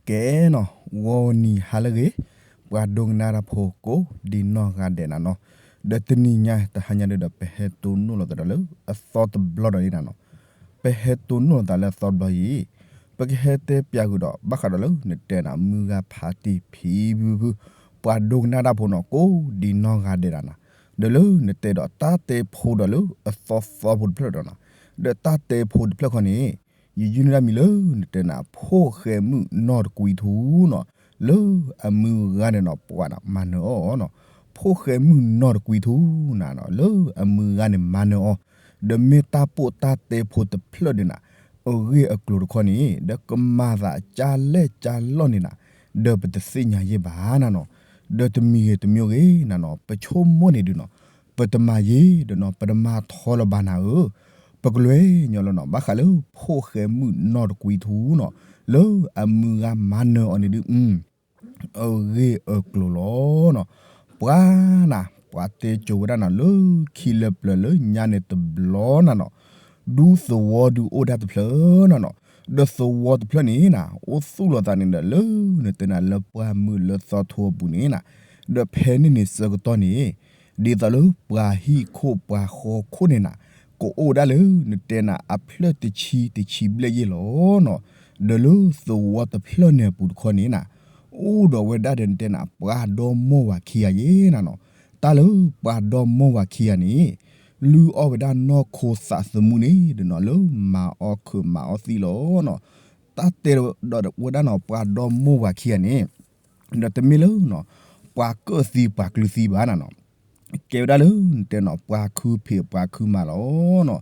ကဲနီၤ, ဂီၤနံၤဟါလၢအဂ့ၤ, ပှၤဒိကနၣ်တၢ်ဖိကိးဒံနီၢ်ဂၤဒဲးနၤနီၤ, ဒီးတနံၤညါတဟါညါဒီး ပဟဲတိၢ်နီၣ်လိာ်သးဒီးလၢအသီတဘျီဒီးန့ၣ်နၤနီၤ, ပဟဲတိၢ်နီၣ်လိာ်သးလၢအသီတဘျီအံၤ, ပကဟဲတဲပၠးဃုာ်ဒီး ဘၣ်ဃးဒီးလၢနတဲနၤမုၢ်ဂၤဖးတံၢ်ဖံဖုဖု, ပှၤဒိကနၣ်တၢ်ဖိနီၤ ကိးဒံနီၢ်ဂၤဒဲးနၤနီၤ, ဒီးလၢနတဲဒီးတၢ်တဲဖိဒီးလၢအသီသီဖိတဖျၢၣ်ဒီးနၤ, ဒီးတၢ်တဲဖိတဖျၢၣ်ခီန့ၣ် ယယုၢ်န့ၢ်ဒၣ်မံၤလၢနတဲနၤ ဖိၣ်ဃဲမုၣ်နီၢ်တကွံထူနီၤ, လၢအမုၢ်ဂၤန့ၣ်နီၤ ပှၤမၤနၢၤအီၤနီၤ, ဖိၣ်ဃဲမုၣ်နီၢ်တကွံထူနၤနီၤ လၢအမုၢ်ဂၤန့ၣ်မၤနၢၤအီၤ, ဒီးမ့ၢ်တၢ်ပိာ်တၢ်တဲဖိတဖျၢၣ်ဒီးနၤ အဂ့ၢ်အကျိၤတခီန့ၣ် ဒီးကမၤသးကၢ်လဲၢ်ကၢ်လီၢ်န့ၣ်နၤ, ဒီးပတသ့ၣ်ညါယဲၢ်ဘၣ်နၤနီၤ, ဒီးတမံၤဂ့ၤတမံၤဂ့ၤနၤနီၤ ပဆိကမိၣ်န့ၣ်ဒုးနီၤ, ပတမၤယဲၢ်ဒီးနီၤ ပတမၤထီလၢၤဘၣ်နၤဧၢ, ပကလဲၤညီလီၤနီၤ ဘၣ်ဃးလၢဖိၣ်ဃဲမုၣ်နီၢ်တကွံထူနီၤ, လၢအမုၢ်ဂၤမၤနၢၤအီၤန့ၣ်ဒုး အဂ့ၢ်အကျိၤလီၤနီၤ, ပှၤနၤ ပှၤတဲကိၤဝဲဒၣ်နၤ လၢခံလၢပျၢၤလၢညါန့ၣ်တဘျီနၤနီၤ, ဒူသဝီဒုးအိၣ်ဒၣ်တဖျၢၣ်နၤနီၤ, ဒီးသဝီတဖျၢၣ်န့ၣ်နၤ အိၣ်သူၣ်လီၤသးန့ၣ်ဒီးလၢနတဲနၤလၢပှၢ်မုၢ်လၢသီထိအပူၤန့ၣ်နၤ, ဒီးဖဲန့ၣ်န့ၣ်ဆၢကတီၢ်န့ၣ် ဒ်သိးလၢပှၤဟံၣ်ခိၣ်ပှၤဃီခိၣ်န့ၣ်နၤ ကအိၣ်ဝဲဒၣ်လၢနတဲနၤအဖျၢၣ်တဆံတဆံဘျဲၣ်ယဲၢ်လီၤနီၤ, ဒီးလၢသဝီတဖျၢၣ်န့ၣ်အပူၤတခီန့ၣ်နၤ, အိၣ်ဒီးဝဲဒၣ်ဒီးနတဲနၤ ပှၤဒီမါဝၤခံဂၤယဲၢ်နၤနီၤ, တၢ်လၢပှၤဒီမါဝၤခံဂၤန့ၣ် လုၢ်အီၣ်ဝဲဒၣ်နီၢ်ခိသးသမူန့ၣ်ဒီးနီၤ လၢမၤအီၣ်ခုးမၤအီၣ်သံလီၤနီၤ, တၢ်တဲဒီးဝဲဒၣ်နီၤ ပှၤဒီမါဝၤခံဂၤန့ၣ် ဒီးတမ့ၢ်လၢနီၤ ပှၤကၢၣ်သံပှၤကျုသံဘၣ်နၤနီၤ, ကဲဝဲဒၣ်လၢနတဲနီၤ ပှၤခုဖံးပှၤခုမၤလီၤနီၤ,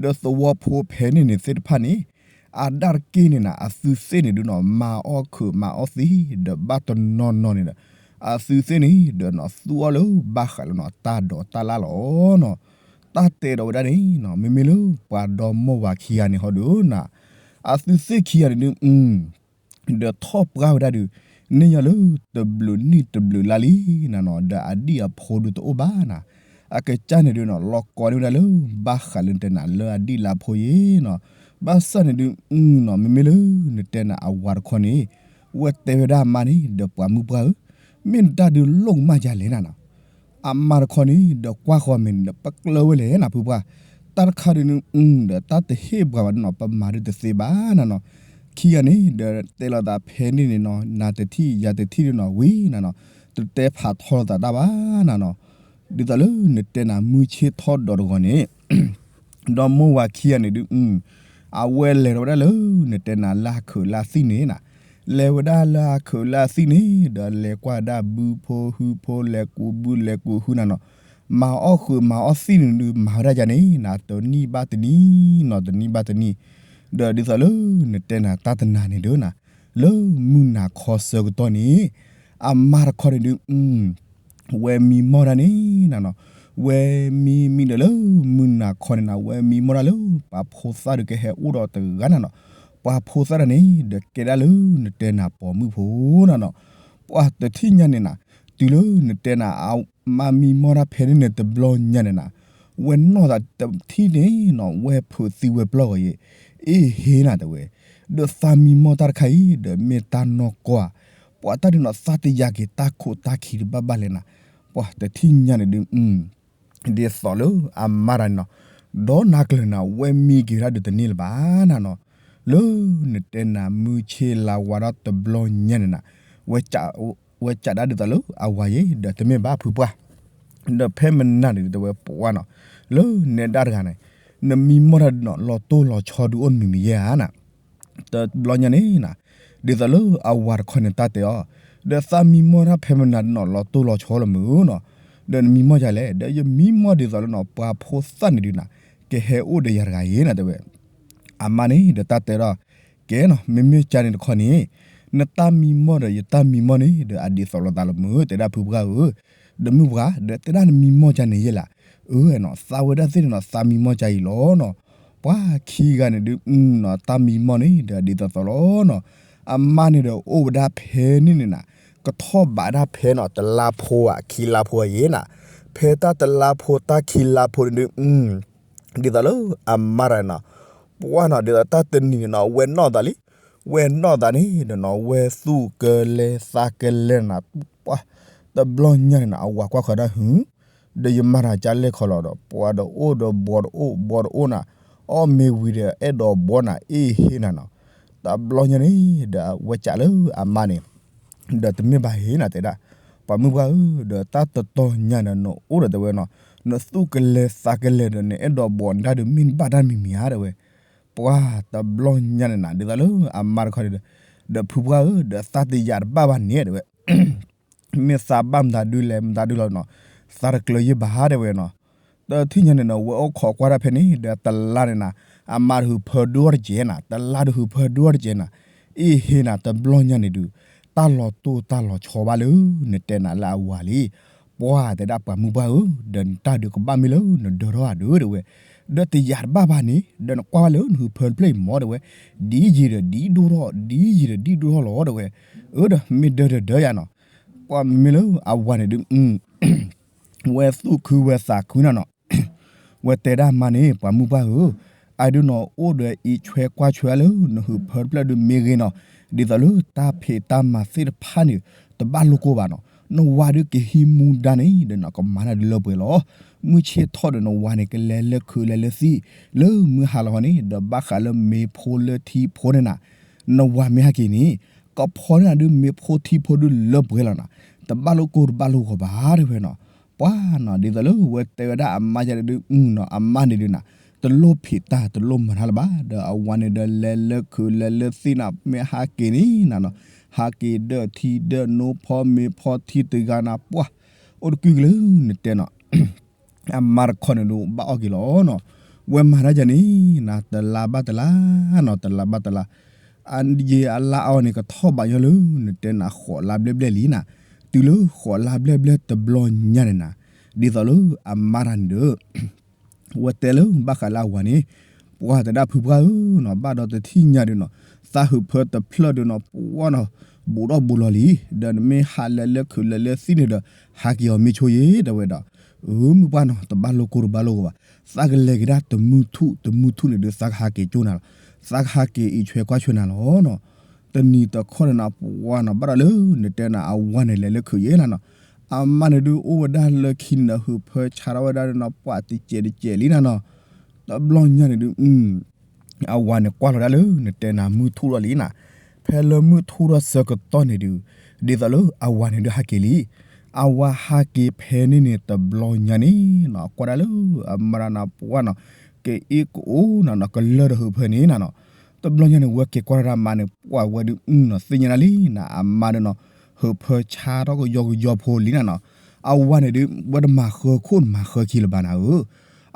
ဒီးသဝီဖိဖဲန့ၣ်န့ၣ်သ့ၣ်တဖၣ်န့ၣ် အါဒၣ်တက့ၢ်န့ၣ်နၤ အသုသ့ၣ်န့ၣ်ဒုးနီၤ မၤအီၣ်ခုးမၤအီၣ်သံ ဒီးဘၣ်တနီၤနီၤန့ၣ်ဒီး အသုသ့ၣ်န့ၣ်ဒီးနီၤ သူအီၤလၢဘၣ်ဃးလၢနီၤ တၢ်ဒိးတၢ်လၣ်လီၤနီၤ, တၢ်တဲဒီးဝဲဒၣ်န့ၣ်နီၤ မ့မ့ၢ်လၢပှၤဒီမါဝၤခံဂၤန့ၣ်ဟီဒုးနၤ အသုသ့ၣ်ခံဂၤန့ၣ်ဒုး ဒီးထီၣ်ပှၢ်ဝဲဒၣ်ဒုး န့ၢ်ယၤလၢတဘျုးနံၣ်တဘျုးလါလံနၤနီၤ, ဒီးအဒံၣ်အဖိဒုးတအိၣ်ဘၣ်နၤ, အကစၢ်န့ၣ်ဒုးနီၤ လီၤကိးန့ၢ်ဝဲဒၣ်လၢ ဘၣ်ဃးလၢနတဲနၤလၢအဒံၣ်လါဖိယဲၢ်နီၤ, ဘၣ်ဆၣ်န့ၣ်ဒုးနီၤ မ့မ့ၢ်လၢနတဲနၤအဝၤတခီန့ၣ် ဝဲတဲဝဲဒၣ်အမါန့ၣ် ဒီးပှၤမုၣ်ပှၢ်ဧၢ, မ့ၢ်နတၢ်ဒုးလိၣ်ကမၣ်ယၤလဲၣ်နၤနီၤ အမါတခီန့ၣ် ဒီးကွၢ်ဃီၤမဲာ်န့ၣ်ဒီး ပကျၢၤဝဲလဲၣ်နၤဖုပှၢ်, တၢ်တခါဒုးန့ၣ် ဒီးတၢ်တဟ့ၣ်ပှၤဘၣ်ဒုးနီၤ ပမၤဒုးတသ့ဘၣ်နၤနီၤ, ခံဂၤန့ၣ် ဒီးတဲလိာ်သးဖဲန့ၣ်န့ၣ်နီၤ နၤတထံၣ်ယၤတထံၣ်ဒုးနီၤ ဝံၤနၤနီၤ, တတဲဖးထီလိာ်သးတၢ်ဘၣ်နၤနီၤ, ဒ်သိးလၢနတဲနၤမုၢ်ဆ့ၣ်ထီၣ်ဒီးတဂီၤန့ၣ် ဒီမါဝၤခံဂၤန့ၣ်ဒုး အဝဲလဲၤထီၣ်ဝဲဒၣ်လၢ နတဲနၤလၢဟးခုးလၢဟးသံၣ်န့ၣ်နၤ, လဲၤဝဲဒၣ်လၢဟးခုးလၢဟးသံၣ်န့ၣ် ဒီးလဲၤကွၢ်ဒၣ်ဘုဖိဟုဖိ လဲၤကူးဘုလဲၤကူးဟုနၤနီၤ, မၤအီၣ်ဃုာ်မၤအီၣ်သံၣ်န့ၣ်ဒုး မၤဝဲဒၣ်ယၤန့ၣ်နၤ တနံၣ်ဘၣ်တနံၣ်နီၤ တနံၣ်ဘၣ်တနံၣ်, ဒီးဒ်သိးလၢနတဲနၤတၢ်တနၤန့ၣ်ဒုးနၤ, လၢမုၢ်နၤခီဆၢကတီၢ်န့ၣ် အမါတခီန့ၣ်ဒုး ဝဲမံမီၢ်ဒၣ်န့ၣ်နၤနီၤ, ဝဲမံမံဒီးလၢမုၢ်နၤခီန့ၣ်နၤ ဝဲမံမီၢ်ဒၣ်လၢ ပှၤဖိသၣ်ဒုးကဟဲအိၣ်ဒီးတဂၤနၤနီၤ, ပှၤဖိသၣ်တဂၤန့ၣ် ဒီးကဲဒၣ်လၢနတဲနၤပိာ်မုၣ်ဖိနၤနီၤ, ပှၤတထံၣ်ညါန့ၣ်နၤ, တုၤလၢနတဲနၤအမါမံမီၢ်ဒၣ်ဖဲန့ၣ်န့ၣ်တဘျီညါန့ၣ်နၤ, ဝဲနီၢ်သးတထံၣ်န့ၣ်နီၤ ဝဲဖုးသံဝဲပျီၢ်ဂီၤယဲၢ်, အ့ၣ်ဟ့နၤတဲဝဲ, ဒီးသးမံမီၢ်တၢ်တခါအံၤ ဒီးမ့ၢ်တၢ်နီၢ်ကီၢ်ဧါ, ပှၤတၢ်ဒုးနီၤ သးတယာ်က့ၤတၢ်ခိၣ်တၢ်ခံဒုးဘၣ်ဘၣ်လဲၣ်နၤ, ပှၤတထံၣ်ညါန့ၣ်ဒုး ဒ်သိးလၢအမါတဂၤန့ၣ်နီၤ, ဒီးနၤကျၢၤနၤ ဝဲမံက့ၤဝဲဒၣ်ဒုးတန့ၢ်လၢၤဘၣ်နၤနီၤ, လၢနတဲနၤမုၢ်ဆ့ၣ်လါဝါထီၣ်တဘျီညါန့ၣ်နၤ, ဝဲစးဒၣ်ဒ်သိးလၢအဝၤယဲၢ် ဒီးတမ့ၢ်ဘၣ်ဖုပှၢ်, ဒီးဖဲမနၤန့ၣ်ဒုးတဲဝဲပှၢ်နီၤ, လၢနဲဒၣ်တဂၤန့ၣ်, နမံမီၢ်တၢ်ဒုးနီၤ လီၤတိၢ်လီၤဆီဒုးအိၣ်တမံၤမံၤယဲၢ်ဧါနၤ တဘျီညါန့ၣ်နၤ, ဒ်သိးလၢအဝၤတခီန့ၣ်တၢ်တဲအီၤ, ဒီးသးမံမီၢ်တၢ်ဖဲမနၤဒုးနီၤ လီၤတိၢ်လီၤဆီလီၤမုၢ်နီၤ, ဒီးနမံမီၢ်ယၤလဲၣ်, ဒီးယမံမီၢ်ဒ်သိးလၢနီၤ ပှၤဖိသၣ်န့ၣ်ဒုးနၤ, ကဟဲအိၣ်ဒီးယၤတဂၤအံၤနၤတဲဝဲ, အမါန့ၣ်ဒီးတၢ်တဲဒီး, ကဲနီၤ မ့မ့ၢ်ကါန့ၣ်တခီန့ၣ်, နတၢ်မံမီၢ်ဒီးယတၢ်မံမီၢ်န့ၣ် ဒီးအဒ်သိးလိာ်သးလီၤမုၢ် တဲဒၣ်ဖုပှၢ်ဧၢ, ဒီးမုၢ်ပှၢ် ဒီးတဲဒၣ်နမံမီၢ်ကါန့ၣ်ယဲၢ်လၢ, အၢနီၤ သးဝဲဒၣ်သ့ၣ်န့ၣ်နီၤ သးမံမီၢ်ကါအံၤလီၤနီၤ, ပှၤခံဂၤန့ၣ်ဒုးနီၤ တၢ်မံမီၢ်န့ၣ် ဒီးအဒ်သိးသိးလီၤနီၤ, အမါန့ၣ်ဒီးအိၣ်ဝဲဒၣ်ဖဲန့ၣ်န့ၣ်နၤ, ကထီၣ်ဘးဒၣ်ဖဲနီၤ တလါဖိဧါ ခံလါဖိဧါယဲၢ်နၤ, ဖဲတၢ်တလါဖိတၢ်ခံလါဖိန့ၣ်ဒုး ဒ်သိးလၢအမါတဂၤန့ၣ်နီၤ, ပှၢ်နီၤ ဒ်သိးတၢ်တနံၤန့ၣ်နီၤ ဝဲနီၢ်သးလံ, ဝဲနီၢ်သးန့ၣ်ဒီးနီၤ ဝဲသူၣ်ကလဲၤသးကလဲၤနၤ ပှၤ တဘျီညါန့ၣ်နၤ အဝၤကွၢ်ဃီၤဒၣ်ဟု ဒီးယမၤတၢ်ကလဲၣ်ခီလီၤဒီး ပှၤဒီးအိၣ်ဒီးဘီတအိၣ် ဘီတအိၣ်နၤ အီၣ်မ့ၤဝံၤဒီး အဲၣ်ဒိးဘီနၤ အ့ၣ်ဟ့နၤနီၤ. တဘျီညါန့ၣ်ဒီး အဝဲကးလၢအမါန့ၣ် ဒီးတမ့ၢ်ဘၣ်ဟ့နၤတဲဒၣ် ပှၤမုၢ်ပှၢ်ဧၢ ဒီးတၢ်တတီၤညါဒီးနအိၣ်ဒီးတဲဝဲနီၤ နသူၣ်ကလဲၤသးကလဲၤဒီး နအဲၣ်ဒိးဘီနတၢ်ဒီး မ့ၢ်နဘၣ်တၢ်မံၤမံၤဧါတဲဝဲ. ပှၤတဘျီညါန့ၣ်နၤ ဒ်သိးလၢအမါတခီန့ၣ်ဒီး ဒီးဖုပှၢ်ဧၢ ဒီးသးတယာ်တဘၣ်ဘၣ်န့ၣ်တဲဝဲ မ့ၢ်သးဘၣ်မတၤဒုလဲၣ် မတၤဒုလီၤနီၤ သးတကျၢၤယဲၢ်ဘၣ်တဲဝဲနီၤ. တထံၣ်ညါန့ၣ်နီၤ ဝဲအိၣ်ခိးကွၢ်တၢ်ဖဲန့ၣ် ဒီးတလါန့ၣ်နၤ အမါတဟုးဖၢဒိၣ်တကဲးနၤ တလါတဟုးဖၢဒိၣ်တကဲးနၤ အ့ၣ်ဟ့နၤ တဘျီညါန့ၣ်ဒုး တၢ်လီၤတိၢ်တၢ်လီၤဆီဘၣ်လၢ နတဲနၤလၢအဝၤလံ. ပှၤတဲဒၣ်ပှၤမုၢ်ပှၢ်ဧၢ ဒီးနတၢ်ဒုးကဘၣ်မ့ၢ်လၢနဒၢထီၣ်ဧါဒုးတဲဝဲ ဒီးတယာ်တဘၣ်ဘၣ်န့ၣ် ဒီးနကွၢ်ဘၣ်လၢနဟုးဖၢတဖျၢၣ်အံၤမၢတဲဝဲ ဒ်ယံာ်ဒီးဒ်ဒိၣ်ထီၣ် ဒ်ယံာ်ဒီးဒ်ဒိၣ်ထီၣ်လီၤတဲဝဲ. အၢ ဒီးမ့ၢ်ဒၢတဒၢယၤနီၤ ပှၤမ့မ့ၢ်လၢအဝၤန့ၣ်ဒုး ဝဲသူၣ်ခုဝဲသးခုနၤနီၤ ဝဲတဲဒၣ်မါန့ၣ် ပှၤမုၢ်ပှၢ်ဧၢ အဒုးနီၤအိၣ်ဒီးအံးဆွဲကွၢ်ဆွဲလၢနဟုးဖၢတဖျၢၣ်ဒုးမ့ၢ်ဂ့ၤနီၤ ဒ်သိးလၢတၢ်ဖံးတၢ်မၤသ့ၣ်တဖၣ်န့ၣ် တဘၣ်လိၣ်ကိၢ်ဘၣ်နီၤ နဝၤဒုးကဟံးမူဒါန့ၣ် ဒီးနကမၤတၢ်ဒုးလၢပှဲၤလီၤ. မုၢ်ဆ့ၣ်ထီၣ်ဒီးနဝၤန့ၣ် ကလဲၤလၢခုးလဲၤလၢသံၣ် လၢမုၢ်ဟါလီၤဃီန့ၣ် ဒီးဘၣ်ဃးလၢမ့ၤဖိလၢထံဖိန့ၣ်နၤ နဝၤမ့ၢ်ဟဲက့ၤန့ၣ် ကဖီန့ၢ်နၤဒုးမ့ၤဖိထံဖိဒုးလၢပှဲၤလီၤနၤ တဘၣ်လိၣ်ကိၢ်တဘၣ်လိၣ်ဂီၤဘၣ်တဲဝဲနီၤ. ပှၤနီၤ ဒ်သိးလီၤ ဝဲတဲဝဲဒၣ်အမါယၤဒုး အမါန့ၣ်ဒုးနၤ တလိၣ်ဖံးတၢ်တလိၣ်မၤတၢ်လၢၤဘၣ် ဒီးအဝၤန့ၣ်ဒီးလဲၤလၢခုးလဲၤလၢသံၣ်နၤ မ့ၢ်ဟးက့ၤန့ၣ်နၤနီၤ ဟးက့ၤဒီးထံဒီးနိဖီမ့ၤဖီထံတဂၤနၤ ပှၤ အိၣ်တကုၢ်က့ၤလၢနတဲနီၤ အမါတခီန့ၣ်ဒုးဘၣ်အီၣ်က့ၤလီၤနီၤ. ဝဲမၤတၢ်ယၤန့ၣ်နၤ တလါဘၣ်တလါနီၤ တလါဘၣ်တလါ အယံာ်အလါအီၤန့ၣ် ကထီၣ်ဘးညီလၢနတဲနၤဃိးလါဘျဲၣ်ဘျဲၣ်လံနၤ. တုၤလၢဃိးလါဘျဲၣ်ဘျဲၣ်တဘျီညါန့ၣ်နၤ ဒ်သိးလၢအမါတၢ်န့ၣ်ဒီး ဝဲတဲလၢဘၣ်ဃးလၢအဝၤန့ၣ် ပှၤတဲဒၣ်ဖုပှၢ်ဧၢနီၤ ဘၣ်ဒီးတထံၣ်ညါဒုးနီၤ သးဟုးဖၢတဖျၢၣ်ဒုးနီၤ ပှၤနီၤ ဘူးဒီးဘူးလီၤလံ ဒီးနမ့ၢ်ဟးလဲၤလၢခုးလဲၤလၢသံၣ်န့ၣ်ဒီး ဟးက့ၤအီၤမ့ၢ်ဆိယ့ၣ်တဲဝဲဒီး အၢ မုၢ်ပှၢ်နီၤ တဘၣ်လိၣ်ကိၢ်တဘၣ်လိၣ်ဂီၤဘၣ် သးကလဲၤက့ၤဒၣ်တမုၢ်ထူၣ်တမုၢ်ထူၣ်န့ၣ်ဒုး သးကဟးက့ၤကၠိနၤလီၤ. သးကဟးက့ၤအံးဆွဲကွၢ်ဆွဲနၤလီၤနီၤ. တနံၤတခီန့ၣ်နၤ ပှၤနီၤ ဘၣ်ဒီးလၢနတဲနၤအဝၤန့ၣ်လဲၤလၢခုးယ့ၣ်နၤနီၤ အမါန့ၣ်ဒုးအိၣ်ဝဲဒၣ်လၢခံန့ၣ်ဒီး ဟုးဖၢဆါထီၣ်ဝဲဒၣ်ဒီးနီၤပှၤတစဲးတစဲးလံနၤနီၤ. တဘျီညါန့ၣ်ဒုး အဝၤန့ၣ်ကွၢ်လီၤဒၣ်လၢနတဲနၤမုၢ်ထူၣ်ထီၣ်လံနၤ. ဖဲလၢမုၢ်ထူၣ်ထီၣ်ဆၢကတီၢ်န့ၣ်ဒုး ဒ်သိးလၢအဝၤန့ၣ်ဒုးဟးက့ၤလံ. အဝၤဟးက့ၤဖဲန့ၣ်န့ၣ် တဘျီညါန့ၣ်နီၤ ကွၢ်ဒၣ်လၢအမါတၢ်နၤ ပှၤနီၤ ကအ့ၣ်ကအိၣ်နၤနီၤ ကလၢၢ်ဒီးဟုးဖၢန့ၣ်နၤနီၤ. တဘျီညါန့ၣ် ဝဲက့ၤကွၢ်တၢ်ဒၣ်မါန့ၣ် ပှၤဝဲဒုးနီၤ သ့ၣ်ညါဒၣ်လံနၤ အမါဒုးနီၤ ဟုးဖၢဆါထီၣ်ကယီကယီဖိလံနၤနီၤ. အဝၤန့ၣ်ဒုး ဝဲတမၤဃၢခိၣ်မၤဃၢခံလၢၤဘၣ်နၤဧၢ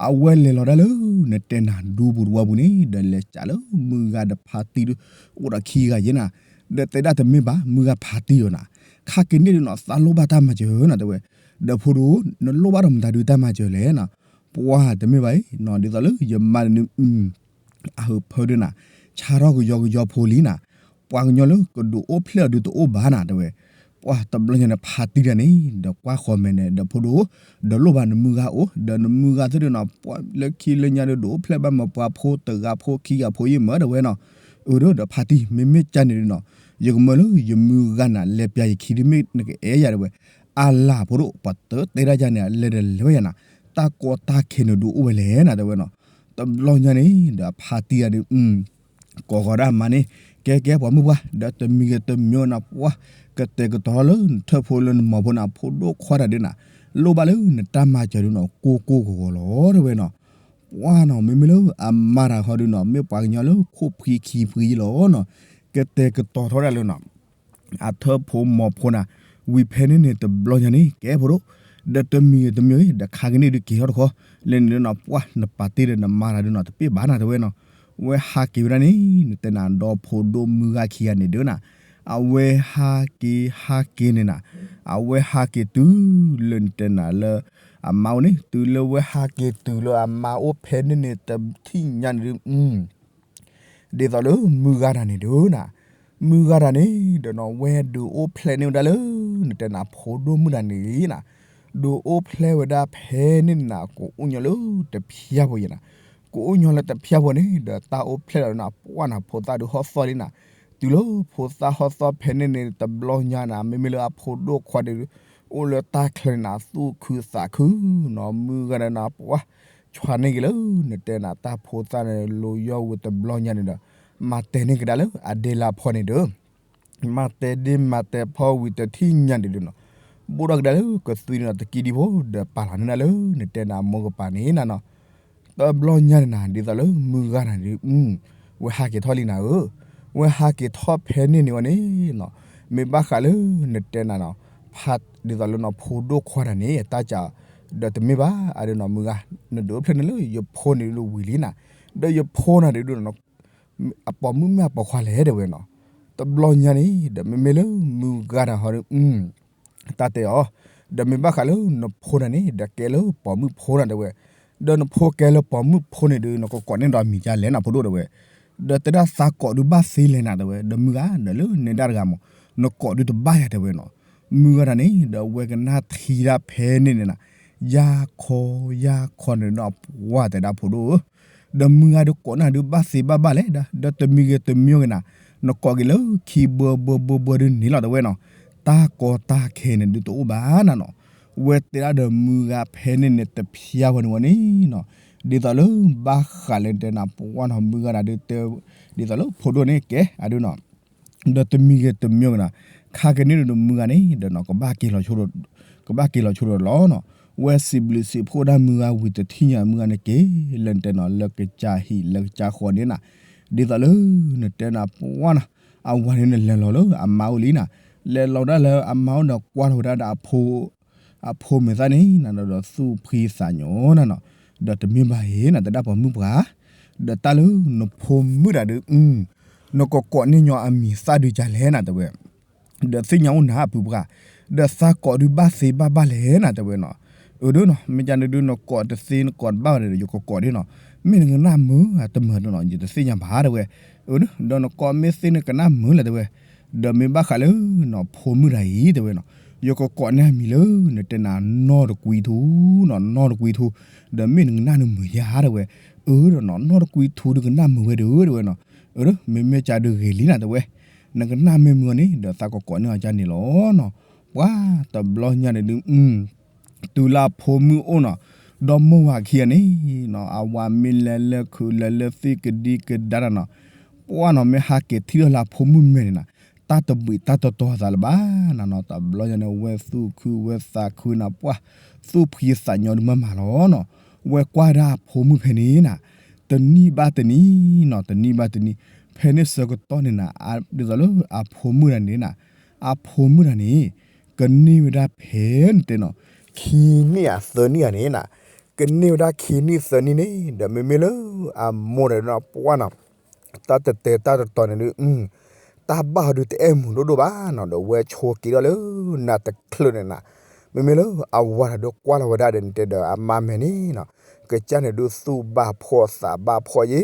အဝဲလဲၤလီၤဒၣ်လၢ နတဲနၤဒူပူၤတဝီပူၤန့ၣ် ဒီးလဲၤစးလၢမုၢ်ဂၤဒီးဖါတံၢ်ဒုး အိၣ်ဒီးခံဂၤယဲနၤ. ဒီးတဲဒၣ်တမ့ၢ်ဘၣ် မုၢ်ဂၤဖါတံၢ်အီၤနၤ ခါက့ၤန့ၣ်ဒုးနီၤ သးလိၣ်ဘၣ်တၢ်မၤစၢၤနၤတဲဝဲ. ဒီးဖိဒိၣ် နလိၣ်ဘၣ်ဒီးမတၤဒုးတၢ်မၤစၢၤလဲၣ်နၤ. ပှၤတမ့ၢ်ဘၣ်အံၤနီၤ ဒ်သိးလၢယမါန့ၣ် အဟုးဖၢဒုးနၤ ဆါထီၣ်ကယီကယီဖိလံနၤ. ပှၤကညီလၢကဒုးအိၣ်ဖျဲၣ်အီၤဒုးတအိၣ်ဘၣ်နၤတဲဝဲ. ပှၤတဘျီညါန့ၣ် ဖါတံၢ်တဂၤန့ၣ် ဒီးကွၢ်ဃီၤမဲာ်န့ၣ် ဒီးဖိဒိၣ် ဒီးလိၣ်ဘၣ်နမုၢ်ဂၤအိၣ် ဒီးနမုၢ်ဂၤသ့ၣ်ဒုးနီၤ ပှၤလၢခံလၢညါဒုး ဒုးအိၣ်ဖျဲၣ်ဘၣ်မၢပှၤဖိတဂၤဖိခံဂၤဖိယံာ်မၢတဲဝဲနီၤ. အၢ ဒီးဖါတံၢ် မ့မ့ၢ်ကၢ်န့ၣ်ဒုးနီၤ ယကမၢလၢယမုၢ်ဂၤနၤ လဲၤပျၢ်ယခံဒုးမ့ၢ်နကအဲၣ်ယၤတဲဝဲ အလၤဖိဒိၣ် ပှၤတတဲဒၣ်ယၤန့ၣ် အလဲၤဒီးလဲၤဝဲယၤနၤ တၢ်ကီတၢ်ခဲန့ၣ်ဒုးအိၣ်ဝဲလဲၣ်နၤတဲဝဲနီၤ. တဘျီညါန့ၣ်ဒီးဖါတံၢ်တဂၤဒုး ကိးဂီၤဒၣ်မါန့ၣ် ကဲကဲပှၤမုၢ်ပှၢ် ဒီးတမံၤဂ့ၤတမံၤဂ့ၤနၤ ပှၤကတဲာ်ကတီၤထီၣ်လၢနထၢၣ်ဖိလၢနမီၤဖိနၤ ဖိဒိၣ်ခွါတၢ်ဒုးနၤ လိၣ်ဘၣ်လၢနတၢ်မၤစၢၤဒုးနီၤ ကိၢ်ကိၢ်ဂီၤဂီၤလီၤတဲဝဲနီၤ. ပှၤနီၤ မ့မ့ၢ်လၢအမါတၢ်ဃီဒုးနီၤ မ့ၢ်ပှၤကညီလၢခိၣ်ဖှံခံဖှံယံလီၤနီၤ ကတဲာ်ကတီၤထီၣ်ဒၣ်လၢနီၤ အထၢၣ်ဖိမီၤဖိနၤ ဝံၤဖဲန့ၣ်န့ၣ်တဘျီညါန့ၣ် ကဲဖိဒိၣ် ဒီးတမံၤဂ့ၤတမံၤဂ့ၤ ဒီးခါကန့ၣ်ဒုးက့ၤထီၣ်တခီ လဲၤန့ၣ်ဒုးနီၤ ပှၤနပာ်တ့ၢ်ဒီးနမါတၢ်ဒုးနီၤ တပ့ၢ်ဘၣ်နၤတဲဝဲနီၤ. ဝဲဟးက့ၤဝဲဒၣ်န့ၣ် နတဲနၤဒီဖိဒိၣ်မုၢ်ဂၤခံဂၤန့ၣ်ဒုးနၤ အဝဲဟးက့ၤဟးက့ၤန့ၣ်နၤ အဝဲဟးက့ၤတုၤလၢနတဲနၤလၢ အမါအိၣ်န့ၣ် တုၤလၢဝဲဟးက့ၤတုၤလၢအမါအိၣ်ဖဲန့ၣ်န့ၣ် တထံၣ်ညါန့ၣ်ဒုး ဒ်သိးလၢမုၢ်ဂၤတၢ်န့ၣ်ဒုးနၤ မုၢ်ဂၤတၢ်န့ၣ်ဒီးနီၤ ဝဲဒုးအိၣ်ဖျဲၣ်န့ၢ်ဝဲဒၣ်လၢ နတဲနၤဖိဒိၣ်မုၣ်တၢ်န့ၣ်လံနၤ ဒုးအိၣ်ဖျဲၣ်ဝဲဒၣ်ဖဲန့ၣ်နၤ ကအိၣ်ညီလၢတဖျၢၣ်ဖိယဲနၤ ကအိၣ်ညီလၢတဖျၢၣ်ဖိန့ၣ် ဒီးတၢ်အိၣ်ဖျဲၣ်လီၤနၤ ပှၤနၤဖိသၣ်ဒုးဟီၣ်သီၣ်လံနၤ တုၤလၢဖိသၣ်ဟီၣ်သီၣ်ဖဲန့ၣ်န့ၣ် တဘျီညါန့ၣ် မ့မ့ၢ်လၢအဖိဒိၣ်ခွါဒီး အိၣ်လၢတၢ်ချၢန့ၣ် သူၣ်ခုသးခုနီၤ မုၢ်ဂၤဒီးနၤ ပှၢ် ဆွါန့ၢ်က့ၤလၢ နတဲနၤ တၢ်ဖိသၣ်န့ၣ် လိယီၢ်ဝံၤတဘျီညါန့ၣ်ဒီး မၤတဲန့ၢ်ကဒါလၢအဒ့လၢအဖီန့ၣ်ဒီး မၤတဲဒ့မၤတဲဖီဝံၤတထံၣ်ညါန့ၣ်ဒီးနီၤ ဘိၣ်ထီၣ်ကဒါလၢကသွံန့ၣ်ဒီး တကံဒံဖိဒီး ပာ်လီၤန့ၢ်ဒၣ်လၢနတဲနၤ မိၢ်ကပၤန့ၣ်နၤနီၤ တဘျီညါန့ၣ်နၤ ဒ်သိးလၢမုၢ်ဂၤနၤဒီး ဝဲဟးက့ၤထီၣ်လံနၤဧၢ, ဝဲဟးက့ၤထီၣ်ဖဲန့ၣ်န့ၣ်ဝဲန့ၣ်နီၤ မ့ၢ်ဘၣ်ဃးလၢနတဲနၤနီၤ ဖးဒ်သိးလၢနဖိဒိၣ်ခွါတၢ်န့ၣ် တၢ်ကး ဒီးတမ့ၢ်ဘၣ် အဒုးနီၤ မုၢ်ဂၤ နဒုးအိၣ်ဖျဲၣ်န့ၣ်လၢယဖိန့ၣ်ဒုးဝံၤလံနၤ, ဒီးယဖိနၤဒုး အပိာ်မုၣ်မ့ၢ်အပိာ်ခွါလဲၣ်တဲဝဲနီၤ, တဘျီညါန့ၣ် ဒီးမ့မ့ၢ်လၢမုၢ်ဂၤတၢ်ဟီဒီး တၢ်တဲအီၤ, ဒီးမ့ၢ်ဘၣ်ဃးလၢနဖိနၤန့ၣ် ဒီးကဲလၢပိာ်မုၣ်ဖိနၤတဲဝဲ, ဒီးနဖိကဲလၢပိာ်မုၣ်ဖိန့ၣ်ဒီး နကကိးန့ၢ်ဒီးအမံၤဒ်လဲၣ်နၤဖိဒိၣ်တဲဝဲ, ဒီးတဲဒၣ်သးကိးဒုးဘၣ်သ့လဲၣ်နၤတဲဝဲ, ဒီးမုၢ်ဂၤ ဒီးလၢနဲဒၣ်တဂၤမး နကိးဒုးတဘၣ်ယၤတဲဝဲနီၤ, မုၢ်ဂၤတၢ်န့ၣ် ဒီးအဝဲကနၣ်ထံဒၣ်ဖဲန့ၣ်န့ၣ်နၤ, ယါခီ ယါခီန့ၣ်ဒီး ပှၢ်တဲဒၣ်ဖိဒိၣ်ဧၢ ဒီးမုၢ်ဂၤဒုးကိးနၤဒုးဘၣ်သ့ဘၣ်ဘၣ်လဲၣ်ဒီး ဒီးတမံၤဂ့ၤတမံၤဂ့ၤနၤ, နကိးက့ၤလၢခံဘှၢဘှၢဘှၢဘှၢဒုးန့ၣ်လီၤတဲဝဲနီၤ, တၢ်ကီတၢ်ခဲန့ၣ်ဒုးတအိၣ်ဘၣ်နၤနီၤ, ဝဲတဲဒၣ်ဒီးမုၢ်ဂၤဖဲန့ၣ်န့ၣ်တဖျါဝဲန့ၣ်ဝဲန့ၣ်နီၤ, ဒ်သိးလၢဘၣ်ဃးလၢတဲနၤ ပှၢ်နီၤ မုၢ်ဂၤဒၣ်ဒုးတဲ, ဒ်သိးလၢဖိဒိၣ်န့ၣ်ကဲအဒုးနီၤ ဒီးတမံၤဂ့ၤတမံၤဂ့ၤနၤ, ခါက့ၤန့ၣ်ဒီးမုၢ်ဂၤန့ၣ် ဒီးနီၤ ကဘၣ်က့ၤလီၤဆိ, ကဘၣ်က့ၤလီၤဆိဒီးလီၤနီၤ, ဝဲစံးဘျုးစံးဖှိၣ်ဒၣ်မုၢ်ဂၤဝံၤတထံၣ်ညါ မုၢ်ဂၤန့ၣ်က့ၤ လၢနတဲနီၤ လၢကစၢ်ဟံၣ်လၢကစၢ်ဃီန့ၣ်နၤ, ဒ်သိးလၢ နတဲနၤ ပှၢ်နီၤ, အဝၤန့ၣ်နလဲၤလီၤလၢအမါအိၣ်လံနၤ, လဲၤလီၤဒၣ်လၢအမါအိၣ်ဒီးကွၢ်ထီၣ်ဝဲဒၣ်ဒီး အဖိမဲာ်သၣ်န့ၣ်နၤ ဒီးသူၣ်ဖှံသးညီနၤနီၤ, ဒီးတမ့ၢ်ဘၣ်အံၤနၤ တဲဒၣ်ပိာ်မုၣ်ပှၢ်, ဒီးတၢ်လၢနဖိမုၣ်တၢ်ဒီး နကကိးန့ၢ်ညီအမံၤသၣ်ဒုးကလဲၣ်နၤတဲဝဲ, ဒီးသ့ၣ်ညါအိၣ်နၤအပုၢ်ပှၢ်, ဒီးသးကိးဒုးဘၣ်သ့ဘၣ်ဘၣ်လဲၣ်နၤတဲဝဲနီၤ, အၢ ဒီးနီၤ မ့ၢ်ကန့ၣ်ဒုး နကိးတသ့နကိးတဘၣ်ဘၣ်ဒီး ယကကိးဒုးနီၤ, မ့ၢ်နကနၣ်မုာ်တမုာ်နီၤ ယတသ့ၣ်ညါဘၣ်တဲဝဲ, အၢ ဒီးနကိးမ့ၢ်သ့နကနၣ်မုာ်လဲၣ်တဲဝဲ, ဒီးမ့ၢ်ဘၣ်ဃးလၢ နဖိမုၣ်တၢ်အံၤတဲဝဲနီၤ, ယကကိးန့ၢ်အမံၤလၢ နတဲနၤ နီၢ်တကွံထူနီၤ နီၢ်တကွံထူ, ဒီးမ့ၢ်နကနၣ်နမုာ်ယါတဲဝဲ, အၢ ဒီးနီၤ နီၢ်တကွံထူဒုးကနၣ်မုာ်ဝဲဒီးတဲဝဲနီၤ, အၢ မ့မ့ၢ်ကဒုးဂ့ၤလံနၤတဲဝဲ, နကနၣ်မ့ၢ်မုာ်န့ၣ် ဒီးသးကကိးန့ၢ်အီၤကန့ၣ်လီၤနီၤ, ပှၤတဘျီညါန့ၣ်ဒုး တုၤလၢအဖိမုၣ်အိၣ်နီၤ, ဒီမိၢ်ဝၤခံဂၤန့ၣ်နီၤ အဝၤမ့ၢ်လဲၤလၢခုးလဲၤလၢသ့ၣ်ကဒံကဒါတၢ်နီၤ, ပှၢ်နီၤ မ့ၢ်ဟးက့ၤထံၣ်ထီၣ်လၢအဖိမုၣ်မဲာ်န့ၣ်နၤ, တၢ်တဘှံးတၢ်တတီၤသးလၢၤဘၣ်နၤနီၤ, တဘျီညါန့ၣ် ဝဲသူၣ်ခုဝဲသးခုနၤ ပှၢ်သူၣ်ဖှံသးညီဒုးမၤမၤလီၤနီၤ, ဝဲကွၢ်ဒၣ်အဖိမုၣ်ဖဲန့ၣ်နၤ, တနံၣ်ဘၣ်တနံၣ်နီၤ တနံၣ်ဘၣ်တနံၣ်, ဖဲန့ၣ်ဆၢကတီၢ်န့ၣ်နၤ ဒ်သိးလၢအဖိမုၣ်တၢ်န့ၣ်နၤ, အဖိမုၣ်တၢ်န့ၣ် ကန့ၢ်ဝဲဒၣ်ဖဲန့ၣ်တဲနီၤ, ခံနံၣ်ဧါသၢနံၣ်ဧါန့ၣ်နၤ, ကန့ၢ်ဝဲဒၣ်ခံနံၣ်သၢနံၣ်န့ၣ် ဒီးမ့မ့ၢ်လၢအမိၢ်ဒီးနီၤ ပှၢ်နီၤ တၢ်တတဲတၢ်တတီၤန့ၣ်ဒုး တၢ်ဘၣ်အီၤဒုးတအဲၣ်မုာ်ဒိၣ်ဒိၣ်ဘၣ်နီၤ, ဒီးဝဲဆိက့ၤဒီးလၢနၤတချုးန့ၣ်နၤ, မ့မ့ၢ်လၢအဝၤတၢ်ဒုးကွၢ်လီၤဝဲဒၣ်ဒီးနတဲဒီးအမါမဲာ်န့ၣ်နီၤ, ကစၢ်န့ၣ်ဒုးသူၣ်ဘၣ်ဖှီၣ်သးဘၣ်ဖှီၣ်ယဲ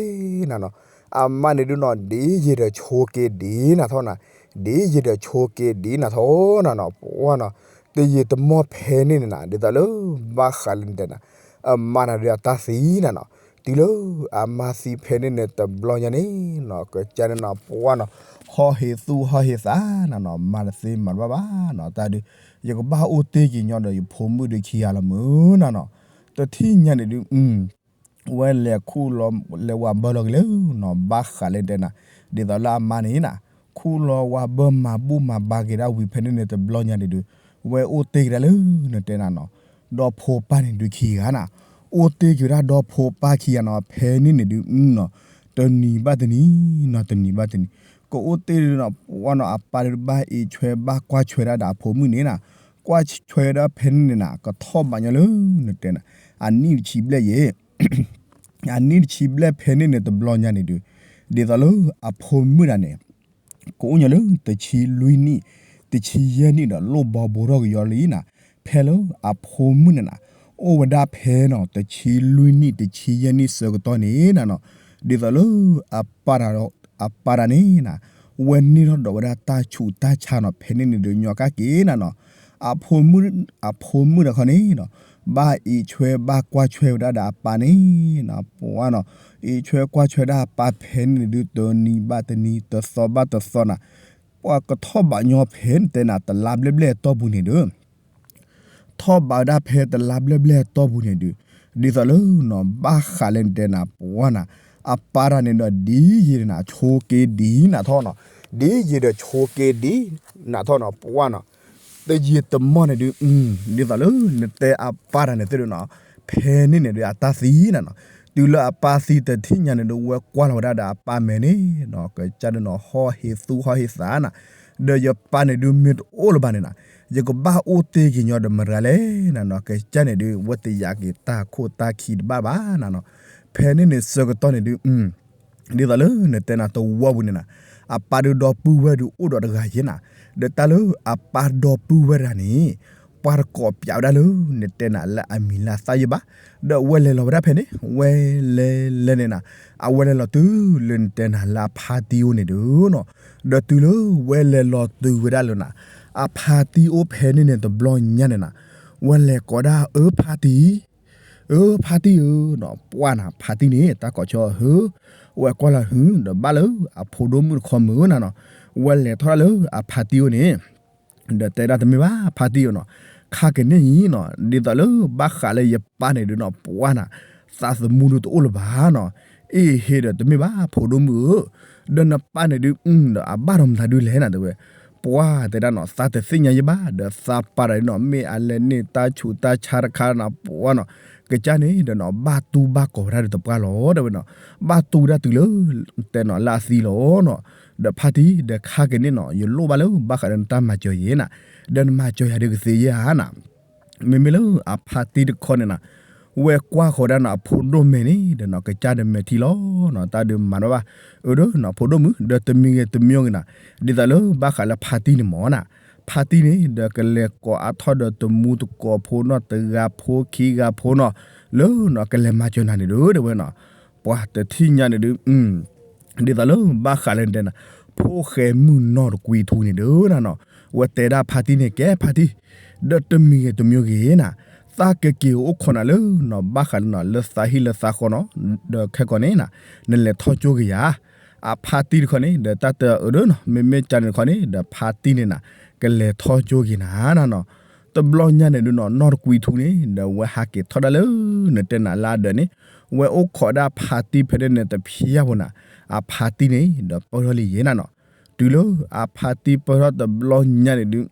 နၤနီၤ, အမါန့ၣ်ဒုးနီၤ ဒ်ယဲဒီးဆိက့ၤဒ်နၤထီၣ်နၤ, ဒ်ယဲဒီးဆိက့ၤဒ်နၤထီၣ်နၤနီၤ ပှၢ်နီၤ, တယံာ်တမီၢ်ဖဲန့ၣ်န့ၣ်နၤ ဒ်သိးလၢဘၣ်ဃးလၢနတဲနၤ, အမါနၤဒုးအတၢ်သံနၤနီၤ, တုၤလၢအမါသံဖဲန့ၣ်န့ၣ် တဘျီညါန့ၣ်နီၤ ကစၢ်န့ၣ်နီၤ ပှၢ်နီၤ, ဟီၣ်ဟ့ၤသူၣ်ဟီၣ်ဟ့ၤသးနၤနီၤ မၤတသ့မၤတဘၣ်ဘၣ်နီၤ, တၢ်ဒုး ယကဘၣ်အိၣ်တ့ၢ်က့ၤညီဒီးယဖိမုၣ်ဒုးခံဂၤလီၤမုာ်နၤနီၤ, တထံၣ်ညါန့ၣ်ဒုး ဝဲလဲၤခူၣ်လီၤ လဲၤဝၤဘၢလီၤက့ၤလၢနီၤ ဘၣ်ဃးလၢတဲနၤ, ဒ်သိးလၢအမါန့ၣ်နၤ, ခူၣ်လီၤဝၤဘၢမၤဘူၣ်မၤဘါက့ၤဒၣ်ဝံၤဖဲန့ၣ်န့ၣ် တဘျီညါန့ၣ်ဒုး ဝဲအိၣ်တ့ၢ်က့ၤဒၣ်လၢနတဲနၤနီၤ, ဒီဖိပၢ်န့ၣ်ဒုးခံဂၤနၤ, အိၣ်တ့ၢ်က့ၤဝဲဒၣ်ဒီဖိပၢ်ခံဂၤနီၤ ဖဲန့ၣ်န့ၣ်ဒုးနီၤ, တနံၤဘၣ်တနံၤနီၤ တနံၤဘၣ်တနံၤ, ကအိၣ်တ့ၢ်နီၤ ပှၢ်နီၤ အပၢ်ဒုးဘၣ်အံးဆွဲဘၣ်ကွၢ်ဆွဲဒၣ်ဒီးအဖိမုၣ်န့ၣ်နၤ, ကွၢ်ဆွဲဒၣ်ဖဲန့ၣ်န့ၣ်နၤ ကထီၣ်ဘးညီလၢနတဲနၤ, အနံၣ်တဆံဘျဲၣ်ယဲ အနံၣ်တဆံဘျဲၣ်ဖဲန့ၣ်န့ၣ် တဘျီညါန့ၣ်ဒုး ဒ်သိးလၢအဖိမုၣ်တၢ်န့ၣ် ကအိၣ်ညီလၢတဆံလွံၢ်နံၣ် တဆံယဲၢ်နံၣ်ဒီး လိၣ်ဘီဘိထီၣ်ကယီလံနၤ, ဖဲလၢအဖိမုၣ်န့ၣ်နၤ အိၣ်ဝဲဒၣ်ဖဲနီၤ တဆံလွံၢ်နံၣ် တဆံယဲၢ်နံၣ်ဆၢကတီၢ်န့ၣ်နၤနီၤ, ဒ်သိးလၢအပၢ်တၢ်ဒီး အပၢ်တၢ်န့ၣ်နၤ ဝဲန့ၢ်ထီၣ်ဒီးဝဲဒၣ်တၢ်ဆူးတၢ်ဆါနီၤ ဖဲန့ၣ်န့ၣ်ဒုးညီကၣ်က့ၤနၤနီၤ, အဖိမုၣ်တၢ်ခီန့ၣ်နီၤ ဘၣ်အံးဆွဲဘၣ်ကွၢ်ဆွဲဝဲဒၣ်ဒီးအပၢ်န့ၣ်နီၤ ပှၤနီၤ, အံးဆွဲကွၢ်ဆွဲဒၣ်အပၢ်ဖဲန့ၣ်န့ၣ်ဒုး တနံၤဘၣ်တနံၤ တသီဘၣ်တသီနီၤ, ပှၤကထီၣ်ဘးညီဖဲန့ၣ်တဲနၤ တလါဘျဲၣ်ဘျဲၣ်အတီၢ်ပူၤန့ၣ်ဒီး ထီၣ်ဘးဝဲဒၣ်ဖဲတလါဘျဲၣ်ဘျဲၣ်အတီၢ်ပူၤန့ၣ်ဒုး, ဒ်သိးလၢနီၤ ဘၣ်ဃးလၢနတဲနၤ ပှၤနီၤ, အပၢ်တၢ်န့ၣ်ဒီး ဒ်ယံၤန့ၣ်နၤ ဆိးက့ဒ်နးထီၣ်နီၤ, ဒ်ယံၤဒီးဆိးက့ဒ်နးထီၣ်နီၤ ပှၤနီၤ, တယံာ်တမီၢ်န့ၣ်ဒုး ဒ်သိးလၢနတဲအပၢ်တၢ်န့ၣ်သ့ၣ်ဒုးနီၤ, ဖဲန့ၣ်န့ၣ်ဒုး အတၢ်သံနၤနီၤ, တုၤလၢအပၢ်သံတထံၣ်ညါန့ၣ်ဒုး ဝဲကွၢ်လီၤဝဲဒၣ်ဒီးအပၢ်မဲာ်န့ၣ်နီၤ, ကစၢ်ဒုးနီၤ ဟီၣ်ဟ့ၣ်သူၣ်ဟီၣ်ဟ့ၣ်သးနၤ, ဒီးယပၢ်န့ၣ်ဒုးမ့ၢ်တအိၣ်လၢၤဘၣ်န့ၣ်နၤ, ယကဘၣ်အိၣ်တ့ၢ်က့ၤညီဒီးမတၤတဂၤလဲၣ်နၤနီၤ, ကစၢ်န့ၣ်ဒုး ဝဲတယာ်က့ၤတၢ်ခိၣ်တၢ်ခံတဘၣ်ဘၣ်နၤနီၤ, ဖဲန့ၣ်န့ၣ်ဆၢကတီၢ်န့ၣ်ဒုး ဒ်သိးလၢနတဲနၤတဝီပူၤန့ၣ်နၤ, အပၢ်ဒုးဒီပုၢ်ဝဲၢ်ဒုးအိၣ်ဒီးတဂၤယဲနၤ, ဒီးတၢ်လၢအပၢ်ဒီပုၢ်ဝဲၢ်တဂၤန့ၣ်, ပှၤတကိးပၠးဝဲဒၣ်လၢနတဲနၤလၢအမံၤလၢအသၣ်ယဲဘၣ်, ဒီးအဝဲလဲၤလီၤဝဲဒၣ်ဖဲန့ၣ် ဝဲလဲၤလဲၤန့ၣ်နၤ, အဝဲလဲၤလီၤတုၤလၢနတဲနၤလၢအဖါတံၢ်အိၣ်န့ၣ်ဒုးနီၤ, ဒီးတုၤလၢဝဲလဲၤလီၤတုၤဝဲဒၣ်လၢနၤ, အဖါတံၢ်အိၣ်ဖဲန့ၣ်န့ၣ်တဘျီညါန့ၣ်နၤ, ဝဲလဲၤကိးဒၣ်အၢဖါတံၢ် အၢ ဖါတံၢ်ဧၢနီၤ, ပှၢ်နၤ ဖါတံၢ်န့ၣ် တၢ်ကိးဆၢအီၤဧၢ, ဝဲကွၢ်လီၤဟုၣ် ဒီးဘၣ်လၢအဖိဒိၣ်မုၣ်တခီမုၣ်နၤနီၤ, ဝဲလဲၤထီၣ်ဒၣ်လၢအဖါတံၢ်အိၣ်န့ၣ်, ဒီးတဲဒၣ်တမ့ၢ်ဘၣ် ဖါတံၢ်ဧၢနီၤ, ခါကန့ၣ်အံၤနီၤ ဒ်သိးလၢဘၣ်ဃးလၢယပၢ်န့ၣ်ဒုးနီၤ ပှၢ်နၤ, သးသမူဒုးတအိၣ်လၢၤဘၣ်နီၤ, အ့ၣ်ဟ့ၣ်ဒီးတမ့ၢ်ဘၣ်ဖိဒိၣ်မုၣ်ဧၢ, ဒီးနပၢ်န့ၣ်ဒုး ဒီးအဘၣ်ဒီးမတၤဒုးလဲၣ်နၤတဲဝဲ, ပှၢ်တဲဒၣ်နီၤ သးတသ့ၣ်ညါယဲဘၣ် ဒီးသးပၢ်တၢ်ဒုးနီၤ မ့ၢ်အလဲၤန့ၢ်တၢ်ဆူးတၢ်ဆါတခါနၤ ပှၢ်နီၤ, ကစၢ်န့ၣ်ဒီးနီၤ ဘၣ်တူၢ်ဘၣ်ကီၤဝဲဒၣ်ဒီးတပှၢ်လီၤ တဲဝဲနီၤ, ဘၣ်တူၢ်ဝဲဒၣ်တုၤလၢ တဲနီၤလၢအသံလီၤနီၤ, ဒီးဖါတံၢ် ဒီးခါကန့ၣ်နီၤ ယလိၣ်ဘၣ်လၢဘၣ်ဃးဒီးနတၢ်မၤစၢၤယဲနၤ, ဒီးနမၤစၢၤယၤဒုးကသ့ယဲဧါနၤ မ့မ့ၢ်လၢအဖါတံၢ်တခီန့ၣ်နၤ, ဝဲကွၢ်ဃီၤဒၣ်နီၤ အဖိဒိၣ်မဲာ်န့ၣ် ဒီးနီၤ ကစၢ်ဒီးမဲာ်ထံလီၤနီၤ တၢ်ဒုးမၤနီၣ်ဘၣ်, အၢ ဒီးနီၤ ဖိဒိၣ်မုၣ် ဒီးတမံၤဂ့ၤတမံၤဂ့ၤနၤ, ဒ်သိးလၢဘၣ်ဃးလၢဖါတံၢ်န့ၣ်မ့ၢ်နၤ, ဖါတံၢ်န့ၣ် ဒီးကလဲၤကိးအါထီၣ်ဒီးတမူတကိးဖိနီၤ တဂၤဖိခံဂၤဖိနီၤ, လၢနီၤ ကလဲၤမၤစၢၤနၤန့ၣ်ဒီး တဲဝဲနီၤ, ပှၤတထံၣ်ညါန့ၣ်ဒုး ဒ်သိးလၢဘၣ်ဃးလၢနတဲနၤ, ဖိၣ်ဃဲမုၢ်နီၢ်တကွံထူန့ၣ်ဒီးနၤနီၤ, ဝဲတဲဒၣ်ဖါတံၢ်န့ၣ် ကဲဖါတံၢ်, ဒီးတမံၤဂ့ၤတမံၤဂ့ၤနၤ, သးကက့ၤအိၣ်ခိးနၤလၢနီၤ ဘၣ်ဃးလၢနီၤ လၢသးဟံၣ်လၢသးဃီနီၤ, ဒီးခဲကိာ်န့ၣ်နၤ, နလဲၤထီၣ်ကၠိက့ၤယၤ, အဖါတံၢ်တခီန့ၣ် ဒီးတၢ်တအၢဒီးနီၤ မ့မ့ၢ်ကန့ၣ်တခီန့ၣ် ဒီးဖါတံၢ်န့ၣ်နၤ, ကလဲၤထီၣ်ကၠိက့ၤနၤနၤနီၤ, တဘျီညါန့ၣ်ဒုးနီၤ နီၢ်တကွံထူန့ၣ် ဒီးဝဲဟးက့ၤထီၣ်ဒၣ်လၢ နတဲနၤလၢအဒၢးန့ၣ်, ဝဲအိၣ်ခိးဒၣ်ဖါတံၢ်ဖဲန့ၣ်န့ၣ်တဖျၢၣ်ဖိနၤ, အဖါတံၢ်န့ၣ် ဒီးပၢၢ်ထီၣ်လံယဲနၤနီၤ, တုၤလၢအဖါတံၢ်ပၢၢ်ထီၣ်တဘျီညါန့ၣ်ဒုး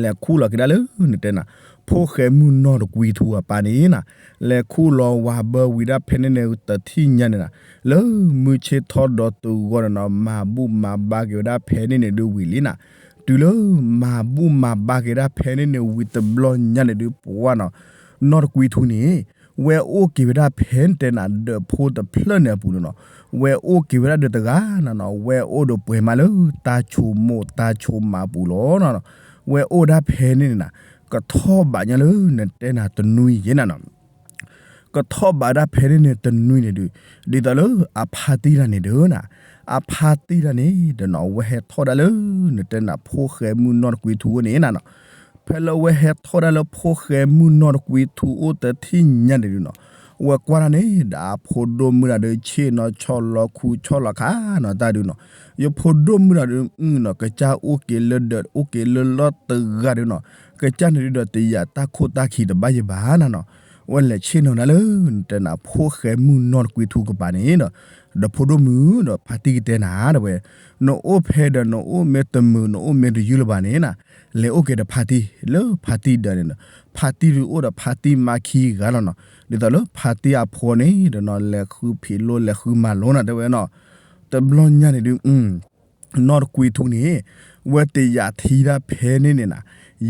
လဲၤခူၣ်လီၤက့ၤဒၣ်လၢ နတဲနၤ, ဖိၣ်ဃဲမုၢ်နီၢ်တကွံထူအပၢ်န့ၣ်နၤ, လဲၤခူၣ်လီၤဝၤဘၢဝံၤဒၣ်ဖဲန့ၣ်န့ၣ် တထံၣ်ညါန့ၣ်နၤ, လၢမုၢ်ဆ့ၣ်ထီၣ်ဒီးတုၤဂီၢ်န့ၣ်နီၤ မၤဘူၣ်မၤဘါက့ၤဝဲဒၣ်ဖဲန့ၣ်န့ၣ်ဒုးဝံၤလံနၤ, တုၤလၢမၤဘူၣ်မၤဘါက့ၤဒၣ်ဖဲန့ၣ်န့ၣ်ဝံၤတဘျီညါန့ၣ်ဒုး ပှၢ်နီၤ, နီၢ်တကွံထူန့ၣ် ဝဲအိၣ်က့ၤဝဲဒၣ်ဖဲနတဲနၤ ဒၢးဖိတဖျၢၣ်န့ၣ်အပူၤန့ၣ်နီၤ, ဝဲအိၣ်က့ၤဝဲဒၣ်ဒီးတဂၤနၤနီၤ, ဝဲအိၣ်ဒီးပှဲၤမးလၢတၢ်ဆိကမိၣ်တၢ်ဆိကမးအပူၤလီၤနၤနီၤ, ဝဲအိၣ်ဒၣ်ဖဲန့ၣ်န့ၣ်နၤ, ကထီၣ်ဘးညါလၢနတဲနၤတနွံယဲနၤနီၤ ကထီၣ်ဘးဒၣ်ဖဲန့ၣ်န့ၣ်တနွံန့ၣ်ဒုး, ဒ်သိးလၢအဖါတံၢ်တၢ်န့ၣ်ဒီးနၤ, အဖါတံၢ်တၢ်န့ၣ်ဒီးနီၤ ဝဲဟဲထီၣ်ဒၣ်လၢ နတဲနၤ ဖိၣ်ဃဲမုၢ်နီၢ်တကွံထူအိၣ်န့ၣ်နၤနီၤ, ဖဲလၢဝဲဟဲထီၣ်ဒၣ်လၢဖိၣ်ဃဲမုၢ်နီၢ်တကွံထူအိၣ်တထံၣ်ညါန့ၣ်ဒုးနီၤ, ဝဲကွၢ်ဒၣ်န့ၣ် ဒီးအဖိဒိၣ်မုၣ်တၢ်ဒီး ဆ့ၣ်နီၤဆီၣ်လီၤခူဆီၣ်လီၤခါနီၤတၢ်ဒုးနီၤ, ယဖိဒိၣ်မုၣ်တၢ်ဒုးနီၤ ကစၢ်အိၣ်က့ၤလၢဒၢး အိၣ်က့ၤလၢလီၢ်တဂၤဒုးနီၤ, ကစၢ်န့ၣ်ဒုးဒီးတယာ်တၢ်ခိၣ်တၢ်ခံတဘၣ်ယဲဘၣ်နၤနီၤ, ဝဲလဲၤဆ့ၣ်နီၤဒၣ်လၢ နတဲနၤ ဖိၣ်ဃဲမုၢ်နီၢ်တကွံထူကပၤန့ၣ်ဒီး, ဒီးဖိဒိၣ်မုၣ်ဒီးဖါတံၢ်ကတဲနၤ တဲဝဲ, နအိၣ်ဖဲဒီး နအိၣ်မ့ၢ်တမုာ် နအိၣ်မ့ၢ်တယုၢ်လၢၤဘၣ်န့ၣ်နၤ, လဲၤအိၣ်က့ၤဒီးဖါတံၢ် လၢဖါတံၢ်ဒၢးန့ၣ်ဒီး, ဖါတံၢ်ဒုးအိၣ်ဒီးဖါတံၢ်မါခံဂၤလီၤနီၤ, ဒ်သိးလၢဖါတံၢ်အဖိန့ၣ်ဒီးနီၤ လဲၤဃုဖံးလိလဲၤဃုမၤလိနၤ တဲဝဲနီၤ, တဘျီညါန့ၣ်ဒုး နီၢ်တကွံထူန့ၣ်, ဝဲတယာ်ထံဒၣ်ဖဲန့ၣ်န့ၣ်နၤ,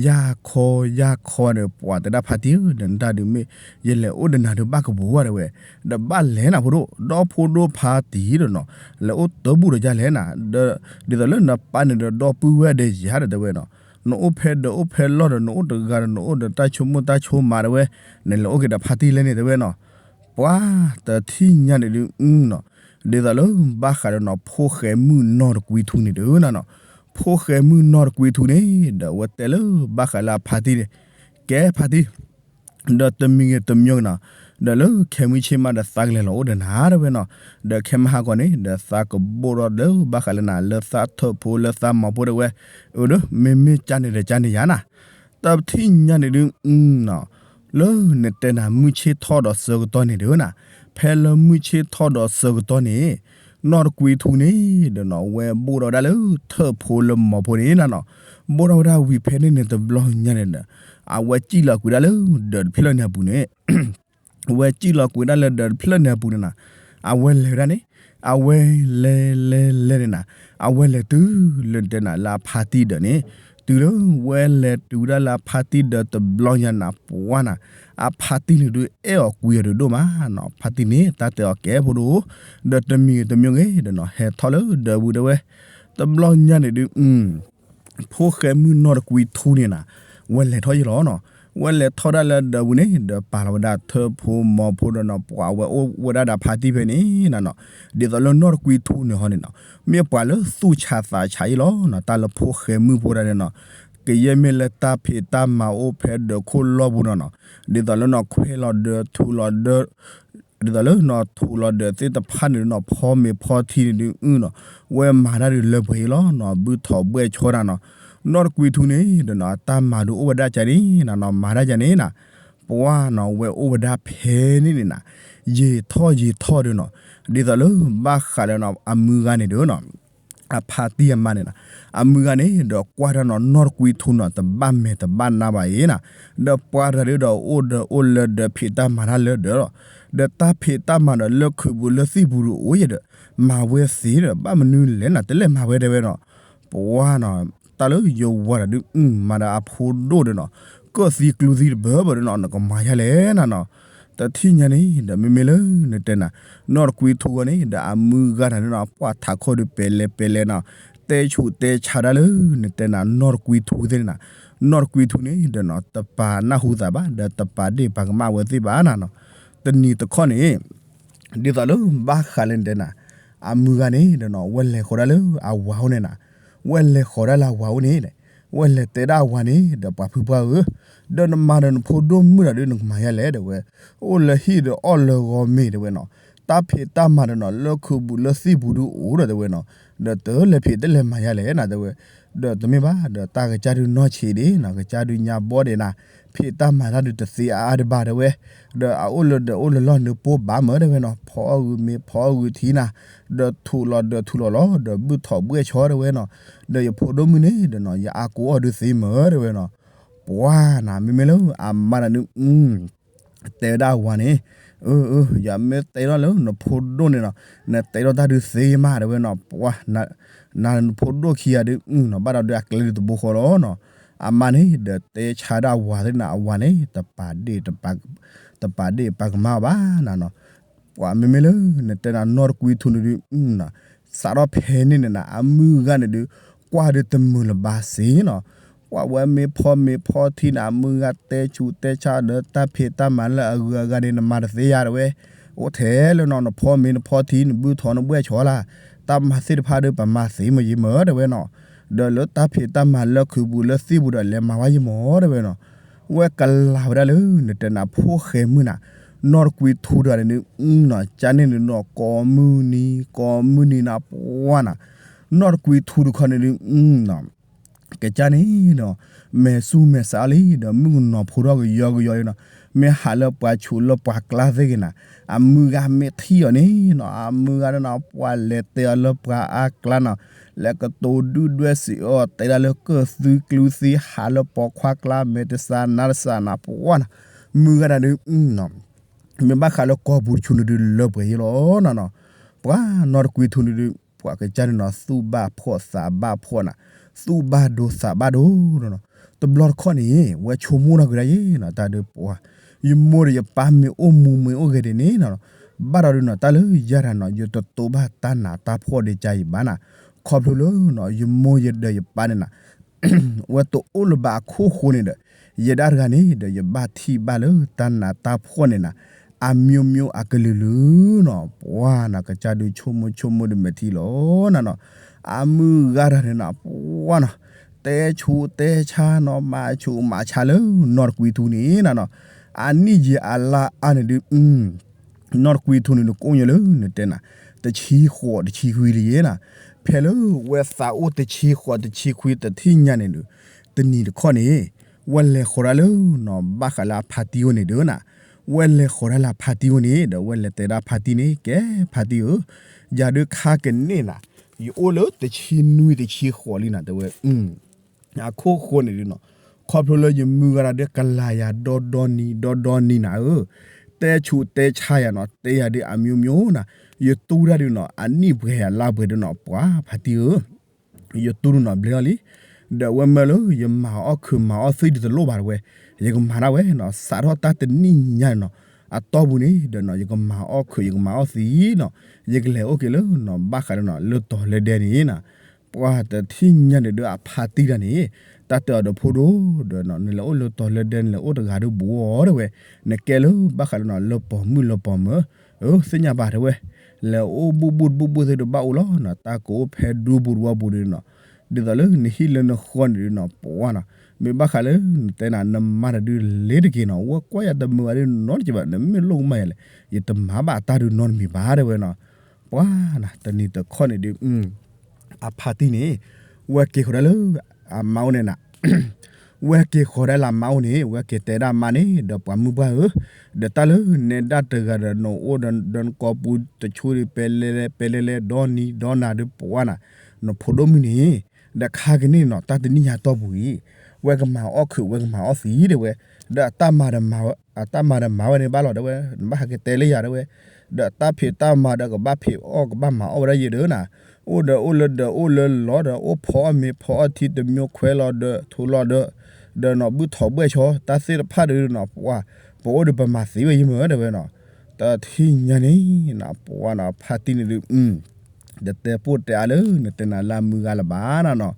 ယၢ်ခီယၢ်ခီဒီး ပှၤတဲဒၣ်ဖါတံၢ်ဧၢ ဒီးနတၢ်ဒုးမ့ၢ် ယလဲၤအိၣ်ဒီးနၤဒုးဘၣ်ကပူၤဝဲတဲဝဲ, ဒီးဘၣ်လဲၤနၤဖိဒိၣ် ဒီဖိဒိၣ်ဖါတံၢ်ဒီးနီၤ, လဲၤအိၣ်တၢ်ဘူၣ်ဒီးယလဲၣ်နၤ, ဒ်သိးလၢနပၢ်န့ၣ်ဒီးဒီပုၢ်ဝဲၢ်ဒီးယၤဒီးတဲဝဲနီၤ, နအိၣ်ဖဲဒီးအိၣ်ဖဲလီၢ်ဒီး နအိၣ်တဂၤဒီး နအိၣ်ဒီးတၢ်ဆိကမိၣ်တၢ်ဆိကမးတဲဝဲ, နလဲၤအိၣ်က့ၤဒီးဖါတံၢ်လဲၣ်န့ၣ်တဲဝဲနီၤ, ပှၤတထံၣ်ညါန့ၣ်ဒုး နီၤ, ဒ်သိးလၢဘၣ်ဃးဒီးနီၤ ဖိၣ်ဃဲမုၢ်နီၢ်တကွံထူန့ၣ်ဒီးနၤနီၤ, ဖိၣ်ဃဲမုၢ်နီၢ်တကွံထူန့ၣ် ဒီးအဝဲတဲလၢဘၣ်ဃးလၢအဖါတံၢ်န့ၣ်, ကဲဖါတံၢ်, ဒီးတမံၤဂ့ၤတမံၤဂ့ၤနီၤ, ဒီးလၢခဲမုၢ်ဆ့ၣ်မးဒီးသးကလဲၤလီၤအိၣ်ဒီးနၤတဲဝဲနီၤ, ဒီးခဲမုၢ်ဟါခီန့ၣ် ဒီးသးကဘိၣ်ထီၣ်လၢဘၣ်ဃးလၢနၤ လၢသးထၢၣ်ဖိလၢသးမီၤဖိတဲဝဲ, အၢ ဒီးမ့မ့ၢ်ကန့ၣ်ဒီးကန့ၣ်ယါနၤ, တၢ်ပထံၣ်ညါန့ၣ်ဒုး လၢနတဲနၤမုၢ်ဆ့ၣ်ထီၣ်ဒီးဆၢကတီၢ်န့ၣ်ဒုးနၤ, ဖဲလၢမုၢ်ဆ့ၣ်ထီၣ်ဒီးဆၢကတီၢ်န့ၣ် နီၢ်တကွံထူန့ၣ်ဒီးနီၤ ဝဲဘိၣ်ထီၣ်ဝဲဒၣ်လၢထၢၣ်ဖိလၢမီၤဖိန့ၣ်နၤနီၤ, ဘိၣ်ထီၣ်ဝဲဒၣ်ဝံၤဖဲန့ၣ်န့ၣ်တဘျီညါန့ၣ်ဒီး အဝဲစံၣ်လီၤကွံာ်ဒၣ်လၢဒၢးတဖျၢၣ်န့ၣ်အပူၤန့ၣ် ဝဲစံၣ်လီၤကွံာ်ဒၣ်လၢဒၢးတဖျၢၣ်န့ၣ်အပူၤန့ၣ်နၤ, အဝဲလဲၤဝဲဒၣ်န့ၣ်, အဝဲလဲၤလဲၤလဲၤန့ၣ်နၤ, အဝဲလဲၤတုၤလၢနတဲနၤလၢအဖါတံၢ်ဒၢးန့ၣ်, တုၤလၢဝဲလဲၤတုၤဝဲဒၣ်လၢအဖါတံၢ်ဒၢးတဘျီညါနၤ ပှၤနၤ, အဖါတံၢ်န့ၣ်ဒုးအဲၣ်အီၤကွံအီၤဒုးဒိၣ်မးနီၤ, ဖါတံၢ်န့ၣ် တၢ်တဲအီၤကဲဖိဒိၣ်, ဒီးတမံၤဂ့ၤတမံၤဂ့ၤဒီးနီၤ ဟဲထီၣ်လၢဒၢးပူၤတဲဝဲ, တဘျီညါန့ၣ်ဒုး ဖိၣ်ဃဲမုၣ်နီၢ်တကွံထူန့ၣ်နၤ, ဝဲလဲၤထီၣ်ယံၤလီၤနီၤ, ဝဲလဲၤထီၣ်ဒၣ်လၢဒၢးပူၤန့ၣ် ဒီးပာ်လီၤဝဲဒၣ်ထၢၣ်ဖိမီၤဖိဒီးနီၤ ပှၤဝဲအိၣ်ဝဲဒၣ်ဒီးဖါတံၢ်ဖဲန့ၣ်နၤနီၤ, ဒ်သိးလၢနီၢ်တကွံထူန့ၣ်ဟီန့ၣ်နီၤ, မ့ၢ်ပှၤလၢသူၣ်ဆးသးဆးယံၤလီၤနီၤ, တၢ်လၢဖိၣ်ဃဲမုၣ်ဖိတၢ်န့ၣ်နီၤ, ကယဲၢ်မ့ၢ်လၢတၢ်ဖံးတၢ်မၤအိၣ်ဖဲဒၢးခိၣ်လီၢ်ပူၤနီၤနီၤ, ဒ်သိးလၢနီၤခွဲးလီၤဒၢးထူးလီၤဒၢး ဒ်သိးလၢနီၤထူးလီၤဒၢးသ့ၣ်တဖၣ်န့ၣ်နီၤ ဖီမ့ၤဖီထံန့ၣ်ဒုးနီၤ, ဝဲမၤတၢ်ဒုးလၢပှဲၤအံၤလီၤနီၤ, ဘုၣ်ထီၣ်ဘှဲၣ်ဆီတၢ်နီၤ, နီၢ်တကွံထူန့ၣ်ဒီးနီၤ တၢ်မၤဒုးအိၣ်ဝဲဒၣ်ကန့ၣ်နၤနီၤ, မၤဒၣ်ကန့ၣ်နၤ, ပှၤနီၤ ဝဲအိၣ်ဝဲဒၣ်ဖဲန့ၣ်န့ၣ်နၤ, ယံာ်ထီၣ်ယံာ်ထီၣ်ဒုးနီၤ, ဒ်သိးလၢဘၣ်ဃးလၢနီၤ အမုၢ်ဂၤန့ၣ်ဒုးနီၤ အဖါတံၢ်အမါန့ၣ်နီၤ, အမုၢ်ဂၤန့ၣ်ဒီးကွၢ်တၢ်နီၤ နီၢ်တကွံထူနီၤ တဘၣ်မဲာ်တဘၣ်နါဘၣ်အံၤနၤ, ဒီးပှၤတဂၤဒုးဒီးအိၣ်ဒီးအိၣ်လၢဒၢးဖံးတၢ်မၤတၢ်လၢဒၢးလီၤ, ဒီးတၢ်ဖံးတၢ်မၤဒီးလၢခုးပူၤလၢသံၣ်ပူၤဒုးအိၣ်ယဲဒီး မၤဝဲသ့ဒီး ဘၣ်မနုၤလဲၣ်နၤ တလဲၤမၤဝဲတဲဝဲနီၤ, ပှၤနီၤ တၢ်လၢယဝၤတၢ်ဒုး မၤဒီးအဖိဒိၣ်ဒီးနီၤ ကၢၣ်သံကျူသံတဘၢဘၢဒီးနီၤ နကမၤယါလဲၣ်နၤနီၤ, တထံၣ်ညါန့ၣ်ဒီး မ့မ့ၢ်လၢနတဲနၤ နီၢ်တကွံထူဂီၢ်န့ၣ်ဒီး အမုၢ်ဂၤတၢ်န့ၣ်နီၤ ပှၤထးခိၣ်ဒုးပဲလဲၤပဲလဲၤနီၤ, တဲဆူးတဲဆါဒၣ်လၢနတဲနၤ နီၢ်တကွံထူသ့ၣ်န့ၣ်နၤ, နီၢ်တကွံထူန့ၣ်ဒီးနီၤ တပာ်နၢ်ဟူသးဘၣ် ဒီးတပာ်ဒ့ၣ်ပာ်ကမၣ်ဝဲသ့ၣ်ဘၣ်နၤနီၤ, တနံၤတခီန့ၣ် ဒ်သိးလၢဘၣ်ဃးလၢနတဲနၤ အမုၢ်ဂၤန့ၣ်ဒီးနီၤ ဝဲလဲၤဃီၤဒၣ်လၢအဝၤအိၣ်န့ၣ်နၤ, ဝဲလဲၤဃီၤဒၣ်လၢအဝၤအိၣ်န့ၣ်, ဝဲလဲၤတဲဒၣ်အဝၤန့ၣ်ဒီး ပှၤဖုပှၢ်ဧၢ, ဒီးနမၤဒီးနဖိဒိၣ်မုၣ်တၢ်ဒုး နကမၤယါလဲၣ်တဲဝဲ, အိၣ်လၢဟံၣ်ဒီးအီၣ်လၢဂီၤမ့ၤတဲဝဲနီၤ, တၢ်ဖံးတၢ်မၤဒီးနီၤ လၢခုးပူၤလၢသံၣ်ပူၤဒုးအိၣ်ဒီးတဲဝဲနီၤ, ဒီးတလဲၤဖံးတလဲၤမၤယါလဲၣ်နၤတဲဝဲ, ဒီးတမ့ၢ်ဘၣ်ဒီး တၢ်ကစၢ်ဒုးနီၢ်ဆံးဒံးနီၤ ကစၢ်ဒုးညါဘီဒံးနၤ, ဖံးတၢ်မၤတၢ်ဒုးတသ့အါအါတဘၣ်တဲဝဲ, ဒီးအအိၣ်လၢဒီးအိၣ်လၢလီၢ်နုာ်ပိၢ်ဘၣ်မၢတဲဝဲနီၤ, ဖီအီၣ်ဂုာ်မ့ၤဖီအီၣ်ဂုာ်ထံနၤ, ဒီးထူးလီၤဒၢးထူးလီၤလီၤ ဒီးဘုၣ်ထီၣ်ဘှဲၣ်ဆီတဲဝဲနီၤ, ဒီးယဖိဒိၣ်မုၣ်န့ၣ်ဒီးနီၤ ယအါကိးအီၤဒုးသ့မၢတဲဝဲနီၤ, ပှၤနၤ မ့မ့ၢ်လၢအမါတၢ်ဒုး တဲဝဲဒၣ်အဝၤန့ၣ်, အၢ အၢ ယမ့ၢ်တဲထီၣ်လၢနဖိဒိၣ်န့ၣ်နီၤ, နတဲထီၣ်တၢ်ဒုးသ့မးတဲဝဲနီၤ, ပှၤ နၤနဖိဒိၣ်ခံဂၤဒုးနီၤ ဘၣ်ဒီးဒုးအကျဲဒုးတဘိဃီလီၤနီၤ, အမါန့ၣ်ဒီးတဲဆါဒၣ်အဝၤသ့ၣ်နၤ အဝၤန့ၣ် တပာ်ဒ့ၣ် တပာ်ဒ့ၣ်ပာ်ကမၣ်အီၤဘၣ်နၤနီၤ, ပှၤမ့မ့ၢ်လၢ နတဲနၤ နီၢ်တကွံထူန့ၣ်ဒုး စးထီၣ်ဖဲန့ၣ်န့ၣ်နၤ အမုၢ်ဂၤန့ၣ်ဒုး ကွၢ်ဒုးတမုာ်လၢၤဘၣ်စ့နီၤ, ပှၤဝဲမ့ၢ်ဖီမ့ၤဖီထံနၤ အမုၢ်ဂၤတဲဆူးတဲဆါဒီးတၢ်ဖံးတၢ်မၤလၢအဂုၤအဂၤန့ၣ် နမၤတသ့ယါတဲဝဲ, အိၣ်ထဲလၢနီၤ နဖီမ့ၤနဖီထံ နဘုၣ်ထီၣ်နဘှဲၣ်ဆီလၢ်, တၢ်မၤသ့ၣ်တဖၣ်ဒုး ပမၤသ့မ့ၢ်ယံၤမၢတဲဝဲနီၤ, ဒီးလၢတၢ်ဖံးတၢ်မၤလၢခုးပူၤလၢသံၣ်ပူၤဒီး လဲၤမၤဝဲယံၤမၢတဲဝဲနီၤ, ဝဲကလၤဝဲဒၣ်လၢ နတဲနၤ ဖိၣ်ဃဲမုၣ်နၤ, နီၢ်တကွံထူတဂၤန့ၣ်ဒုးနီၤ ကန့ၣ်ဒုးနီၤ ကိးမုၢ်နံၤ ကိးမုၢ်နံၤနၤ ပှၤနၤ, နီၢ်တကွံထူတခီန့ၣ်ဒုး ကစၢ်န့ၣ်ဒီး မဲာ်ဆူၣ်မဲာ်ဆါလံဒီး မုၣ်ကနီၤဖိထီၣ်ကယီကယီလံနီၤ, မ့ၢ်ဟးလၢပှၤဆူးလၢပှၤကျါသ့ၣ်ဂ့ၤနၤ, အမုၢ်ဂၤမ့ၢ်ထံၣ်အီၤန့ၣ်နီၤ အမုၢ်ဂၤန့ၣ်နီၤ ပှၤလဲၤတဲအီၤလၢပှၤအါကျါနီၤ, လဲၤကတိၤဒုၣ်ဒွဲၣ်စံးအီၤ တဲဒၣ်လၢကၢၣ်သူကျူသံ ဟးလၢပိာ်ခွါကျါ မဲာ်တစးနါတစးနၤ ပှၤနၤ, မုၢ်ဂၤတၢ်ဒုး မ့ၢ်ဘၣ်ဃးလၢကီၢ်ပူၤတဆူန့ၣ်ဒုးလၢပှဲၤယံၤလီၤနၤနီၤ, ပှၤနီၢ်တကွံထူန့ၣ်ဒုး ပှၤကစၢ်န့ၣ်နီၤ သူၣ်ဘၣ်ဖှီၣ်သးဘၣ်ဖှီၣ်နၤ, သူၣ်ဘၣ်ဒိသးဘၣ်ဒိနီၤ, တဘျီတခီၣ်န့ၣ် ဝဲဆိကမိၣ်ထီၣ်က့ၤဒၣ်ယဲနီၤ တၢ်ဒုးပှၤ ယမိၢ်ဒီးယပၢ်မ့ၢ်အိၣ်မူမ့ၢ်အိၣ်ဂဲၤဒ်န့ၣ်နီၤ, ဘၣ်ဒီးဒုးနီၤ တၢ်လၢယၤတၢ်နီၤ ယတတိဘၣ်တၢ်နးတၢ်ဖှီၣ်ဒံးကါအံၤဘၣ်နၤ, ခီဖျိလၢနီၤ ယမိၢ်ယဒၢးယပၢ်န့ၣ်နၤ ဝဲတအိၣ်လၢၤဘၣ်အခိၣ်ဃိန့ၣ်ဒီး ယဲဒၣ်တဂၤန့ၣ်ဒီး ယဘၣ်ထံၣ်ဘၣ်လၢတၢ်နးတၢ်ဖှီၣ်န့ၣ်နၤ အမျိုးမျိုးအကလုာ်လုာ်နီၤ, ပှၤနၤ ကစၢ်ဒုးဆိကမိၣ်ဆိကမိၣ်ဒုးမဲာ်ထံလီၤနၤနီၤ, အမုၢ်ဂၤတၢ်န့ၣ်နၤ ပှၤနီၤ တဲဆူးတဲဆါနီၤ မၤဆူးမၤဆါလၢနီၢ်တကွံထူန့ၣ်နၤနီၤ, အနံၣ်ယံာ်အလါအါန့ၣ်ဒုး နီၢ်တကွံထူန့ၣ်ဒုး ကိးညါလၢနတဲနၤ တဆံဃိးတဆံခွံလံယဲနၤ, ဖဲလၢဝဲသးအိၣ်တဆံဃိးတဆံခွံတထံၣ်ညါန့ၣ်ဒုး တနံၤတခီန့ၣ် ဝဲလဲၤဃီၤဒၣ်လၢနီၤ ဘၣ်ဃးလၢအဖါတံၢ်အိၣ်န့ၣ်ဒုးနၤ, ဝဲလဲၤဃီၤဒၣ်လၢအဖါတံၢ်အိၣ်န့ၣ် ဒီးဝဲလဲၤတဲဒၣ်ဖါတံၢ်န့ၣ် ကဲဖါတံၢ်ဧၢ, ယၤဒုးခါကန့ၢ်နၤ ယအိၣ်လၢတဆံနွံတဆံဃိးလံနၤ တဲဝဲ အခိၣ်ဃိန့ၣ်ဒုးနီၤ, ခီဖျိလၢယမုၢ်ဂၤဒၣ်ဒုးကလၤယၤဒီဒီနံၤ ဒီဒီနံၤနၤဧၢ, တဲဆူးတဲဆါယၤနီၤ တဲယၤဒုးအမျိုးမျိုးနၤ, ယတူၢ်ဒၣ်ဒုးနီၤ အနံၣ်ပှဲၤယၤလါပှဲၤဒုးနီၤ ပှၤဖါတံၢ်ဧၢ ယတူၢ်ဒုးနီၤဘျဲၣ်လီၤလံ, ဒီးအဝဲမၢလၢယမၤအီၣ်ခုးမၤအီၣ်သံၣ်ဒုးတလိၣ်ဘၣ်တဲဝဲ, ယကမၤဒၣ်ဝဲနီၤ စးထီၣ်တၢ်တနံၣ်ညါနီၤ အတီၢ်ပူၤန့ၣ် ဒီးနီၤ ယကမၤအီၣ်ခုး ယကမၤအီၣ်သံနီၤ, ယကလဲၤအိၣ်က့ၤလၢနီၤ ဘၣ်ဃးလၢနီၤ လၢတီၤလၢဒဲန့ၣ်နၤ, ပှၤတထံၣ်ညါန့ၣ်ဒုးအဖါတံၢ်တဂၤန့ၣ် တၢ်တဲအီၤဒီးဖိဒိၣ် ဒီးနီၤ နလဲၤအိၣ်လၢတီၤလၢဒဲ နလဲၤအိၣ်တဂၤဒုးဘူးအီၤတဲဝဲ, နကဲလၢဘၣ်ဃးလၢနီၤ လၢပိာ်မုၣ်လၢပိာ်မၢၤ သ့ၣ်ညါဘၣ်တဲဝဲ, လဲၤအိၣ်ဘူၣ်ဘူၣ်တဘူၣ်ဘူၣ်သ့ၣ်ဒုးဘၣ်အိၣ်လီၤနီၤ တၢ်ကအိၣ်ဖဲဒူပူၤတဝီပူၤဒုးနီၤ, ဒ်သိးလၢနဟံၣ်လၢနဃီန့ၣ်ဒုးနီၤ ပှၤနီၤ, မ့ၢ်ဘၣ်ဃးလၢနတဲနၤ နမါတၢ်ဒုးလ့ၤတက့ၢ်နီၤ ဝဲကွၢ်ယၤတမုာ်ဂၤဒုးနီတက့ၢ်ဘၣ် နမ့ၢ်လိၣ်ကမၣ်ယၤလဲၣ် ယတမၤဘၣ်အတၢ်ဒုးနီတမံၤဘၣ်တဲဝဲနီၤ, ပှၤနီၤ တနံၤတခီန့ၣ်ဒုး အဖါတံၢ်န့ၣ် ဝဲက့ၤဃီၤဒၣ်လၢ အမါအိၣ်န့ၣ်နၤ ဝဲက့ၤဃီၤဒၣ်လၢအမါအိၣ်န့ၣ် ဝဲက့ၤတဲဒၣ်အမါန့ၣ် ဒီးပှၤမုၢ်ပှၢ်ဧၢ, ဒီးတၢ်လၢနဲဒၣ်တဂၤဒီးနအိၣ်ဒီးနကိာ်ပူၤတဆိဒုး ပဲလဲလဲ ပဲလဲလဲ ဒီနံၤဒီနၤဒုးပှၤနီၤ, နဖိဒိၣ်မုၣ်န့ၣ် ဒီးခါကန့ၣ်နီၤ တၢ်တနံၣ်ညါတီၢ်ပူၤအံၤ ဝဲကမၤအီၣ်ခုး ဝဲကမၤအီၣ်သံတဲဝဲ, ဒီးအတၢ်မၤဒီးမၤဝဲန့ၣ်ဘၣ်လီၤတဲဝဲ, နဘၣ်ဟးက့ၤတဲလၢယၤတဲဝဲ, ဒီးတၢ်ဖံးတၢ်မၤဒီးကဘၣ်ဖံးအီၣ်ကဘၣ်မၤအီၣ်ဝဲဒၣ်ယဲၢ်ဒီးနၤ, အိၣ်ဒီးအိၣ်လၢဒီးအိၣ်လၢလီၤဒီး အိၣ်ဖီအီၣ်မ့ၤဖီအီၣ်ထံတမျိုးခွဲလီၤဒီး ထိလီၤဒီး ဒီးနီၤဘုၣ်ထီၣ်ဘှဲၣ်ဆီ တၢ်သ့ၣ်တဖၣ်ဒုးနီၤ ပှၤ ပအိၣ်ဒီးပမၤသံဝဲယမ့ၢ်တဲဝဲနီၤ, တထံၣ်ညါန့ၣ် ပှၤနီၤ ဖါတံၢ်န့ၣ်ဒုး တတဲပိၢ်တဲအါလၢနတဲနၤလၢအမုၢ်ဂၤလၢၤဘၣ်နၤနီၤ,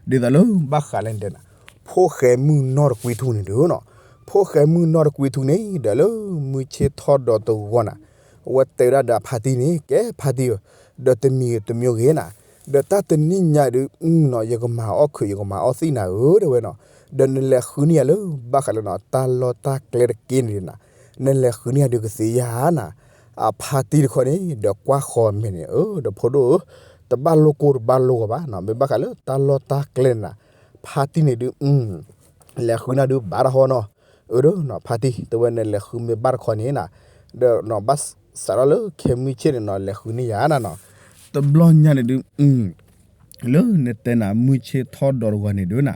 ဒ်သိးလၢဘၣ်ဃးလၢနတဲနၤ ဖိၣ်ဃဲမုၣ်နီၢ်တကွံထူန့ၣ်ဒုးနီၤ, ဖိၣ်ဃဲမုၣ်နီၢ်တကွံထူန့ၣ် ဒီးလၢမုၢ်ဆ့ၣ်ထီၣ်ဒီးတဂီၤနၤ, အဝဲတဲဝဲဒၣ်ဒီးအဖါတံၢ်န့ၣ် ကဲဖါတံၢ်ဧၢ, ဒီးတမံၤတမံၤဂ့ၤနၤ, ဒီးတၢ်တနံၣ်ညါဒုးနီၤ ယကမၤအီၣ်ခုး ယကမၤအီၣ်သံၣ်နၤဧၢ တဲဝဲနီၤ, ဒီးနလဲၤဃုန့ၢ်ယၤလၢဘၣ်ဃးလၢနီၤ တၢ်လီၢ်တၢ်ကျဲတက့ၢ်န့ၣ်နၤ, နလဲၤဃုန့ၢ်ယၤဒုးကသ့ဧါနၤ, အဖါတံၢ်တခီန့ၣ် ဒီးကွၢ်ဃီၤမဲာ်န့ၣ် အၢ ဒီးဖိဒိၣ်ဧၢ, တဘၣ်လိၣ်ကိၢ်တဘၣ်လိၣ်ဂီၤဘၣ်နီၤ, မ့ၢ်ဘၣ်ဃးလၢတၢ်လီၢ်တၢ်ကျဲန့ၣ်နၤ, ဖါတံၢ်န့ၣ်ဒုး လဲၤဃုနၤဒုးဘၣ်တၢ်ဟီနီၤ, အၢ ဒီးနီၤ ဖါတံၢ် တဲဝဲနလဲၤဃုမ့ၢ်ဘၣ်တခီန့ၣ်နၤ, ဒီးနီၤဘၣ်စးထီၣ်လၢခဲမုၢ်ဆ့ၣ်န့ၣ်နီၤ လဲၤဃုန့ၢ်ယၤနၤနီၤ, တဘျီညါန့ၣ်ဒုး လၢနတဲနၤမုၢ်ဆ့ၣ်ထီၣ်ဒီးတဂီၤန့ၣ်ဒုးနၤ,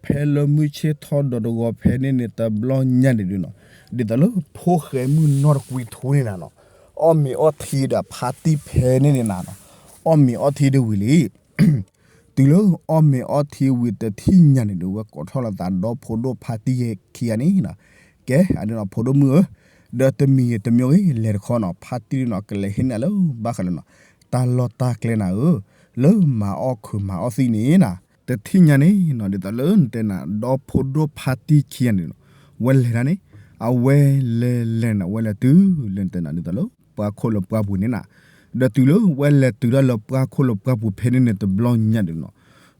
ဖဲလၢမုၢ်ဆ့ၣ်ထီၣ်ဒီးတဂီၤဖဲန့ၣ်န့ၣ် တဘျီညါန့ၣ်ဒုးနီၤ, ဒ်သိးလၢဖိၣ်ဃဲမုၣ်နီၢ်တကွံထူန့ၣ်နၤနီၤ, အီၣ်မ့ၤအီၣ်ထံဒီးဖါတံၢ်ဖဲန့ၣ်န့ၣ်နၤနီၤ, အီၣ်မ့ၤအီၣ်ထံဒုးဝံၤလံ တုၤလၢအီၣ်မ့ၤအီၣ်ထံဝံၤတထံၣ်ညါန့ၣ်ဒုး ဝဲကိးထီၣ်လိာ်သးဒီဖိဒိၣ်ဖါတံၢ်ခံဂၤန့ၣ်နီၤ, ကဲ အဒုးနီၤ ဖိဒိၣ်မုၣ်ဧၢ, ဒီးတမံၤတမံၤဂ့ၤ လဲၤတခီနီၤ ဖါတံၢ်နီၤကလဲၤဟ့ၣ်နၤလၢဘၣ်ဃးလၢနီၤ တၢ်လီၢ်တၢ်ကျဲနၤဧၢ, လၢမၤအီၣ်ခုးမၤအီၣ်သံၣ်န့ၣ်နၤ, တထံၣ်ညါန့ၣ်နီၤ ဒ်သိးလၢနတဲနၤ ဒီဖိဒိၣ်ဖါတံၢ်ခံဂၤန့ၣ်နီၤ, ဝဲလဲၤဒၣ်န့ၣ် အဝဲလဲၤလဲၤန့ၣ် အဝဲလဲၤတုၤလၢနတဲနၤ ဒ်သိးလၢပှၢ်ခိၣ်လၢပှၢ်ပူၤန့ၣ်နၤ, ဒီးတုၤလၢဝဲလဲၤတုၤတၢ်လၢပှၢ်ခိၣ်လၢပှၢ်ပူၤဖဲန့ၣ်န့ၣ် တဘျီညါန့ၣ်နီၤ,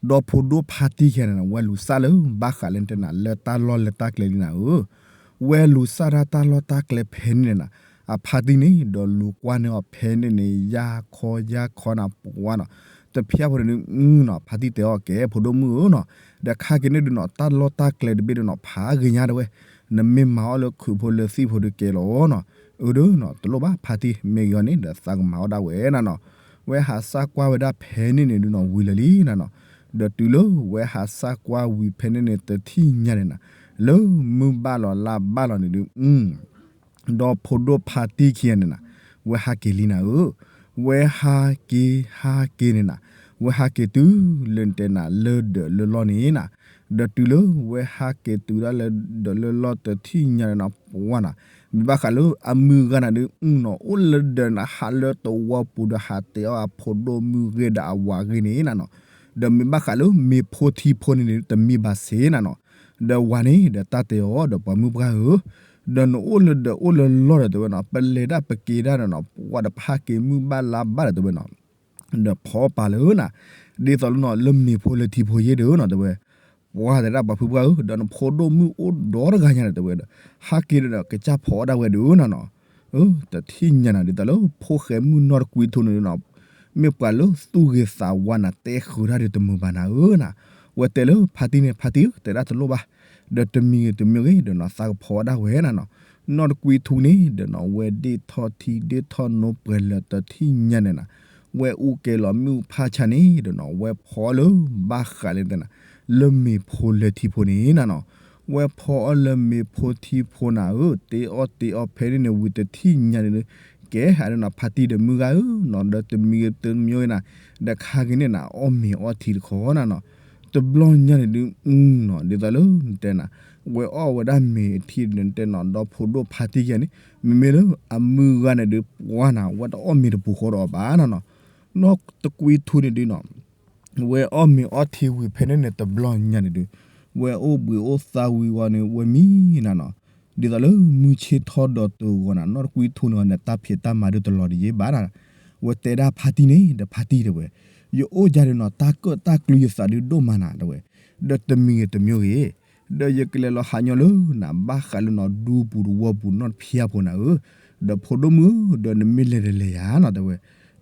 ဒီဖိဒိၣ်ဖါတံၢ်ခံဂၤန့ၣ် ဝဲလူၤစၢ်လၢဘၣ်ဃးလၢနတဲနၤ လၢတၢ်လီၢ်လၢတၢ်ကျဲလံနၤဧၢ, ဝဲလူၤစၢ်တၢ်တၢ်လီၢ်တၢ်ကျဲဖဲန့ၣ်န့ၣ်နၤ, အဖါတံၢ်န့ၣ် ဒီးလူၤကွၢ်န့ၢ်အီၤဖဲန့ၣ်န့ၣ် ယါခီယါခီနၤ ပှၤနီၤ, တဖျါဖိန့ၣ်ဒုးနီၤ ဖါတံၢ်တဲအီၤ ကဲ ဖိဒိၣ်မုၣ်ဧၢနီၤ, ဒီးခါက့ၤန့ၣ်ဒုးနီၤ တၢ်လီၢ်တၢ်ကျဲတဘ့ၣ်ဒုးနီၤ ဖးဂ့ၤညါတဲဝဲ, နမ့ၢ်မၤအီၣ်လၢခုးဖိလၢသံၣ်ဖိဒုးကဲလီၤနီၤ, အၢ ဒီးနီၤ တလိၣ်ဘၣ် ဖါတံၢ် မ့ၢ်ဂ့ၤအီၤန့ၣ် ဒီးသးကမၤအီၣ်ဒၣ်ဝဲနၤနီၤ, ဝဲဟးစၢ်ကွၢ်ဝဲဒၣ်ဖဲန့ၣ်န့ၣ်ဒုးနီၤ ဝံၤလၢာ်လံနၤနီၤ, ဒီးတုၤလၢဝဲဟးစၢ်ကွၢ်ဝံၤဖဲန့ၣ်န့ၣ် တထံၣ်ညါန့ၣ်နၤ, လၢမုၢ်ဘၣ်လီၤလါဘၣ်လီၤန့ၣ်ဒုး ဒီဖိဒိၣ်ဖါတံၢ်ခံဂၤန့ၣ်နၤ, ဝဲဟးက့ၤလံနၤဧၢ, ဝဲဟးက့ၤဟးက့ၤန့ၣ်နၤ, ဝဲဟးက့ၤတုၤလၢနတဲနၤ လၢဒၢးလၢလီၢ်န့ၣ်နၤ, ဒီးတုၤလၢဝဲဟးက့ၤတုၤဒၣ်လၢဒၢးလၢလီၢ်တထံၣ်ညါန့ၣ်နၤ ပှၤနၤ, မ့ၢ်ဘၣ်ဃးလၢအမုၢ်ဂၤနၤဒုးနီၤ အိၣ်လၢဒၢးနၤ ဟးလၢတဝီပူၤဒီးဟးတဲအီၣ်အဖိဒိၣ်မုၣ်ဂ့ၤဒီးအဝၤဂ့ၤန့ၣ်နၤနီၤ, ဒီးမ့ၢ်ဘၣ်ဃးလၢမ့ၤဖိထံဖိန့ၣ်န့ၣ် တမံဘၣ်စ့နၤနီၤ, ဒီးဝၤန့ၣ်ဒီးတၢ်တဲအီၤဒီးပှၤမုၢ်ပှၢ်ဧၢ, ဒီးနအိၣ်လၢဒၢးအိၣ်လၢလီၢ်ဒီးတဲဝဲနီၤ ပလဲၤဒၣ်ပက့ၤဒၣ်ဒီးနီၤ ပှၤတဖၣ်က့ၤမုၢ်ဘၣ်လါဘၣ်ဒီးတဲဝဲနီၤ, ဒီးဖီပာ်လၢနၤ, ဒ်သိးလၢနီၤ လၢမ့ၤဖိလၢထံဖိယဲၢ်ဒီးနီၤတဲဝဲ, ပှၤတဲဒၣ်ပှၤဖုပှၢ်ဧၢ, ဒီးနဖိဒိၣ်မုၣ်အိၣ်ဒီတဂၤညါဒီးတဲဝဲဒီး, ဟးက့ၤဒီးကစၢ်ဖီအီၣ်ဒၣ်ဝဲဒုးနီၤနီၤ, တထံၣ်ညါနီၤ ဒ်သိးလၢဖိၣ်ဃဲမုၢ်နီၢ်တကွံထူန့ၣ်နီၤ, မ့ၢ်ပှၤလၢသူၣ်ဂ့ၤသးဝါနၤ တဲဃုာ်တၢ်ဒီးတမုာ်ဘၣ်နၤဧၢနီၤ, ဝဲတဲလၢဖါတံၢ်န့ၣ် ဖါတံၢ်ဧၢ တဲဒၣ်တလိၣ်ဘၣ်, ဒီးတမံၤဂ့ၤတမံၤဂ့ၤဒီးနီၤ သးကဖီအီၣ်ဒၣ်ဝဲနီၤနီၤ, နီၢ်တကွံထူန့ၣ်ဒီးနီၤ ဝဲဒ့ၣ်ထီၣ်ထံဒ့ၣ်ထီၣ်နိပှဲၤလၢတထံၣ်ညါန့ၣ်နီၤ, ဝဲအိၣ်ကဲလီၤမ့ၣ်အူဖးဆါန့ၣ်ဒီးနီၤ ဝဲဖီအီၣ်လၢဘၣ်ဃးလဲၣ်တဲနၤ, လၢမ့ၤဖိလၢထံဖိန့ၣ်နီၤနီၤ, ဝဲဖီအီၣ်လၢမ့ၤဖိထံဖိနၤဧၢ, တ့အီၣ်တ့အီဖဲန့ၣ်န့ၣ်ဝံၤတထံၣ်ညါန့ၣ်ဒီး, ကဲဟးဒီးနီၤ ဖါတံၢ်ဒီးမုၢ်ဂၤဧၢနီၤ ဒီးတမံၤဂ့ၤတမံၤဂ့ၤနၤ, ဒီးခါက့ၤန့ၣ်နၤ အီၣ်မ့ၤအီထံတခီနၤနီၤ, တဘျီညါန့ၣ်ဒုးနီၤ ဒ်သိးလၢနတဲနၤ, ဝဲအီၣ်ဝဲဒၣ်မ့ၤအထံဒီးနတဲနီၤ ဒီဖိဒိၣ်ဖါတံၢ်ခံဂၤန့ၣ်, မ့မ့ၢ်လၢအမုၢ်ဂၤန့ၣ်ဒုး ပှၤနၤ ဝဲတအီၣ်မ့ၤတပူၤဃီဒီးအီၤဘၣ်နီၤနီၤ, နီၢ်တကွံထူန့ၣ်ဒုးနီၤ ဝဲအီၣ်မ့ၤအီထံဝံၤဖဲန့ၣ်န့ၣ် တဘျီညါန့ၣ်ဒုး, ဝဲအိၣ်ဘှံးအိၣ်သါဝံၤဝံၤန့ၣ် ဝဲမံနၤနီၤ, ဒ်သိးလၢမုၢ်ဆ့ၣ်ထီၣ်ဒီးတဂီၤနၤ နီၢ်တကွံထူန့ၣ်ဝဲန့ၣ် တၢ်ဖံးတၢ်မၤဒုးတလီၤတယံာ်ဘၣ်နၤ, ဝဲတဲဒၣ်ဖါတံၢ်န့ၣ် ဒီးဖါတံၢ်တဲဝဲ, ယအိၣ်ယၤဒီးနီၤ တၢ်ကၢၣ်တၢ်ကျူယသးဒုးဒိၣ်မးနၤတဲဝဲ, ဒီးတမံၤဂ့ၤတမံၤဂ့ၤ ဒီးယကလဲၤလီၤဟးညီလၢနၤ ဘၣ်ဃးလၢနီၤဒူပူၤတဝီပူၤနီၢ်တဖံအဖိနၤဧၢ, ဒီးဖိဒိၣ်မုၣ်ဧၢ ဒီးနမ့ၢ်လဲၤဒီးလဲၤယၤနီၤတဲဝဲ,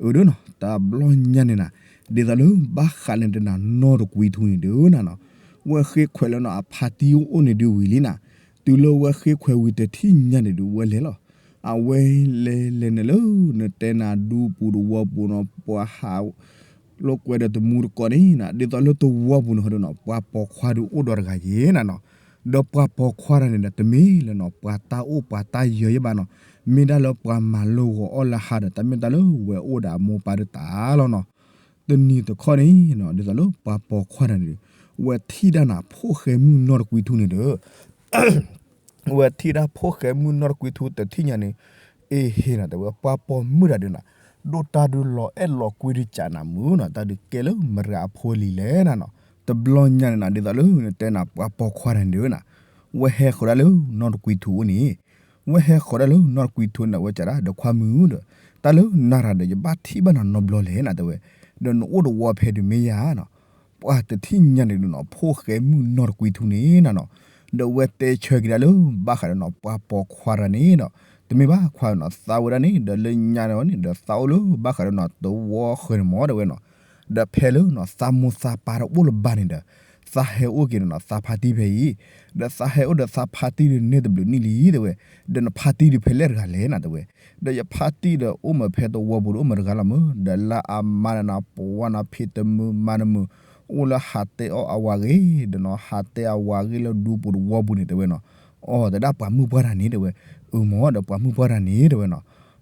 အၢဒီးနီၤ တဘျီညါန့ၣ်နၤ, ဒ်သိးလၢဘၣ်ဃးလၢနတဲနၤ နီၢ်တကွံထူန့ၣ်ဒုးနၤနီၤ, ဝဲဃ့ခွဲးလၢနီၤအဖါတံၢ်အိၣ်န့ၣ်ဒုးဝံၤလံနၤ, တုၤလၢဝဲဃ့ခွဲးဝံၤတထံၣ်ညါန့ၣ်ဒုး ဝဲလဲၤလီၤ, အဝဲလဲၤလဲၤန့ၣ်လၢ နတဲနၤဒူပူၤတဝီပူၤနီၤ ပှၤဟး လိာ်ကွဲဒီးတမူတကိးန့ၣ်နၤ ဒ်သိးလၢတဝီပူၤန့ၣ်ဟီဒီးနီၤ ပှၤပိာ်ခွါဒုးအိၣ်ဒီးတဂၤယ့နၤနီၤ, ဒီးပှၤပိာ်ခွါတဂၤန့ၣ်ဒီး တမ့ၢ်လၢနီၤ ပှၤတၢ်အိၣ်ပှၤတၢ်ယၢၤယ့ဘၣ်နီၤ, မ့ၢ်ဒၣ်လၢပှၤမၤလိာ်ဂီၤအီၣ်လၢဟါဒီး တၢ်မ့ၢ်တၢ်လၢဝဲအိၣ်ဒီးအမိၢ်ပၢ်ဒုးတၢ်လီၤနီၤ, တနံၤတခီန့ၣ်နီၤ ဒ်သိးလၢပှၤပိာ်ခွါတဂၤန့ၣ်ဒီး ဝဲထံၣ်ဒၣ်နၤ ဖိၣ်ဃဲမုၢ်နီၢ်တကွံထူန့ၣ်ဒီး ဝဲထံၣ်ဒၣ်ဖိၣ်ဃဲမုၢ်နီၢ်တကွံထူတထံၣ်ညါန့ၣ်, အ့ဟ့နၤတဲဝဲ ပှၤပိာ်မုၣ်တဂၤဒုးနၤ, ဒိၣ်တၢ်ဒုးလီၤအဲၣ်လီၤကွံဒုးကးနၤမုၢ်နီၤ, တၢ်ဒုးကဲလၢမတၤဂၤအဖိလံၤလဲၣ်နၤနီၤ, တဘျီညါန့ၣ်နၤ ဒ်သိးလၢနတဲနၤ ပှၤပိာ်ခွါတဂၤန့ၣ်ဒုးနၤ, ဝဲဟဲဃီၤဒၣ်လၢနီၢ်တကွံထူအအိၣ်န့ၣ်, ဝဲဟဲဃီၤဒၣ်လၢနီၢ်တကွံထူန့ၣ် ဝဲစံးဒၣ်ဒီးခွါမုၣ်ဒီး, တၢ်လၢနၤတဂၤဒီး ယဘၣ်ထံၣ်ဘၣ်နၤနီတဘျီလဲၣ်နၤတဲဝဲ, ဒီးနအိၣ်တဝီဖဲဒုးမ့ၢ်ယၤနီၤ ပှၤတထံၣ်ညါန့ၣ်ဒုးနီၤ ဖိၣ်ဃဲမုၢ်နီၢ်တကွံထူန့ၣ်နၤနီၤ, ဒီးဝဲတဲဆၢက့ၤဒၣ်လၢဘၣ်ဃးဒီးနီၤ ပှၤပိာ်ခွါတဂၤန့ၣ်ဒီး, တမ့ၢ်ဘၣ်ခွါနီၤ သးဝဲဒၣ်န့ၣ် ဒီးလၢညါန့ၣ်ဒီး သးအိၣ်လၢဘၣ်ဃးဒီးနီၤ တဝီဃၢၤန့ၣ်မ့ၢ်တဲဝဲနီၤ, ဒီးဖဲလၢနီၤ သးမိၢ်သးပၢ်တအိၣ်လၢၤဘၣ်န့ၣ်ဒီး, သးဟဲအိၣ်က့ၤဒီးနီၤ သးဖါတံၢ်ဖဲအံၤ, ဒီးသးဟဲအိၣ်ဒီးသးဖါတံၢ်ဒုးန့ၢ်တဘျုးနံၣ်လံတဲဝဲ, ဒီးနဖါတံၢ်ဒုးဖဲလဲၣ်တဂၤလဲၣ်နၤတဲဝဲ, ဒီးယဖါတံၢ်ဒီးအိၣ်မးဖဲတဝီပူၤဒီးအိၣ်မးတဂၤလီၤမုၢ်, ဒီးလၢအမါန့ၣ်နၤ ပှၤနီၤ ဖံးတမုာ်မၤတမုာ်, အိၣ်လၢဟးတဲအီၣ်အဝၤဂ့ၤ, ဒီးနီၤ ဟးတဲအဝၤဂ့ၤလၢဒူပူၤတဝီပူၤန့ၣ်တဲဝဲနီၤ, အိၣ်တဲဒၣ်ပှၤမုၣ်ပှၢ်တဂၤန့ၣ်တဲဝဲ, အၢမ့ၢ်ဒီးပှၤမုၣ်ပှၢ်တဂၤန့ၣ်တဲဝဲနီၤ,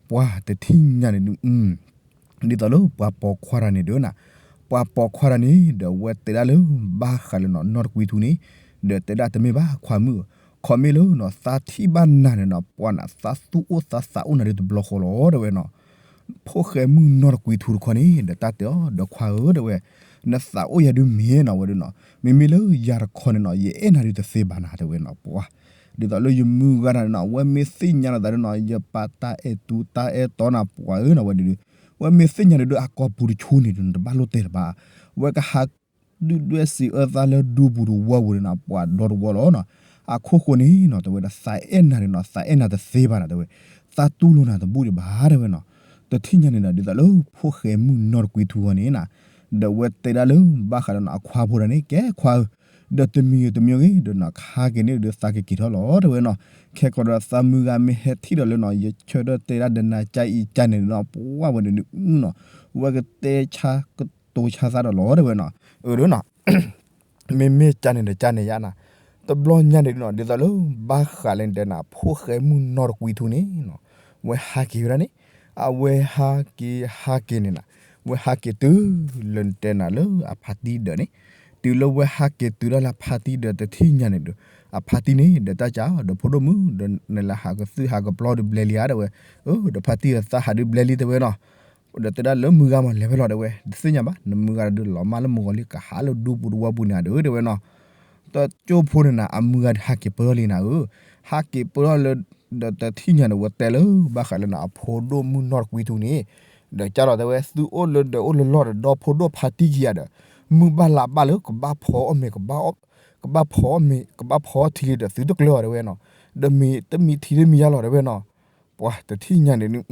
ပှၤတထံၣ်ညါန့ၣ်ဒုး ဒ်သိးလၢပှၤပိာ်ခွါတဂၤန့ၣ်ဒုးနၤ, ပှၤပိာ်ခွါတဂၤန့ၣ် ဒီးဝဲတဲဒၣ်လၢဘၣ်ဃးလၢနီၤ နီၢ်တကွံထူန့ၣ်, ဒီးတဲဒၣ်တမ့ၢ်ဘၣ်ခွါမုၣ်ဧၢ, ခီမ့ၢ်လၢနီၤ သးထံၣ်ဘၣ်နၤန့ၣ်နီၤ ပှၤနၤ သးသူၣ်အိၣ်သးသးအိၣ်နၤဒုးတဘျီဃီလီၤတဲဝဲနီၤ, ဖိၣ်ဃဲမုၢ်နီၢ်တကွံထူတခီန့ၣ် ဒီးတၢ်တဲအီၤဒီးခွါဧၢတဲဝဲ, နသးအိၣ်ယၤဒုးမ့ၢ်နီၤဝဲဒုးနီၤ, မ့မ့ၢ်လၢယၤတခီန့ၣ်နီၤ ယအဲၣ်နၤဒုးတသ့ဘၣ်နၤတဲဝဲနီၤ, ပှၤ ဒ်သိးလၢယမုၢ်ဂၤန့ၣ်နီၤ အဝဲမ့ၢ်သ့ၣ်ညါလီၤသးဒုးနီၤ ယပာ်တၢ်အဲၣ်တူတၢ်အဲၣ်တီနၤပှၤဧၢနီၤဝဲဒုး, ဝဲမ့ၢ်သ့ၣ်ညါဒုးဒုးအကိာ်ပူၤတဆိန့ၣ်ဒုး နတဘၣ်လိၣ်တဲလၢၤဘၣ်, ဝဲကဟးဒုၣ်ဒွဲၣ်စံးအၢသးလၢဒူပူၤတဝီပူၤန့ၣ်နီၤ ပှၤဒီတဝီလီၤနီၤ, အခိၣ်ဃိန့ၣ်နီၤ တဲဝဲဒၣ်သးအဲၣ်နၤဒုးနီၤ သးအဲၣ်နၤတသ့ဘၣ်နၤတဲဝဲ, သးတူၢ်လိာ်နၤတဘူၣ်ဒံးဘၣ်တဲဝဲနီၤ, တထံၣ်ညါန့ၣ်ဒီး ဒ်သိးလၢဖိၣ်ဃဲမုၢ်နီၢ်တကွံထူဂီၢ်န့ၣ်နၤ, ဒီးဝဲတဲဒၣ်လၢဘၣ်ဃးဒီးနီၤ အခွါဖိတဂၤန့ၣ် ကဲခွါဧၢ ဒီးတမံၤဂ့ၤတမံၤဂ့ၤ ဒီးနီၤ ခါက့ၤန့ၣ်ဒီးသးကက့ၤထီၣ်လီၤတဲဝဲနီၤ, ခဲကီးဒီးသးမုၢ်ဂၤမ့ၢ်ဟဲထံၣ်ဒီးလၢနီၤ ယဆၢထၢၣ်တဲဒၣ်ဒီးနၤကါအံၤကါန့ၣ်ဒီးနီၤ ပှၤဝဲန့ၣ်ဒုးနီၤ, ဝဲကတဲဆါကတိၤဆါသးဒီးလီၤတဲဝဲနီၤ, အၢဒုးနီၤ မ့မ့ၢ်ကါန့ၣ်ဒီးကါန့ၣ်ယါနၤ, တဘျီညါန့ၣ်ဒုးနီၤ ဒ်သိးလၢဘၣ်ဃးလၢနတဲနၤ ဖိၣ်ဃဲမုၢ်နီၢ်တကွံထူန့ၣ်နီၤ, ဝဲဟးက့ၤဝဲဒၣ်န့ၣ်, အဝဲဟးက့ၤဟးက့ၤန့ၣ်နၤ, ဝဲဟးက့ၤတုၤလၢနတဲနၤလၢအဖါတံၢ်ဒၢးန့ၣ်, တုၤလၢဝဲဟးက့ၤတုၤဒၣ်လၢအဖါတံၢ်ဒၢးတထံၣ်ညါန့ၣ်ဒီး, အဖါတံၢ်န့ၣ်ဒီးတၢ်ကးဒီးဖိဒိၣ်မုၣ် ဒီးနလဲၤဟးကသုၣ်ဟးကပျီဒုးဘျဲလံဧါတဲဝဲ, အၢ ဒီးဖါတံၢ်ဒီးသးဟးဒုးဘျဲလံတဲဝဲနီၤ ဒီးတဲဒၣ်လၢမုၢ်ဂၤမးလဲၤဖဲလီၤတဲဝဲ, တသ့ၣ်ညါဘၣ် နမုၢ်ဂၤဒုးလီၤမၢ်လၢမုၢ်ဂီၤလံ ကဟးလၢဒူပူၤတဝီပူၤန့ၣ်ဧါဒုးတဲဝဲနီၤ, တကၠိဖိန့ၣ်နၤ အမုၢ်ဂၤဒုးဟးက့ၤပၢၢ်ထီၣ်လံနၤဧၢ, ဟးက့ၤပၢၢ်ထီၣ်လၢ ဒီးတထံၣ်ညါန့ၣ် ဝဲတဲလၢဘၣ်ဃးလၢနၤ အဖိဒိၣ်မုၢ်နီၢ်တကွံထူန့ၣ်, ဒီးကၢ်လီၤတဲဝဲ သုအိၣ်လၢဒီးအိၣ်လၢလီၢ်ဒီး ဒီဖိဒိၣ်ဖါတံၢ်ခံဂၤဒီး မုၢ်ဘၣ်လါဘၣ်လၢကဘၣ်ဖီအီၣ်မ့ၤ ကဘၣ်အီၣ် ကဘၣ်ဖီမ့ၤ ကဘၣ်ဖီထံလံဒီးသုတကျၢၤအီၤတဲဝဲနီၤ, ဒီးမ့ၤတမံထံတမံယါလီၤတဲဝဲနီၤ, ပှၤတထံၣ်ညါန့ၣ်ဒုး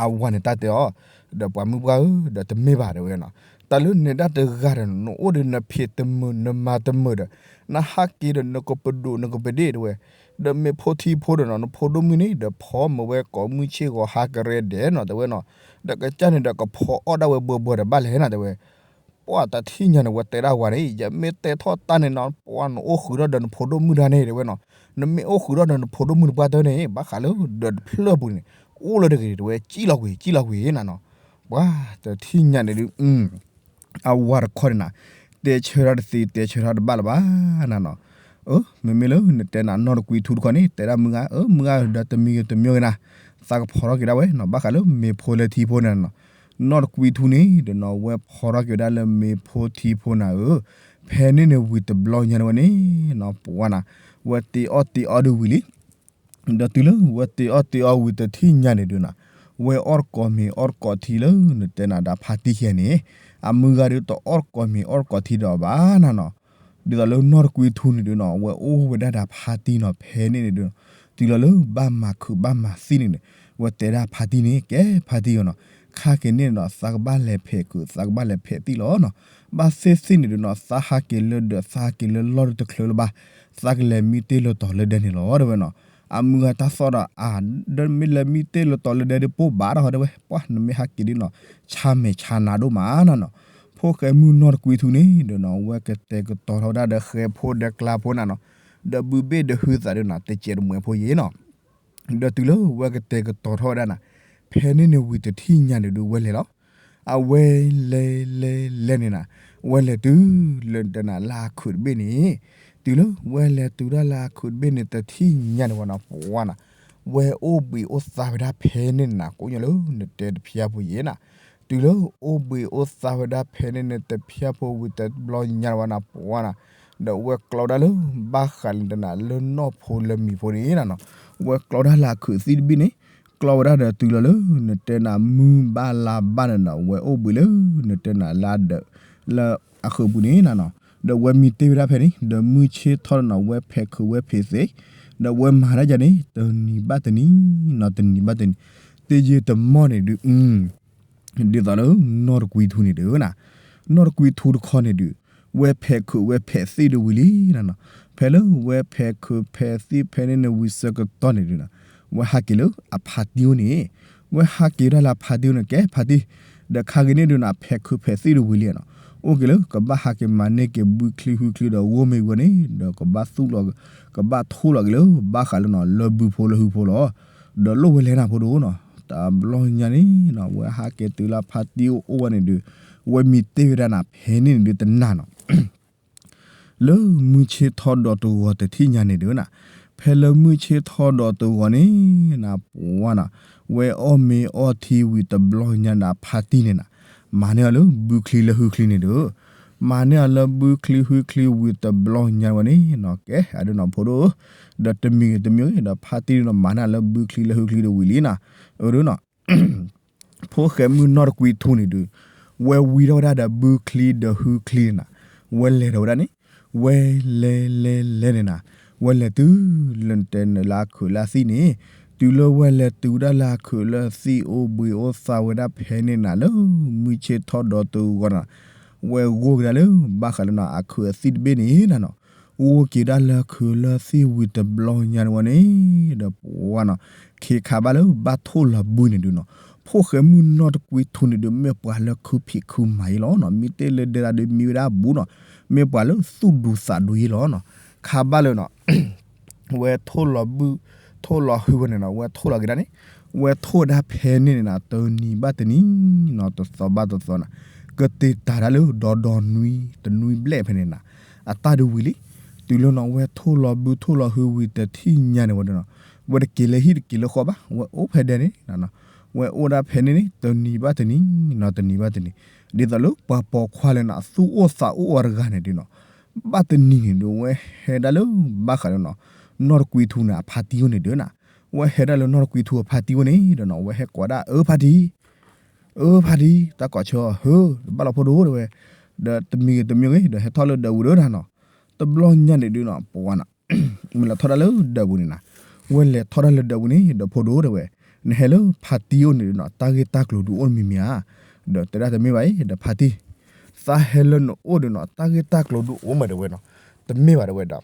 အဝၤန့ၣ်တၢ်တဲအီၤ, ဒီးပှၤမုၢ်ပှၢ်ဧၢ ဒီးတမ့ၢ်ဘၣ်တဲဝဲနီၤ, တၢ်လၢနဲဒၣ်တဂၤဒီး နအိၣ်ဒီးနဖံးတမုာ် နမၤတမုာ်ဒီး နဟးက့ၤဒီးနကပဒိၣ်နကပဒ့ၣ်တဲဝဲ, ဒီးမ့ၢ်ဖိထံဖိဒီးနီၤ နဖိဒိၣ်မုၣ်န့ၣ် ဒီးဖီမ့ၤဝဲကိးမုၢ်ဆ့ၣ်ဂီၤဟါကရဲဒဲးနီၤတဲဝဲနီၤ, ဒီးကစၢ်န့ၣ်ဒီးကဖီအီၣ်ဒၣ်ဝဲဘှီဘှီဒီးဘၣ်လဲၣ်နီၤတဲဝဲ ပှၤတထံၣ်ညါန့ၣ် ဝဲတဲဒၣ်ဝၤန့ၣ် ယမ့ၢ်တဲထီၣ်တၢ်န့ၣ်နီၤ ပှၤနအိၣ်ဃုာ်ထီၣ်ဒီးနဖိဒိၣ်မုၣ်တၢ်န့ၣ်တဲဝဲနီၤ, နမ့ၢ်အိၣ်ဃုာ်ထီၣ်ဒီးနဖိဒိၣ်မုၣ်တပှၢ်တၢၢ်န့ၣ် ဘၣ်ဃးလၢဒီးတဖျၢၣ်ပူၤန့ၣ် အိၣ်လၢတဂ့ၤတဲဝဲ စံၣ်လီၤကွံာ် စံၣ်လီၤကွံာ်နၤနီၤ, ပှၤတထံၣ်ညါန့ၣ်ဒုး အဝၤတခီန့ၣ်နၤ, တဲဆၢထီၣ်တသ့ တဲဆၢထီၣ်တဘၣ်လၢၤဘၣ်နၤနီၤ, အၢ မ့မ့ၢ်လၢနတဲနၤနီၢ်တကွံထူတခီန့ၣ် တဲဒၣ်မုၢ်ဂၤ အၢ မုၢ်ဂၤဒီးတမံၤဂ့ၤတမံၤဂ့ၤနၤ, သးကဖီထီၣ်က့ၤဒၣ်ဝဲနီၤ ဘၣ်ဃးလၢမ့ၤဖိလၢထံဖိန့ၣ်နီၤ, နီၢ်တကွံထူန့ၣ်ဒီးနီၤ ဝဲဖီထီၣ်က့ၤဝဲဒၣ်လၢမ့ၤဖိထံဖိနၤဧၢ, ဖဲန့ၣ်န့ၣ်ဝံၤတဘျီညါန့ၣ်ဝဲန့ၣ်နီၤ ပှၤနၤ, ဝဲတ့အီၣ်တ့အီဒုးဝံၤလံ ဒီးတုၤလၢဝဲတ့အီၣ်တ့အီဝံၤတထံၣ်ညါန့ၣ်ဒုးနၤ, ဝဲအီၣ်တကိးမ့ၤအီၣ်တကိးထံလၢနတဲနၤဒီးဖါတံၢ်ခံဂၤန့ၣ်, အမုၢ်ဂၤဒုးတအီၣ်တကိးမ့ၤအီၣ်တကိးထံဒီးဘၣ်နၤနီၤ, ဒ်သိးလၢနီၢ်တကွံထူန့ၣ်ဒုးနီၤ ဝဲအိၣ်ဝဲဒၣ်ဒီးဖါတံၢ်နီၤ ဖဲန့ၣ်န့ၣ်ဒုး, တုၤလီၤလၢဘၣ်မၤခုးဘၣ်မၤသံၣ်န့ၣ်န့ၣ်, ဝဲတဲဒၣ်ဖါတံၢ်န့ၣ် ကဲဖါတံၢ်ဧၢနီၤ, ခါက့ၤန့ၣ်နီၤ သးကဘၣ်လဲၤဖဲးခုး သးကဘၣ်လဲၤဖဲးသံၣ်လီၤနီၤ, ဘၣ်သ့ၣ်သ့ၣ်န့ၣ်ဒုးနီၤ သးဟးက့ၤလၢဒၢး သးဟးက့ၤလၢလီၢ်ဒုးတချုးလၢၤဘၣ်, သးကလဲၤမံတ့ၢ်လၢတီၤလၢဒဲန့ၣ်လီၤတဲဝဲနီၤ, အမုၢ်ဂၤတၢ်သီၣ်ဒီး အါ ဒီးမ့ၢ်လဲၤမံတ့ၢ်လၢတီၤလၢဒဲဒုးပိၢ်ဘၣ်ဒီးတဲဝဲ ပှၤနမ့ၢ်ဟးက့ၤဒုးနီၤ, ဆါမဲာ်ဆါနါဒိၣ်မးနၤနီၤ, ဖိၣ်ဃဲမုၣ်နီၢ်တကွံထူန့ၣ်ဒီးနီၤ ဝဲကတဲာ်ကတီၤထီၣ်ဝဲဒၣ်ဒီးဃဲၤဖိဒီးကျါဖိနၤနီၤ, ဒီးဘုဘ့ၣ်ဒီးဟုသးဒုးနီၤ တစဲးတမှဲးဖိယ့ၤနီၤ ဒီးတုၤလၢဝဲကတဲာ်ကတီၤထီၣ်ဝဲဒၣ်နၤ, ဖဲန့ၣ်န့ၣ်ဝံၤတထံၣ်ညါန့ၣ်ဒုးဝဲလဲၤလီၤ, အဝဲလဲၤလဲၤလဲၤန့ၣ်နၤ, ဝဲလဲၤတုၤလၢနတဲနၤလၢအခုးတဘ့ၣ်န့ၣ်, တုၤလၢဝဲလဲၤတုၤဒၣ်လၢအခုးတဘ့ၣ်န့ၣ် တထံၣ်ညါန့ၣ်ဝဲနီၤ ပှၤနၤ, ဝဲအိၣ်ဘှံးအိၣ်သါဝဲဒၣ်ဖဲန့ၣ်နၤ ကိးညါလၢနတဲတဖျါဖိယ့ၤနၤ, တုၤလၢအိၣ်ဘှံးအိၣ်သါဝဲဒၣ်ဖဲန့ၣ်န့ၣ် တဖျါဖိဝံၤတဘျီညါဝဲနၤ ပှၤနၤ, ဒီးဝဲကျီဒၣ်လၢ ဘၣ်ဃးလၢနတဲနၤလၢနီၢ်ဖိလၢမံၤဖိန့ၣ်နၤနီၤ, ဝဲကျီဒၣ်လၢအခုးသံၣ်တဘ့ၣ်န့ၣ်, ကျီဝဲဒၣ်ဒီးတုၤလီၤလၢ နတဲနၤမုၢ်ဘၣ်လါဘၣ်န့ၣ်ဒီး ဝဲအိၣ်ဘှံးလၢ နတဲနၤလၢဒၢး လၢအခုးပူၤန့ၣ်နၤနီၤ, ဒီးဝဲမံတ့ၢ်ဝဲဒၣ်ဖဲန့ၣ် ဒီးမုၢ်ဆ့ၣ်ထီၣ်ဒီးနီၤ ဝဲဖဲးခုးဝဲဖဲးသ့ၣ်, ဒီးဝဲမၤဒၣ်ယၤန့ၣ် တနံၤဘၣ်တနံၤနီၤ တနံၤဘၣ်တနံၤ, တယံာ်တမီၢ်န့ၣ်ဒုး ဒ်သိးလၢနီၢ်တကွံထူန့ၣ်ဒုးနၤ, နီၢ်တကွံထူတခီန့ၣ်ဒုး, ဝဲဖဲးခုးဝဲဖဲးသ့ၣ်ဒုးဝံၤလံနၤနီၤ, ဖဲလၢဝဲဖဲးခုးဖဲးသ့ၣ်ဖဲန့ၣ်န့ၣ်ဝံၤဆၢကတီၢ်န့ၣ်ဒုးနၤ, ဝဲဟးက့ၤလၢအဖါတံၢ်အိၣ်န့ၣ်, ဝဲဟးက့ၤဒၣ်လၢအဖါတံၢ်အိၣ်န့ၣ် ကဲဖါတံၢ်, ဒီးခါက့ၤန့ၣ်ဒုးနၤ ဖဲးခုးဖဲးသ့ၣ်ဒုးဝံၤလံနၤ, အိၣ်က့ၤလၢ ကဘၣ်ဟးက့ၤမၤန့ၢ်က့ၤဘုချံဟုချံဒီးဂိၢ်မ့ၢ်ဂီၢ်န့ၣ် ဒီးကဘၣ်သူၣ်လီၤ, ကဘၣ်ထိၣ်လီၤက့ၤလၢ ဘၣ်ဃးလၢနီၤ လၢဘုဖိလၢဟုဖိလီၤ, ဒီးလိၣ်ဝဲလဲၤနၤဖိဒိၣ်နီၤ, တဘျီညါန့ၣ်နီၤ ဝဲဟးက့ၤတုၤလၢဖါတံၢ်အိၣ်ဝဲန့ၣ်ဒုး, ဝဲမံတ့ၢ်ဝဲဒၣ်နၤ ဖဲန့ၣ်န့ၣ်ဒုးတနၤနီၤ လၢမုၢ်ဆ့ၣ်ထီၣ်ဒီးတဂီၤတထံၣ်ညါန့ၣ်ဒုးနၤ, ဖဲလၢမုၢ်ဆ့ၣ်ထီၣ်ဒီးတဂီၤန့ၣ်နၤ ပှၤနၤ, ဝဲအီၣ်မ့ၤအီထံဝံၤတဘျီညါနၤ ဖါတံၢ်န့ၣ်နၤ, မၤန့ၢ်အီၤလၢဘုချံလၢဟုချံန့ၣ်ဒုး, မၤန့ၢ်အီၤလၢဘုချံဟုချံဝံၤတဘျီညါဝဲန့ၣ်နီၤ ကဲအဒုးနီၤဖိဒိၣ်, ဒီးတမံၤဂ့ၤတမံၤဂ့ၤ ဒီးဖါတံၢ်ဒုးနီၤ မၤန့ၢ်အီၤလၢဘုချံလၢဟုချံဒုးဝံၤလံနၤ, အဒုးနီၤ ဖိၣ်ဃဲမုၢ်နီၢ်တကွံထူန့ၣ်ဒုး, ဝဲဝံထီၣ်ဝဲဒၣ်ဒီးဘုချံဒီးဟုချံန့ၣ်နၤ, ဝဲလဲၤထီၣ်ဝဲဒၣ်န့ၣ်, ဝဲလဲၤလဲၤလဲၤန့ၣ်နၤ, ဝဲလဲၤတုၤလၢနတဲနလၢအခုးလၢအသံၣ်န့ၣ်, တုၤလၢဝဲလဲၤတုၤဒၣ်လၢအခုးလၢအသံၣ်အိၣ်ဘှံးအိၣ်သါဝဲဒၣ်ဖဲန့ၣ်နၤ လၢမုၢ်ဆ့ၣ်ထီၣ်ဒီးတဂီၤနၤ, ဝဲဂိၢ်က့ၤဒၣ်လၢ ဘၣ်ဃးလၢနၤအခုးအသံၣ်တဘ့ၣ်န့ၣ်နၤနီၤ ဂိၢ်က့ၤဒၣ်လၢခုးလၢသ့ၣ်ဝံၤတဘျီညါန့ၣ်ဝဲန့ၣ်, ဒီးပှၤနီၤ, ခ့ခါဘၣ်လၢဘၣ်ထိၣ်လီၤဘုန့ၣ်ဒုးနီၤ, ဖိၣ်ဃဲမုၢ်နီၢ်တကွံထူန့ၣ်ဒုး မ့ၢ်ပှၤလၢခုဖံးခုမၤယ့လီၤနီၤ, မ့ၢ်တ့ၢ်လၢဒဲဒၣ်ဒုးမံဝဲဒၣ်ဘူးနီၤ, မ့ၢ်ပှၤလၢသူၣ်ဒူသးဒူယ့လီၤနီၤ, ခါဘၣ်လၢနီၤ ဝဲထိၣ်လီၤဘု, ထိၣ်လီၤဟုဝဲန့ၣ်နီၤ, ဝဲထိၣ်လီၤက့ၤဒၣ်န့ၣ်, ဝဲထိၣ်ဝဲဒၣ်ဖဲန့ၣ်န့ၣ်နၤ, တနံၤဘၣ်တနံၤနီၤ, တသီဘၣ်တသီနၤ, ကတ့ၤတၢ်ဒၣ်လၢဒီဒီနွံ, တနွံဘျဲၣ်ဖဲန့ၣ်နၤ, အတၢ်ဒုးဝံၤလံ, တုၤလၢနီၤ ဝဲထိၣ်လီၤဘုထိၣ်လီၤဟုဝံၤတထံၣ်ညါန့ၣ်ဝဲဒၣ်နီၤ, ဝဲတက့ၤလၢဟံၣ်တက့ၤလၢဃီဘၣ်, ဝဲအိၣ်ဖဲဒဲန့ၣ်, ဝဲအိၣ်ဒၣ်ဖဲန့ၣ်န့ၣ် တနံၤဘၣ်တနံၤနီၤ, တနံၤဘၣ်တနံၤ, ဒ်သိးလၢပှၤပိာ်ခွါလၢနၤ သူၣ်အိၣ်သးအိၣ်အီၤတဂၤန့ၣ်ဒုးနီၤ ဘၣ်တနံၤန့ၣ်ဒုး ဝဲဟဲဒၣ်လၢဘၣ်ဃးလၢနီၤ, နီၢ်တကွံထူန့ၣ် အဖါတံၢ်အိၣ်န့ၣ်ဒုးနၤ, ဝဲဟဲဒၣ်လၢနီၢ်တကွံထူအဖါတံၢ်အိၣ်န့ၣ်ဒီးနီၤ, ဝဲဟဲကိးဒၣ်အၢဖါတံၢ်, အၢဖါတံၢ်, တၢ်ကိးဆၢအီၤ ဟု, ဘၣ်လီၤဖိဒိၣ်တဲဝဲ, ဒီးတမံၤဂ့ၤတမံၤဂ့ၤ ဒီးဟဲထီၣ်လၢဒီးဝံၤဒီးနၤနီၤ, တဘျီညါန့ၣ်ဒုးနီၤ ပှၤနီၤ မ့ၢ်လဲၤထီၣ်ဒၣ်လၢဒၢးပူၤန့ၣ်နီၤ, ဝဲလဲၤထီၣ်ဒၣ်လၢဒၢးပူၤန့ၣ် ဒီးဖိဒိၣ်တဲဝဲ, နဟဲလၢဖါတံၢ်အိၣ်န့ၣ်ဒုးနီၤ တၢ်ဂ့ၢ်တၢ်ကျိၤဒုးအိၣ်မံၤမံၤဧါ, ဒီးတဲဒၣ်တမ့ၢ်ဘၣ်အံၤ ဒီးဖါတံၢ်, သးဟဲလၢနအိၣ်ဒုးနီၤ တၢ်ဂ့ၢ်တၢ်ကျိၤဒုးအိၣ်မးတဲဝဲနီၤ, တမ့ၢ်ဘၣ်တဲဝဲဒီး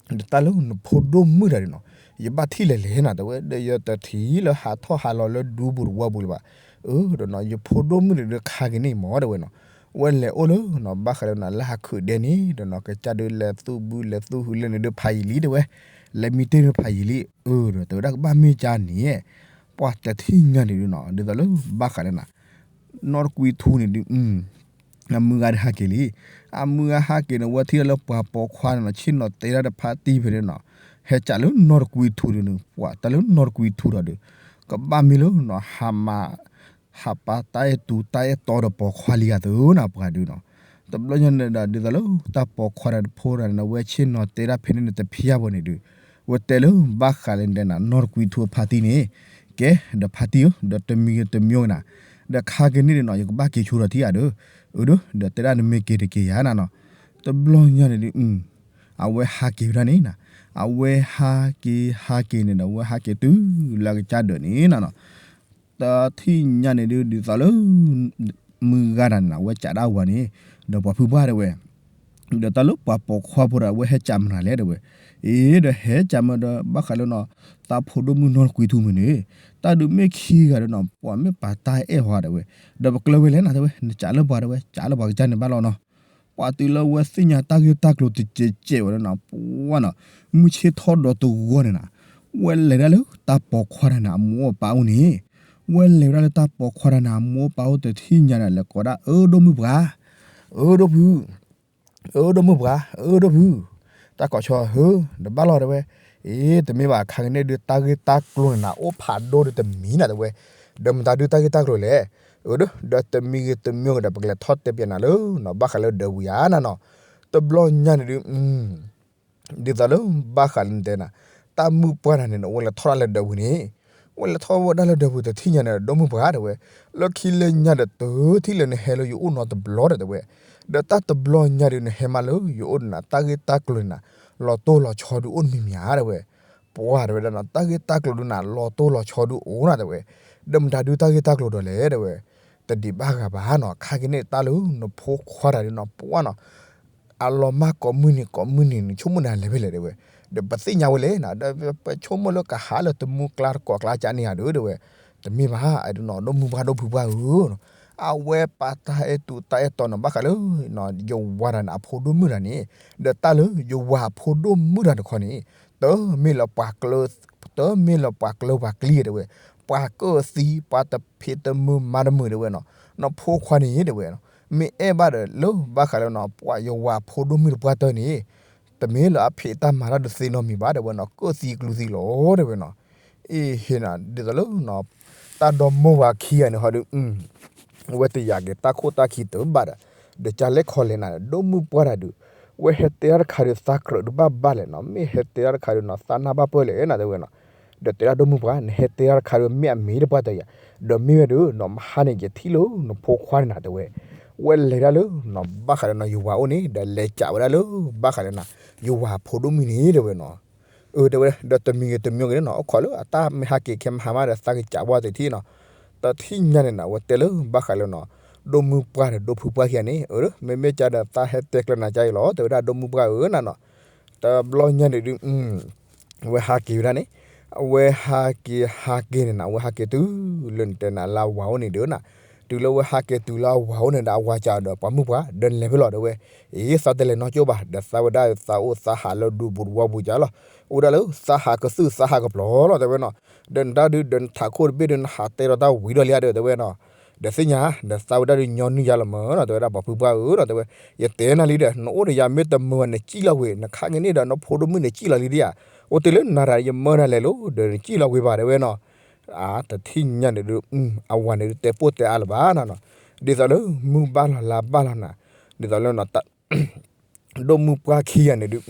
ဒီးတၢ်လၢနဖိဒိၣ်မုၣ်တဂၤဒုးနီၤ, ယဘၣ်ထံၣ်လဲၤလဲၤနၤတဲဝဲ ဒီးယတထံၣ်လၢဟးထီၣ်ဟးလီၤလၢဒူပူၤတဝီပူၤလၢၤဘၣ်, အၢ ဒီးနီၤ ယဖိဒိၣ်မုၣ်တဂၤဒုးခါက့ၤန့ၣ်မးတဲဝဲနီၤ, ဝဲလဲၤအိၣ်လၢနီၤ ဘၣ်ဃးလၢနီၤ လၢဟးခုးဒဲန့ၣ် ဒီးနီၤ ကစၢ်ဒုးလဲၤသူၣ်ဘုလဲၤသူၣ်ဟုလၢန့ၣ်ဒုးဖးယံာ်လံတဲဝဲ, လဲၤမံတ့ၢ်ဒုးဖးယံာ်လံ, အၢ ဒီးတဲဝဲဒၣ်ကဘၣ်မ့ၢ်ကၢ်န့ၣ် ပှၤတထံၣ်ညါန့ၣ်ဒုးနီၤ ဒ်သိးလၢဘၣ်ဃးလၢနၤ နီၢ်တကွံထူန့ၣ်ဒုး အမုၢ်ဂၤဒုးဟးက့ၤလံ, အမုၢ်ဂၤဟးက့ၤန့ၣ် ဝဲထံၣ်ဒၣ်လၢပှၤပိာ်ခွါန့ၣ်နီၤ ဆ့ၣ်နီၤတဲဒၣ်ဒီးဖါတံၢ်ဖဲန့ၣ်နီၤ, ဟဲကးလၢနီၢ်တကွံထူဒုးန့ၣ် ပှၤတၢ်လၢနီၢ်တကွံထူဒီးဒုး ကဘၣ်မ့ၢ်လၢနီၤ ဟးမၤ ဟးပာ်တၢ်အဲၣ်တူတၢ်အဲၣ်တီဒီးပိာ်ခွါလံဧါသၢနီၤ ပှၤဒုးနီၤ, တဘျီညါန့ၣ်ဒီး ဒ်သိးလၢတၢ်ပိာ်ခွါဒီးတဖိဒီးန့ၣ် ဝဲဆ့ၣ်နီၤတဲဒၣ်ဖဲန့ၣ်န့ၣ် တဖံးယၢ်ဘၣ်န့ၣ်ဒုး ဝဲတဲလၢဘၣ်ဃးလၢဒဲးနၤ နီၢ်တကွံထူအဖါတံၢ်န့ၣ်, ကဲ ဒီးဖါတံၢ်ဧၢ ဒီးတမံၤဂ့ၤတမံၤဂ့ၤနၤ, ဒီးခါက့ၤန့ၣ်ဒုးနီၤ ယကဘၣ်က့ၤဆိဒီးထံဧါဒီး, အၢ ဒီးတဲဒၣ်နမ့ၢ်က့ၤတက့ၤယၤနၤနီၤ, တဘျီညါန့ၣ်ဒုး အဝဲဟးက့ၤဝဲဒၣ်န့ၣ်နၤ, အဝဲဟးက့ၤဟးက့ၤန့ၣ်ဒီး အဝဲဟးက့ၤတုၤလၢအကစၢ်ဒၢးန့ၣ်နၤနီၤ, တထံၣ်ညါန့ၣ်ဒုး ဒ်သိးလၢ မုၢ်ဂၤတဂၤန့ၣ် အဝဲကးဒၣ်ဝၤန့ၣ် ဒီးပှၤဖုပှၢ်တဲဝဲ, ဒီးတၢ်လၢပှၤပိာ်ခွါဖိဒီး အဝဲဟဲကးမနုၤလဲၣ်တဲဝဲ, အ့ ဒီးဟဲကးမ့ၢ်ဒီး ဘၣ်ဃးလၢနီၤ သးဖိဒိၣ်မုၣ်နီၢ်တကွံထူမ့ၢ်န့ၣ်, တၢ်ဒုးမ့ၢ်ခံဂၤဒီးနီၤ ပှၤမ့ၢ်ပာ်တၢ်အဲၣ်ဟီတဲဝဲ, ဒီးပကျၢၤဝဲလဲၣ်နၤတဲဝဲ နကးလၢပှၤတဲဝဲ ကးလၢပှၤကစၢ်န့ၣ်ဘၣ်လီၤနီၤ ပှၤတုၤလၢဝဲသ့ၣ်ညါတၢ်ဂ့ၢ်တၢ်ကျိၤတကဲးကဲးဝဲဒီးနီၤ ပှၤနီၤ မုၢ်ဆ့ၣ်ထီၣ်ဒီးတဂီၢ်န့ၣ်နၤ, ဝဲလဲၤဒၣ်လၢတၢ်ပိာ်ခွါတဂၤန့ၣ် အမိၢ်အပၢ်အိၣ်န့ၣ်, ဝဲလဲၤဝဲဒၣ်လၢတၢ်ပိာ်ခွါတဂၤန့ၣ် အမိၢ်အပၢ်အိၣ်တထံၣ်ညါန့ၣ် လဲၤကိးဒၣ် အၢ ဒိၣ်မုၢ်ပှၢ်, အၢ ဒိၣ်ဖု, အၢ ဒိၣ်မုၢ်ပှၢ်, အၢ ဒိၣ်ဖု, တၢ်ကိးဆီဧၢ ဒီးဘၣ်လီၤတဲဝဲ, အ့ တမ့ၢ်ဘၣ်ခါက့ၤန့ၣ်ဒုး တၢ်ဂ့ၢ်တၢ်ကျိၤန့ၣ်နၤ အိၣ်ဖးဒိၣ်ဒီးတမံၤနၤတဲဝဲ, ဒီးမတၤဒုးတၢ်ဂ့ၢ်တၢ်ကျိၤလဲၣ်, အၢ ဒီးတမံၤဂ့ၤတမံၤဂ့ၤဒီး ပကလဲၤထီၣ်တဲပျဲနၤလၢနီၤ ဘၣ်ဃးလၢဒၢးဝံၤဧါနၤနီၤ, တဘျီညါန့ၣ်ဒုး ဒ်သိးလၢဘၣ်ဃးလၢနတဲနၤ, တၢ်မုၢ်ပှၢ်တဂၤန့ၣ် အဝဲလဲၤထီၣ်ဒၣ်လၢဒၢးပူၤန့ၣ်, ဝဲလဲၤထီၣ်ဝဲဒၣ်လၢဒၢးပူၤတထံၣ်ညါန့ၣ် ဒိၣ်မုၢ်ပှၢ်တဲဝဲ, လၢခံလၢညါဒီးတထံၣ်လၢနဟဲလၢယအိၣ်နီတဘျီဒီးတဲဝဲ, ဒီးတၢ်တဘျီညါဒုး နဟဲမးလၢယအိၣ်ဒီးနၤ တၢ်ဂ့ၢ်တၢ်ကျိၤန့ၣ်နၤ လီၤတိၢ်လီၤဆီဒုးအိၣ်တမံၤမံၤဧါတဲဝဲ, ပှၢ်တဲဝဲဒၣ်နီၤ တၢ်ဂ့ၢ်တၢ်ကျိၤဒုးနၤ လီၤတိၢ်လီၤဆီဒုးအိၣ်နၤတဲဝဲ, ဒီးမတၤဒုးတၢ်ဂ့ၢ်တၢ်ကျိၤဒီးလဲၣ်တဲဝဲ, တဒံးဘၣ်ဂၤဘၣ်နီၤ ခါက့ၤန့ၣ်တၢ်လၢနဖိခွါတဂၤဒုးနီၤ ပှၢ်နီၤ အလီၤမၢ်ကိးမုၢ်နံၤကိးမုၢ်နံၤ နဆိကမိၣ်နၤလဲၤဖဲလဲၣ်တဲဝဲ, ဒီးပသ့ၣ်ညါဝဲလဲၣ်နၤ ဒီးပဆိကမိၣ်လၢကဟးလၢတမူကျါတကိးကျါကန့ၣ်ဧါဒုးတဲဝဲ, တမ့ၢ်ဘၣ် ဒိၣ်မုၢ်ပှၢ်ဒိၣ်ဖုပှၢ်ဧၢ, အဝဲပာ်တၢ်အဲၣ်တူတၢ်အဲၣ်တီနီၤ ဘၣ်ဃးလၢ ယဝၤတဂၤန့ၣ် အဖိဒိၣ်မုၣ်တဂၤန့ၣ်, ဒီးတၢ်လၢယဝၤအဖိဒိၣ်မုၣ်တဂၤတခီန့ၣ်, တမ့ၢ်လၢပှၤကျၢ တမ့ၢ်လၢပှၤကျၢပှၤကျံတဲဝဲ, ပှၤကၢၣ်သံ ပှၤတဖံးတမုာ်မၤတမုာ်တဲဝဲနီၤ, နဖိခွါန့ၣ်တဲဝဲ, မ့ၢ်အဲၣ်ဘၣ်ဒီးလၢဘၣ်ဃးလၢနီၤ ပှၤယဝၤဖိဒိၣ်မုၣ်တပှၢ်တၢၢ်န့ၣ်, တမ့ၢ်လၢအဖံးတၢ်မၤတၢ်တသ့နီတမံၤဘၣ်တဲဝဲနီၤ ကၢၣ်သံကျူသံလီၤတဲဝဲနီၤ, အ့ဟ့ၣ်နၤ ဒ်သိးလၢ တၢ်ဒီမိၢ်ဝၤခံဂၤန့ၣ်ဟီဒုး ဝဲတယာ်က့ၤတၢ်ခိၣ်တၢ်ခံတဘၣ်ဒီး, ဒီးကလဲၤခီလဲၤနၤ ဒိၣ်မုၢ်ပှၢ်တဂၤဒုး, ဝဲဟဲတဲတၢ်တခါဒုး သးကြၢးဒုးဘၣ်ဘၣ်လဲၣ်နီၤ မ့ၢ်ဟဲတဲတၢ်တခါဒုးနီၤ သးနၢ်ဘၣ်ပၢၢ်လဲၣ်နၤတဲဝဲနီၤ, ဒီးတဲဒၣ်ဒိၣ်မုၢ်ပှၢ် နဟဲတဲတၢ်တခါဒုး မ့ၢ်အမ့ၢ်တပှၢ်တၢၢ်ယၤ, ဒီးမ့ၢ်ဝဲဒုးနီၤ မဟါန့ၣ် ယထံၣ်လၢနဖိခွါန့ၣ်နၤတဲဝဲ, ဝဲလဲၤဒၣ်လၢနီၤ ဘၣ်ဃးလၢနီၤ ယဝၤအိၣ်န့ၣ် ဒီးလဲၤကးဝဲဒၣ်လၢ ဘၣ်ဃးလၢနၤ ယဝၤဖိဒိၣ်မုၣ်န့ၣ်တဲဝဲနီၤ အၢ တဲဝဲ ဒီးတမံၤဂ့ၤတမံၤဂ့ၤန့ၣ်နီၤ အိၣ်ခိးလၢအတၢ်မ့ၢ်ဟးက့ၤခဲမဟါမးဒီး သးကစးဘၣ်သ့ၣ်ထံၣ်နီၤ, တထံၣ်ညါန့ၣ်နၤ အဝဲတဲလၢဘၣ်ဃးလၢနီၤ ဒိၣ်မုၢ်ပှၢ်ဒီးဒိၣ်ဖုပှၢ်ခံဂၤန့ၣ် အၢ မ့မ့ၢ်ကဒီးသးဟဲတဲကျၢၤနၤကါအံၤလီၤ တဲဝဲဒၣ်ဒိၣ်မုၢ်ပှၢ်ဧၢနၤနီၤ, တဘျီညါန့ၣ်ဒုး အဝဲဟးက့ၤဝဲဒၣ်န့ၣ်, အဝဲဟးက့ၤဟးက့ၤန့ၣ်နၤ အဝဲဟးက့ၤတုၤလၢနတဲနၤလၢအဝၤအိၣ်န့ၣ်ဒီးနၤ, တုၤလၢအဝဲဟးက့ၤတုၤလၢအဝၤအိၣ်န့ၣ်ဒီး အဝၤကးဒီးပှၤမုၣ်ပှၢ် ဒီးနလဲၤဖဲလဲၣ်တဲဝဲ, အ့ သးတလဲၤနီတကၠိၢ်ဘၣ် ဒီးသးဝဲဒၣ်သးအိၣ်သးဟးလၢဒူပူၤတဝီပူၤကလီၤ, အိၣ်ဒၣ်လၢသးဟးကသုၣ်သးဟးကပျီၤလီၤ တဲဝဲနီၤ, ဒီးနတၢ်ဒုးဒီးနထးခိၣ်တဘ့ၣ်ဒီးနဟးတဲဒီးတၢ်ဝံၤဒီးလံဧါဒီး တဲဝဲနီၤ, ဒီးသ့ၣ်ညါ ဒီးသးဝဲဒၣ်ဒုးညီနုၢ်ယါလီၤမၢ်နီၤ တဲဝဲဒၣ်ပှၤဖုပှၢ်ဧၢနီၤ တဲဝဲ, ယတဲနၤလံဒီး နအိၣ်ဒီးယၤမ့ၢ်တမုာ်ဘၣ် နစံၣ်လီၤဝံၤ နခါက့ၤန့ၣ်ဒီး နဖိဒိၣ်မုၣ်န့ၣ်စံၣ်လီၤလံဒံဧါ, အိၣ်တ့ၢ်လၢနၤတၢ် ယမၢနၤလဲၤလိၤ ဒီးနစံၣ်လီၤဝံၤဘၣ် တဲဝဲနီၤ, အါ တထံၣ်ညါန့ၣ်ဒုး အဝၤန့ၣ်ဒုးတဲပိၢ်တဲအါလၢၤဘၣ်နီၤနီၤ, ဒ်သိးလၢမုၢ်ဘၣ်လီၤလါဘၣ်လီၤနၤ, ဒ်သိးလၢ ဒိၣ်မုၢ်ပှၢ်ခံဂၤန့ၣ်ဒုး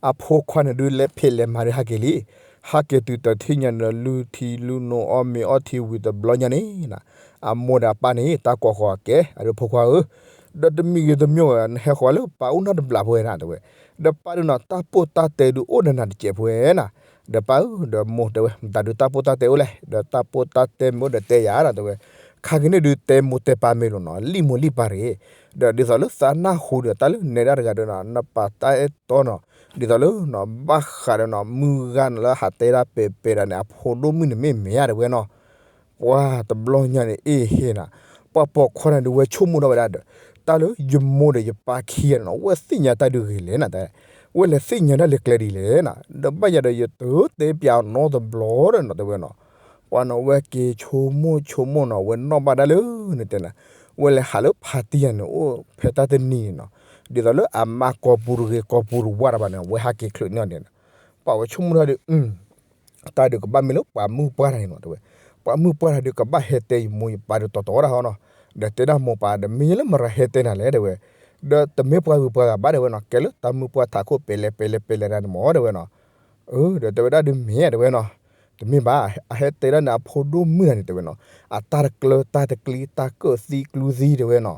အဖိခွါန့ၣ်ဒုး လဲၤဖံးလဲၤမၤဒုးဟးက့ၤလံ, ဟးက့ၤတုၤတထံၣ်ညါန့ၣ်ဒီး လုၢ်ထံလုၢ်နိအီၣ်မ့ၤအီထံဝံၤတဘျီညါန့ၣ်, အမိၢ်ဒီးအပၢ်န့ၣ် တၢ်ကိးဃီၤကဲ အဒုးဖိခွါဧၢ, ဒီးတမံၤဂ့ၤတမံၤဂ့ၤ နဟဲဃီၤလၢပၢ်အိၣ်နီတဘျီဖိဝဲဒၣ် တဲဝဲ, ဒီးပၢ်ဒုးနီၤ တၢ်ပိၢ်တၢ်တဲဒုးအိၣ်ဒီးနၤတစဲးဖိဝဲနီၤ. ဒီးပၢ်ဧၢ ဒီးမိၢ်တဲဝဲ မတၤဒုးတၢ်ပိၢ်တၢ်တဲအိၣ်လဲၣ်, ဒီးတၢ်ပိၢ်တၢ်တဲမ့ၢ်အိၣ်ဒီးတဲယၤနီၤ တဲဝဲ. ခါက့ၤန့ၣ်ဒုးတဲမိၢ်တဲပၢ်မ့ၢ်လိာ်နီၤ လံၣ်မိၢ်လံၣ်ပၢ်ရ့ၣ်. ဒီးဒ်သိးလၢသးနၢ်ဟူဒီးတၢ်လၢနဲဒၣ်တဂၤဒီးနီၤ နပာ်တၢ်အဲၣ်တီနီၤ, ဒ်သိးလၢနီၤ ဘၣ်ဃးဒီးနီၤ မုၢ်ဂၤန့ၣ်လၢဟးတဲဒၣ်ပဲာ်ပဲာ်ဒၣ်န့ၣ် အဖိဒိၣ်မုၣ်န့ၣ်မ့ၢ်မ့ၢ်ဧါ တဲဝဲနီၤ. ပှၤတဘျီညါန့ၣ် အ့ဟ့နီၤ, ပှၤပိာ်ခွါန့ၣ်ဒုးဝဲဆိကမိၣ်ထီၣ်ဝဲဒၣ်ဒီး တၢ်လၢယမိၢ်ဒီးယပၢ်ခံဂၤန့ၣ်နီၤ ဝဲသ့ၣ်ညါတၢ်ဒုးဂ့ၤလဲၣ်နီၤ တဲ, ဝဲလဲၤသ့ၣ်ညါဒၣ်လၢကျဲဒ်လဲၣ်နီၤ, ဒီးဘၣ်ယၤဒီးယတတဲပျးအီၤနီတဘျီဒီးနီၤ တဲဝဲနီၤ. ပှၤနီၤဝဲက့ၤဆိကမိၣ်ဆိကမိၣ်နီၤ ဝဲနီၣ်ဘၣ်ဒၣ်လၢန့ၣ်တဲနၤ, ဝဲလဲၤဟးလၢဖါတံၢ်ယၤန့ၣ် အိၣ်ဖဲတၢ်တနံၤန့ၣ်နီၤ, ဒ်သိးလၢအမါကိးပူၤတဂ့ၤ ကိးပူၤတဝၢ်တဘၣ်န့ၣ် ဝဲဟးက့ၤချုးန့ၢ်အီၤန့ၣ်နီၤ. ပှၤဝဲဆိကမိၣ်ထီၣ်ဒီး တၢ်ဒုးကဘၣ်မ့ၢ်လၢပှၤမုၣ်ပှၢ်တဂၤန့ၣ်နီၤ တဲဝဲ, ပှၤမုၣ်ပှၢ်တဂၤဒုးကဘၣ်ဟဲတဲယမိၢ်ယပၢ်ဒုးတီတီတၢ်ဟီနီၤ, ဒီးတဲဒၣ်မိၢ်ပၢ်ဒီး မ့ၢ်ယလၢမတၤဟဲတဲနၤလဲၣ် တဲဝဲ, ဒီးတမ့ၢ်ပှၤဂုၤပှၤဂၤဘၣ် တဲဝဲနီၤ, ကဲလၢတၢ်မုၣ်ပှၢ်ထးခိၣ်ပဲလဲၤပဲလဲၤပဲလဲၤတၢ်န့ၣ်မ့ၢ် တဲဝဲနီၤ. အၢ ဒီးတဲဝဲဒၣ်ဒုးမ့ၢ် တဲဝဲနီၤ, တမ့ၢ်ဘၣ်, အဟဲတဲဒၣ်န့ၣ် အဖိဒိၣ်မုၣ်တဂၤန့ၣ် တဲဝဲနီၤ, အတၢ်တကျၢတၢ်တကျံ တၢ်ကၢၣ်သံကျူသံ တဲဝဲနီၤ,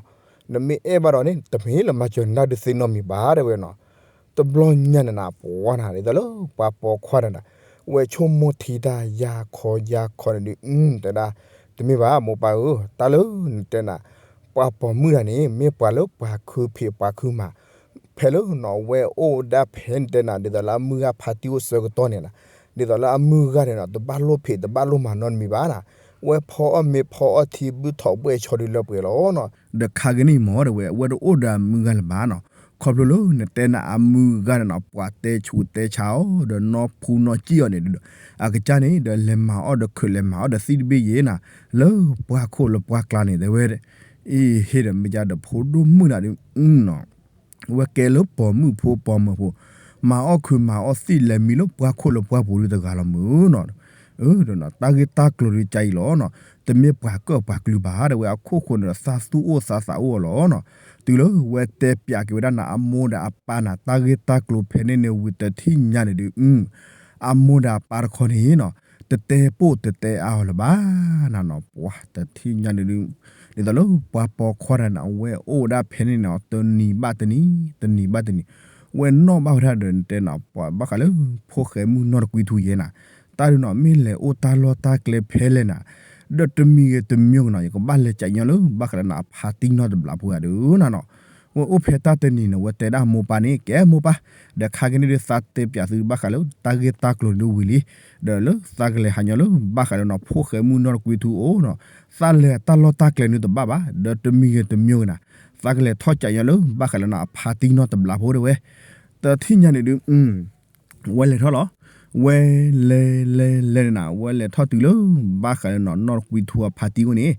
နမ့ၢ်အဲၣ်ဘၣ်ဒီးန့ၣ် တမ့ၢ်လၢမၤစၢၤနၤဒုးသ့နီတမံၤဘၣ် တဲဝဲနီၤ. တဘျီညါန့ၣ်နၤ ပှၤနၤ ဒ်သိးလၢပှၤပိာ်ခွါန့ၣ်နၤ ဝဲဆိကမိၣ်ထံတၢ်ယၤခီယၤခီန့ၣ်ဒုး တဲဒၣ်, တမ့ၢ်ဘၣ် မိၢ်ပၢ်ဧၢ, တၢ်လၢနတဲနၤ ပှၤပိာ်မုၣ်တဂၤန့ၣ် မ့ၢ်ပှၤလၢပှၤခုဖံးပှၤခုမၤ, ဖဲလၢနီၤဝဲအိၣ်ဒၣ်ဖဲန့ၣ်တဲနၤ ဒ်သိးလၢအမုၢ်ဂၤဖါတံၢ်အိၣ်ဆၢကတီၢ်န့ၣ်နၤ, ဒ်သိးလၢအမုၢ်ဂၤန့ၣ်နီၤ တဘၣ်လိၣ်ဖံးတဘၣ်လိၣ်မၤနီတမံၤဘၣ်နၤ, ဝဲဖီအီၣ်မ့ၤဖီအီၣ်ထံဘုထီၣ်ဘှဲၣ်ဆီဒုးလၢပှဲၤလီၤနီၤ, ဒီးခါက့ၤန့ၣ်မ့ၢ် တဲဝဲ အဝဲတအိၣ်ဒီးအမုၢ်ဂၤလၢၤဘၣ်နီၤ, ခီဖျိလၢနတဲနၤအမုၢ်ဂၤန့ၣ်နီၤ ပှၤတဲဆူးတဲဆါအီၤ ဒီးနီၢ်ဖူနီၢ်စံၣ်အီၤန့ၣ်ဒီး အကစၢ်န့ၣ်ဒီးလဲၤမၤအီၣ်ဒီးခုးလဲၤမၤအီၣ်ဒီးသံၣ်တဘ့ၣ်ယဲနၤ, လၢပှၢ်ခိၣ်လၢပှၢ်ကျါန့ၣ် တဲဝဲ, အ့ဟ့ဒီးမ့ၢ်ကဒီးဖိဒိၣ်မုၣ်နၤဒုး ဝဲကဲလၢပိာ်မုၣ်ဖိပိာ်မၢၤဖိ, မၤအီၣ်ခုးမၤအီၣ်သံၣ်လဲၤမံလၢပှၢ်ခိၣ်လၢပှၢ်ပူၤဒုးတဂၤလီၤမုၢ်နီၤ, တၢ်ဂ့ၢ်တၢ်ကျိၤဒုးကါအံၤလီၤနီၤ, တမ့ၢ်ပှၤကၢၣ်ပှၤကျုဘၣ် တဲဝဲ အခိၣ်ဃိန့ၣ်ဒီးသးသူၣ်အိၣ်သးသးအိၣ်အီၤလီၤနီၤ, တုၤလၢဝဲတဲပျးက့ၤဝဲဒၣ်နၤအမိၢ်ဒီးအပၢ်နၤ တၢ်ဂ့ၢ်တၢ်ကျိၤဖဲန့ၣ်န့ၣ်ဝံၤတထံၣ်ညါန့ၣ်ဒုး အမိၢ်ဒီးအပၢ်တခီန့ၣ်နီၤ, တတဲပိၢ်တတဲအါအီၤလၢၤဘၣ်နၤနီၤ, ပှၤတထံၣ်ညါန့ၣ်ဒုး ဒ်သိးလၢပှၤပိာ်ခွါတဂၤန့ၣ် အဝဲအိၣ်ဝဲဒၣ်ဖဲန့ၣ်န့ၣ် တနံၤဘၣ်တနံၤ တနံၤဘၣ်တနံၤ, ဝဲနီၣ်ဘၣ်ဝဲဒၣ်ဒီးနတဲနၤ ပှၤဘၣ်ဃးလၢ ဖိၣ်ဃဲမုၢ်နီၢ်တကွံထူယဲနၤ, တၢ်ဒုးနီၤ မ့ၢ်လဲၤအိၣ်တၢ်လီၢ်တၢ်ကျဲဖဲလဲၣ်နၤ, ဒီးတမံၤဂ့ၤတမံၤဂ့ၤနီၤ ယကဘၣ်လဲၤကးညီလၢ ဘၣ်ဃးလၢနၤအဖါတံၢ်နီၢ်တဘျီဖိဂၤဒုးနၤနီၤ, ဝဲအိၣ်ဖဲတၢ်တနံၤန့ၣ် ဝဲတဲဒၣ်မိၢ်ပၢ်န့ၣ် ကဲမိၢ်ပၢ်, ဒီးခါက့ၤန့ၣ်ဒုးသးတဲပျးသုဘၣ်ဃးလၢတၢ်ဂ့ၢ်တၢ်ကျိၤန့ၣ်ဒုးဝံၤလံ, ဒီးလၢသးကလဲၤဟးညီလၢ ဘၣ်ဃးလၢနၤ ဖိၣ်ဃဲမုၢ်နီၢ်တကွံထူအိၣ်နီၤ, သးလဲၤတၢ်လီၢ်တၢ်ကျဲန့ၣ်တဘၣ်ဘၣ်, ဒီးတမံၤဂ့ၤတမံၤဂ့ၤနၤ, သးကလဲၤထီၣ်ကးညီလၢ ဘၣ်ဃးလၢနၤအဖါတံၢ်နီၢ်တဘျီဖိတဲဝဲ, တထံၣ်ညါန့ၣ်ဒုး ဝဲလဲၤထီၣ်လီၤ, ဝဲလဲၤလဲၤလဲၤန့ၣ်နၤ ဝဲလဲၤထီၣ်တုၤလၢ ဘၣ်ဃးလၢနၤ နီၢ်တကွံထူအဖါတံၢ်အိၣ်န့ၣ်,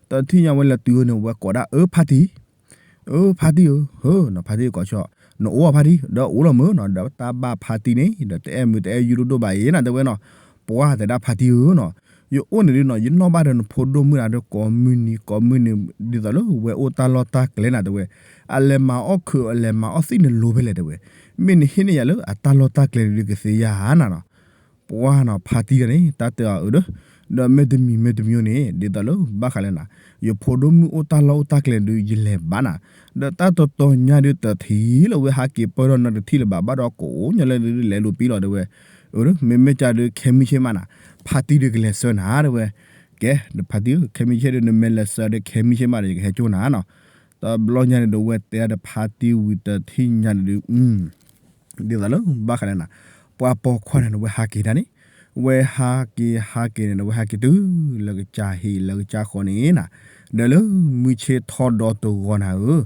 တထံၣ်ညါဝဲလဲၤတုၤန့ၣ် ဝဲကိးဒၣ်အၢဖါတံၢ်, အၢဖါတံၢ်ဧၢ, ဟၢနဖါတံၢ်ကိးဆၢ, နအိၣ်အဖါတံၢ် ဒီးအိၣ်လီၤမုၢ်နီၤ, ဒီးတၢ်ဘၣ်ဖါတံၢ်န့ၣ် ဒီးတအဲၣ်မုာ်တအဲၣ်ယူၢ်ဒိၣ်ဒိၣ်ဘၣ်အံၤနၤ တဲဝဲနီၤ, ပှၤတဲဒၣ်ဖါတံၢ်ဧၢနီၤ, ယအိၣ်န့ၣ်ဒုးနီၤ ယနီၣ်ဘၣ်ဒီးနဖိဒိၣ်မုၣ်နၤဒီးကိးမုၢ်နံၤကိးမုၢ်နံၤ ဒ်သိးလၢဝဲအိၣ်တၢ်လီၢ်တၢ်ကျဲနၤတဲဝဲ, အလဲၤမၤအီၣ်ခုးအလဲၤမၤအီၣ်သံၣ်န့ၣ်လိၤဖဲလဲၣ်တဲဝဲ, မ့ၢ်နဟ့ၣ်န့ၢ်ယၤလၢအတၢ်လီၢ်တၢ်ကျဲန့ၣ်ဒုးကသ့ဧါနၤနီၤ, ပှၤနီၤ ဖါတံၢ်တဂၤန့ၣ် တၢ်တဲအီၤအၢဒီး, ဒီးမ့ၢ်တမံၤမ့ၢ်တမံၤန့ၣ် ဒ်သိးလၢဘၣ်ဃးလၢနၤ, ယဖိဒိၣ်မုၣ်အိၣ်တၢ်လီၢ်အိၣ်တၢ်ကျဲဒုး ယလဲၤဘၣ်နၤ, ဒီးတၢ်တတီၤညါဒုးတထံၣ်လၢဝဲဟးက့ၤပၢၢ်ထီၣ်နီတထံၣ်လၢၤဘၣ် ဘၣ်ဒီးကိးညါလၢဒုးလဲၤလိာ်ပံလီၤတဲဝဲ, အၢ မ့မ့ၢ်ကဒီးခဲမုၢ်ဆ့ၣ်မးနၤ, ဖါတံၢ်ဒုးကလဲၤဆှၢနၤတဲဝဲ, ကဲ ဒီးဖါတံၢ်ဧၢ ခဲမုၢ်ဆ့ၣ်ဒုး နမ့ၢ်လဲၤဆှၢဒီးခဲမုၢ်ဆ့ၣ်မးဒီး ယကဟဲကၠိနၤနီၤ, တဘျီညါန့ၣ်ဒီးဝဲတဲဒီးဖါတံၢ်ဝံၤတထံၣ်ညါန့ၣ်ဒုး ဒ်သိးလၢဘၣ်ဃးလၢနၤ, ပှၤပိာ်ခွါန့ၣ်ဒီးဝဲဟးက့ၤဒၣ်န့ၣ်, ဝဲဟးက့ၤဟးက့ၤန့ၣ်ဒီးဝဲဟးက့ၤတုၤလၢကစၢ်ဟံၣ်လၢကစၢ်ဃီန့ၣ်နၤ, ဒီးလၢမုၢ်ဆ့ၣ်ထီၣ်ဒီတဂီၤနၤဧၢ,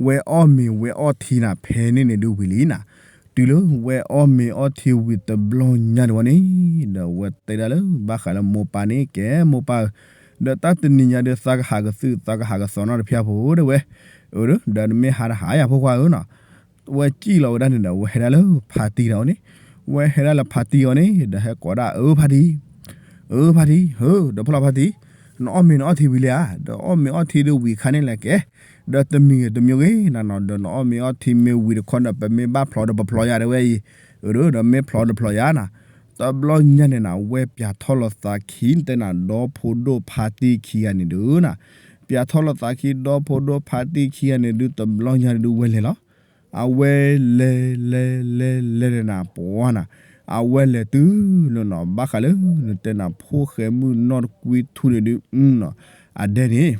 ဝဲအီၣ်မ့ၤဝဲအီၣ်ထံနၤ ဖဲန့ၣ်န့ၣ်ဒုးဝံၤလံနၤ, တုၤလၢဝဲအီၣ်မ့ၤအီၣ်ထံဝံၤတဘျီညါန့ၣ်ဝဲန့ၣ်, ဒီးဝဲတဲဒၣ်လၢဘၣ်ဃးလၢမိၢ်ပၢ်န့ၣ် ကဲမိၢ်ပၢ်ဧၢ, ဒီးတၢ်တနံၤညါဒီးသးကဟးကသုၣ်သးကဟးကသီနီတဖျၢၣ်ဖိတဲဝဲ, အၢ ဒီးနမ့ၢ်ဟးတဟးယၤဖိခွါဧၢနီၤ, ဝဲစံၣ်လီၤဝဲဒၣ်န့ၣ်ဒီး ဝဲဟဲဒၣ်လၢဖါတံၢ်တဂၤအအိၣ်န့ၣ်, ဝဲဟဲဒၣ်လၢဖါတံၢ်အအိၣ်န့ၣ် ဒီးဟဲကိးဒၣ်အၢဖါတံၢ်, အၢဖါတံၢ်ဧၢ, ဒီးဖီၣ်လီၤဖါတံၢ်, နအီၣ်မ့ၤနအီၣ်ထံဝံၤလံဧါ, ဒီးအီၣ်မ့ၤအီၣ်ထံဒုးဝံၤခါန့ၣ်လဲၣ်ကဲ, ဒီးတမံၤဂ့ၤတမံၤဂ့ၤနၤနီၤ ဒီးနအီၣ်မ့ၤအီၣ်ထံမ့ၢ်ဝံၤတခီဒီး ပမ့ၢ်ဘၣ်ဖျိးဒီးပဖျိးယၤတဲဝဲအံၤ, အၢ ဒီးမ့ၢ်ဖျိးဒီးဖျိးယၤနၤ, တဘျီညါန့ၣ်နၤ ဝဲပျးထီၣ်လီၤသးခံတဲနၤ ဒီဖိဒိၣ်ဖါတံၢ်ခံဂၤန့ၣ်ဒုးနၤ, ပျးထီၣ်လီၤသးခံဒီဖိဒိၣ်ဖါတံၢ်ခံဂၤန့ၣ်ဒုး တဘျီညါန့ၣ်ဒုးဝဲလဲၤလီၤ, အဝဲလဲၤလဲၤလဲၤလဲၤလဲၤနၤ ပှၤနၤ, အဝဲလဲၤတုၤလၢနီၤ ဘၣ်ဃးလၢနတဲနၤ ဖိၣ်ဃဲမုၣ်နီၢ်တကွံထူန့ၣ်ဒုး အဒဲန့ၣ်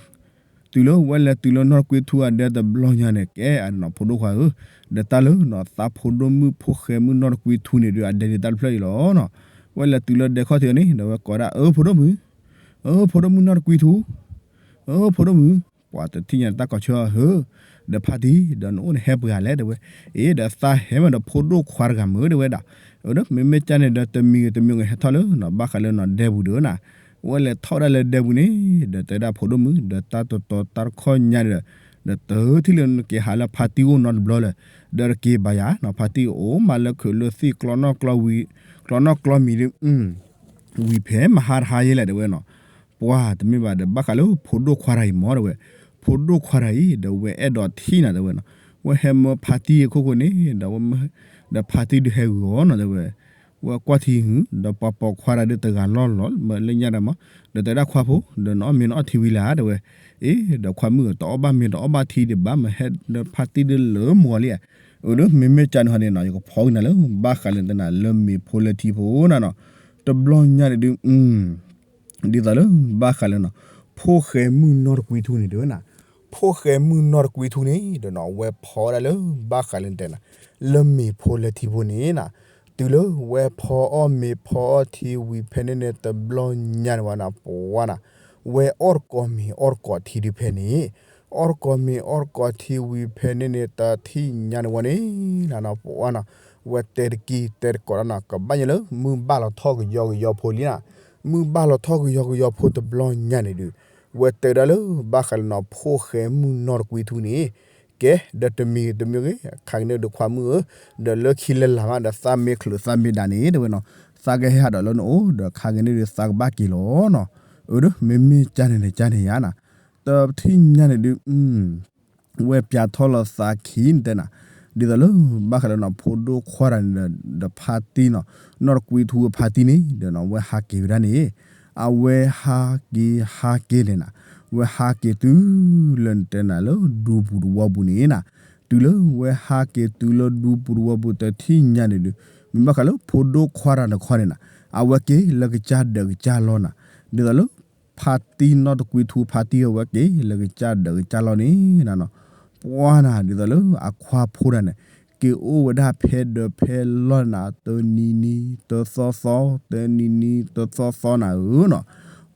တုၤလၢဝဲလဲၤတုၤလၢနီၢ်တကွံထူအဒဲတဘျီညါန့ၣ် ကဲအနီၤ ဖိဒိၣ်ခွါဧၢ, ဒီးတၢ်လၢနီၤ သးဖိဒိၣ်မုၣ်ဖိၣ်ဃဲမုၣ်နီၢ်တကွံထူန့ၣ်ဒုး အဒဲန့ၣ်တၢ်တဖျၢၣ်အံၤလီၤနီၤ. ဝဲလဲၤတုၤလၢဒဲခီၣ်ထံးန့ၣ် ဒီးဝဲကိးဒၣ် အၢ ဖိဒိၣ်မုၣ်, အၢ ဖိဒိၣ်မုၣ်နီၢ်တကွံထူ, အၢ ဖိဒိၣ်မုၣ်, ပှၤတထံၣ်ညါတၢ်ကိးဆၢဟၢ, ဒီးဖါတံၢ် ဒီးနအိၣ်နဟဲပှဲၤဂၤလဲၣ် တဲဝဲ, အ့ ဒီးသးဟဲမးဒီးဖိဒိၣ်ခွါတဂၤမုၢ် တဲဝဲဒၣ်, အၢ မ့မ့ၢ်ကၢ်န့ၣ်ဒီးတမံၤဂ့ၤတမံၤဂ့ၤ ဟဲထီၣ်လၢနီၤ ဘၣ်ဃးလၢနီၤဒဲပူၤဒုးနၤ, ဝဲလဲၤထီၣ်ဝဲဒၣ်လၢဒဲပူၤန့ၣ် ဒီးတဲဒၣ်ဖိဒိၣ်မုၣ် ဒီးတၢ်တတီတၢ်တခီညါဒီး, ဒီးတထံၣ်လၢနက့ၤဟးလၢဖါတံၢ်အိၣ်နီတဘျီလၢၤ, ဒီးတက့ၤဘၣ်ယၤနီၤ ဖါတံၢ်အိၣ်မးလၢခုးလၢသံၣ် ကျီနီၣ်ကျီဝံၤ, ကျီနီၣ်ကျီမံၤဒုး ဝံၤဖဲမဟါတဟါယဲလဲၣ် တဲဝဲနီၤ. ပှၤတမ့ၢ်ဘၣ်ဒီး ဘၣ်ဃးလၢဖိဒိၣ်ခွါတဂၤအံၤမး တဲဝဲ, ဖိဒိၣ်ခွါတဂၤအံၤ ဒီးဝဲအဲၣ်ဒိးထံၣ်နၤ တဲဝဲနီၤ, ဝဲဟဲမၢဖါတံၢ်အခိၣ်ဃိန့ၣ် ဒီးဝဲမၢ, ဒီးဖါတံၢ်ဒုးဟဲဂုာ်အီၤနီၤ တဲဝဲ, ဝဲကွၢ်ထံဟူ ဒီးပှၤပိာ်ခွါတဂၤဒုးတဂၤလီၢ်လီၢ် မၢလၢညါဒီးမး, ဒီးတဲဒၣ်ခွါဖိဒီးနအီၣ်မ့ၤနအီၣ်ထံဝံၤလၢၤ တဲဝဲ, အ့ ဒီးခွါမုၣ်ဧၢ တအီၣ်ဘၣ်မ့ၤတအီၣ်ဘၣ်ထံဒံးဘၣ် မ့ၢ်ဟဲဒီးဖါတံၢ်ဒုးလၢမီၤလံဧါ, အၢ ဒီးမ့မ့ၢ်ကၢ်န့ၣ်ဟီန့ၣ်နီၤ ယကဖီကနၤလၢ ဘၣ်ဃးလၢနတဲနၤ လၢမ့ၤဖိလၢထံဖိနီၤနီၤ, တဘျီညါန့ၣ်ဒုး ဒ်သိးလၢ ဘၣ်ဃးလၢနီၤ ဖိၣ်ဃဲမုၣ်နီၢ်တကွံထူန့ၣ်ဒုးနၤ, ဖိၣ်ဃဲမုၣ်နီၢ်တကွံထူန့ၣ်ဒီးနီၤ ဝဲဖီဒၣ်လၢ ဘၣ်ဃးလၢနတဲနၤ လၢမ့ၤဖိလၢထံဖိန့ၣ်နၤ, တုၤလၢဝဲဖီအီၣ်မ့ၤဖီအီၣ်ထံဝံၤဖဲန့ၣ်န့ၣ် တဘျီညါန့ၣ်ဝဲနၤ ပှၤနၤ, ဝဲအီၣ်တကိးမ့ၤအီၣ်တကိးထံဒုးဖဲန့ၣ်, အီၣ်တကိးမ့ၤအီၣ်တကိးထံဝံၤဖဲန့ၣ်န့ၣ် တထံၣ်ညါန့ၣ်ဝဲန့ၣ် နၤနီၤ ပှၤနၤ, ဝဲတဲတကံၢ်တဲတကိးနၤနီၤ ကဘၣ်ညါလၢ မုၢ်ဘၣ်လီၤထီၣ်ကယီကယီဖိလံနၤ, မုၢ်ဘၣ်လီၤထီၣ်ကယီကယီဖိတဘျီညါန့ၣ်ဒုး, ဝဲတဲဒၣ်လၢ ဘၣ်ဃးလၢနီၤ ဖိၣ်ဃဲမုၣ်နီၢ်တကွံထူန့ၣ်, ကဲ ဒီးတမံၤဂ့ၤတမံၤဂ့ၤ ခါက့ၤန့ၣ်ဒုးခွါမုၣ်ဧၢ, ဒီးလၢခံလၢလာ်မး ဒီးသးမ့ၢ်ချုးသးမ့ၢ်ဒၣ်န့ၣ် တဲဝဲနီၤ, သးကဟဲဟးဒီးလၢနအိၣ် ဒီးခါက့ၤန့ၣ်ဒုးသးကဘၣ်က့ၤလီၤနီၤ, အၢ ဒီးမ့မ့ၢ်ကၢ်န့ၣ်န့ၣ် ကၢ်န့ၣ်ယါနၤ, တထံၣ်ညါန့ၣ်ဒုး ဝဲပျးထီၣ်လီၤသးခံန့ၣ်တဲနၤ, ဒ်သိးလၢ ဘၣ်ဃးလၢနီၤ ဖိဒိၣ်ခွါတဂၤန့ၣ်ဒီး ဒီးဖါတံၢ်နီၤ, နီၢ်တကွံထူအဖါတံၢ်န့ၣ်ဒီးနီၤ ဝဲဟးက့ၤဝဲဒၣ်န့ၣ်, အဝဲဟးက့ၤဟးက့ၤန့ၣ်နၤ, ဝဲဟးက့ၤတုၤလၢနတဲနၤလၢဒူပူၤတဝီပူၤန့ၣ်နၤ, တုၤလၢဝဲဟးက့ၤတုၤလၢဒူပူၤတဝီပူၤတထံၣ်ညါန့ၣ်ဒုး, မ့ၢ်ဘၣ်ဃးလၢဖိဒိၣ်ခွါတဂၤတခီန့ၣ်နၤ, အဝဲက့ၤလၢကစၢ်ဒၢးကစၢ်လီနၤ, ဒ်သိးလၢ ဖါတံၢ်နီၢ်တကွံထူဖါတံၢ်အဝဲက့ၤလၢကစၢ်ဒၢးကစၢ်လီန့ၣ်နၤနီၤ, ပှၤနၤ ဒ်သိးလၢအခွါဖိတဂၤန့ၣ် က့ၤအိၣ်ဝဲဒၣ်ဖဲဒၢးဖဲလီၢ်နၤ တနံၤနံၤတသီသီ တနံၤနံၤတသီသီနၤဧၢနီၤ,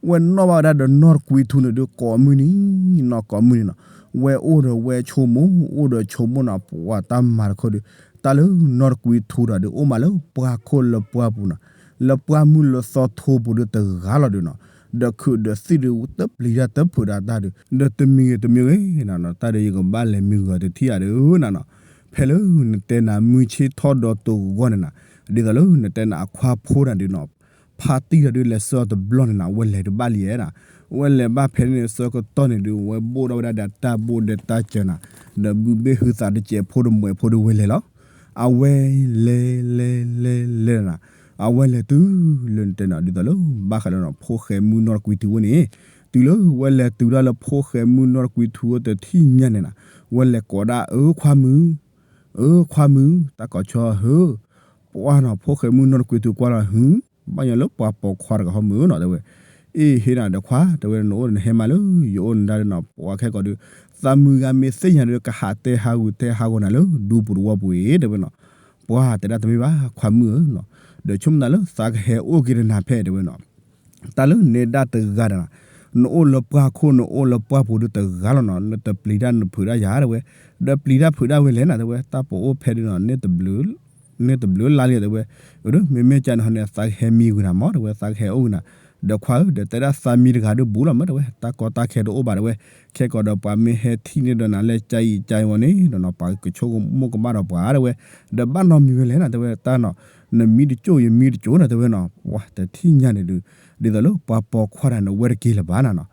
ဝဲနီၣ်ဘၣ်ဝဲဒၣ်ဒီးနီၢ်တကွံထူန့ၣ်ဒုးကိးမုၢ်နံၤနီၤ ကိးမုၢ်နံၤနီၤ, ဝဲအိၣ်ဒီးဝဲဆိကမိၣ် အိၣ်ဒီးဆိကမိၣ်နၤ ပှၤတၢ်မၤတခီဒုး, တၢ်လၢနီၢ်တကွံထူဒီးဒုး အိၣ်မးလၢပှၢ်ခိၣ်လၢပှၢ်ပူၤနီၤ, လၢပှၢ်မုၢ်လၢသီထိပူၤဒုးတဂၤလီၤဒုးနီၤ, ဒီးခုးဒီးသံၣ်ဒုး တပျံၤတၢ်တဖုးတၢ်တၢ်ဒုး ဒီးတမံၤဂ့ၤတမံၤဂ့ၤနၤနီၤ, တၢ်ဒီးယကဘၣ်လဲၤမံဂ့ၤတထံၣ်ဧါဒုးနၤနီၤ, ဖဲလၢနတဲနၤမုၢ်ဆ့ၣ်ထီၣ်ဒီးတဂီၢ်န့ၣ်နၤ, ဒ်သိးလၢနတဲနၤအခွါဖိတဂၤဒုးနီၤ, ဖါတံၢ်တဂၤဒုးလဲၤဆှၢအီၤတဘျီန့ၣ်နၤ ဝဲလဲၤတဘၣ်လံဧါနၤ, ဝဲလဲၤဘၣ်ဖဲန့ၣ်ဆၢကတီၢ်န့ၣ်ဒုး ဝဲဘိၣ်ထီၣ်ဝဲဒၣ်ဒီးတၢ်ဘိၣ်ဒီးတၢ်စၢၤနၤ, ဒီးဘုဘ့ၣ်ဟုသးတစဲးဖိတမှဲးဖိဒုးဝဲလဲၤလီၤ. အဝဲလဲၤလဲၤလဲၤလဲၤနၤ, အဝဲလဲၤတုၤလၢနတဲနၤ ဒ်သိးလၢ ဘၣ်ဃးလၢနီၤ ဖိၣ်ဃဲမုၢ်နီၢ်တကွံထူဝဲန့ၣ်, တုၤလၢဝဲလဲၤတုၤဒၣ်လၢဖိၣ်ဃဲမုၢ်နီၢ်တကွံထူဝဲတထံၣ်ညါန့ၣ်နၤ, ဝဲလဲၤကိးဒၣ် အၢခွါမုၢ်, အၢခွါမုၢ်, တၢ်ကိးဆၢဟၢ, ပှၤနီၤ ဖိၣ်ဃဲမုၢ်နီၢ်တကွံထူကွၢ်လီၤ ဟု, ဘၣ်ညီလၢပှၤပိာ်ခွါတဂၤဟီမုၢ်နီၤ တဲဝဲ, အ့ၣ် ဟ့နၤဒီးခွါ တဲဝဲ နအိၣ်နဟဲမးလၢ ယအိၣ်နဒၣ်ဒီးနီၤ ပှၤခဲကိာ်ဒုး သးမုၢ်ဂၤမ့ၢ်သ့ၣ်ညါဒီး ကဟးတဲဟးဂူာ်တဲဟးဂီၤနၤလၢ ဒူပူၤတဝီပူၤအံၤ တဲဝဲနီၤ, ပှၤတဲဒၣ်တမ့ၢ်ဘၣ် ခွါမုၢ်ဧၢနီၤ, ဒီးဆိကမိၣ်သးလၢသးကဟဲအိၣ်က့ၤဒီးနၤဖဲ တဲဝဲနီၤ, တၢ်လၢနဲဒၣ်တဂၤဒီးနၤ, နအိၣ်လၢပှၢ်ခိၣ် နအိၣ်လၢပှၢ်ပူၤဒုးတဂၤလီၤနီၤ, နတပျံၤတၢ်နဖုးတၢ်ယၤ တဲဝဲ, ဒီးပျံၤတၢ်ဖုးတၢ်ဝဲလဲၣ်နၤ တဲဝဲ, တၢ်ပအိၣ်ဖဲဒုးနီၤ န့ၣ်တဘျုးလါလံ တဲဝဲ, အၢ မ့မ့ၢ်ကၢ်န့ၣ်ဟီန့ၣ် သးကဟဲမံဝံၤနၤမး တဲဝဲ, သးကဟဲအိၣ်ဝံၤနၤ, ဒီးခွါဧၢ ဒီးတဲဒၣ်သးမံတဂၤဒုးဘူးလီၤမး တဲဝဲ, တၢ်ကီတၢ်ခဲတအိၣ်ဘၣ် တဲဝဲ, ခဲကိာ်ဒီးပှၤမ့ၢ်ဟဲထံၣ်န့ၢ်ဒီးနၤလၢကၢ်အံၤကၢ်အံၤဝဲန့ၣ်ဒီးနီၤ ပှၤကဆိကမိၣ်ကမၣ်ဒီးပှၤ တဲဝဲ, ဒီးဘၣ်နီတမံၤဝဲလဲၣ်နၤ တဲဝဲ, တၢ်နီၤ နမံတကၠိၣ်ယမံတကၠိၣ်နၤ တဲဝဲနီၤ, ပှၤတထံၣ်ညါန့ၣ်ဒုး ဒ်သိးလၢပှၤပိာ်ခွါတဂၤန့ၣ် ဝဲတက့ၤလၢၤဘၣ်နၤနီၤ,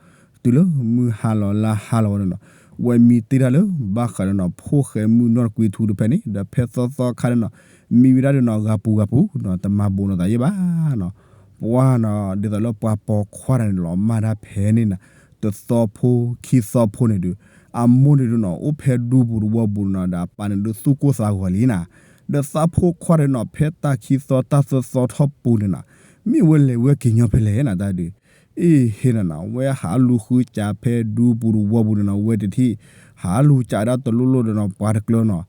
တုၤလၢမုၢ်ဟါလီၤလါဟါလီၤဝဲန့ၣ်နီၤ, ဝဲမံတ့ၢ်တၢ်လၢ ဘၣ်ဃးဒီးနီၤ ဖိၣ်ဃဲမုၢ်နီၢ်တကွံထူတဖဲန့ၣ် ဒီးဖဲသီသီခါန့ၣ်နီၤ, မံဝဲဒၣ်ဒီးနီၤ ဂၤပူၤဂၤပူၤနီၤ တမၤဘူးလိာ်သးယဲၢ်ဘၣ်နီၤ, ပှၤနီၤ ဒ်သိးလၢပှၤပိာ်ခွါတဂၤန့ၣ် လီၤမၢ်တၢ်ဖဲန့ၣ်နၤ, တသီဖိခံသီဖိန့ၣ်ဒုး အမိၢ်န့ၣ်ဒုးနီၤ အိၣ်ဖဲဒူပူၤတဝီပူၤန့ၣ်နီၤ ဒီးအပၢ်န့ၣ်ဒုးသူၣ်ကိၢ်သးဂီၤလံနၤ, ဒီးသးဖိခွါဒီးနီၤ ဖဲတၢ်ခံသီတၢ်သၢသီထီၣ်ပူၤန့ၣ်နီၤ မ့ၢ်ဝဲလဲၤဝဲက့ၤညီဖဲလဲၣ်နၤတၢ်ဒုး, အ့ၣ်ဟ့နၤနီၤ ဝဲဟးလူၤဃုစးဖဲဒူပူၤတဝီပူၤန့ၣ်နီၤ ဝဲတထံၣ် ဟးလူၤစးဒၣ်တလိၣ်လိၣ်ဒီးနီၤ ပှၤတကျၢၤနီၤ,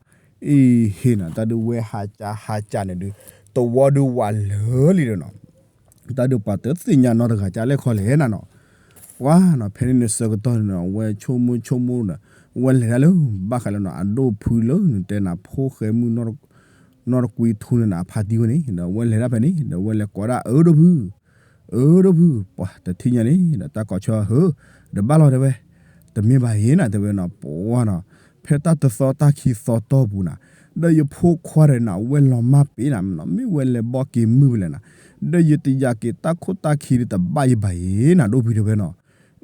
အ့ၣ်ဟ့နၤ တၢ်ဒုးဝဲဟးစးဟးစးန့ၣ်ဒုး တဝီဒုးဝးလၢာ်လံဒီးနီၤ တၢ်ဒုးပှၤတသ့ၣ်ညါနီတဂၤကလဲၣ်ခီလဲၣ်နၤနီၤ, ပှၤနီၤ ဖဲန့ၣ်န့ၣ်ဆၢကတီၢ်န့ၣ်နီၤ ဝဲဆိကမိၣ်ဆိကမိၣ်ဒီး ဝဲလဲၤဒၣ်လၢ ဘၣ်ဃးလၢနီၤ အဒိၣ်ဖုလၢနတဲနၤ ဖိၣ်ဃဲမုၣ်နီၢ်တကွံထူန့ၣ်နၤ အဖါတံၢ်ဝဲန့ၣ် ဒီးဝဲလဲၤဒၣ်ဖဲန့ၣ် ဒီးဝဲလဲၤကိးဒၣ်အၢဒိၣ်ဖု အၢဒိၣ်ဖု ပှၤတထံၣ်ညါန့ၣ် ဒီးတၢ်ကိးဆၢဟၢ ဒီးဘၣ်လီၤတဲဝဲ, တမ့ၢ်ဘၣ်အံၤနၤ တဲဝဲနီၤ ပှၤနီၤ ဖဲတၢ်တသီတၢ်ခံသီတီၢ်ပူၤနၤ ဒီးယဖိခွါဒီးနၤ ဝဲလီၤမၢ်ပ့ၤနၤနီၤ မ့ၢ်ဝဲလဲၤဘီၣ်က့ၤမုၢ်ဖဲလဲၣ်နၤ ဒီးယတယာ်က့ၤတၢ်ခိၣ်တၢ်ခံဒုးတဘၣ်ယဘၣ်အံၤနၤ ဒိၣ်ဖုတဲဝဲနီၤ,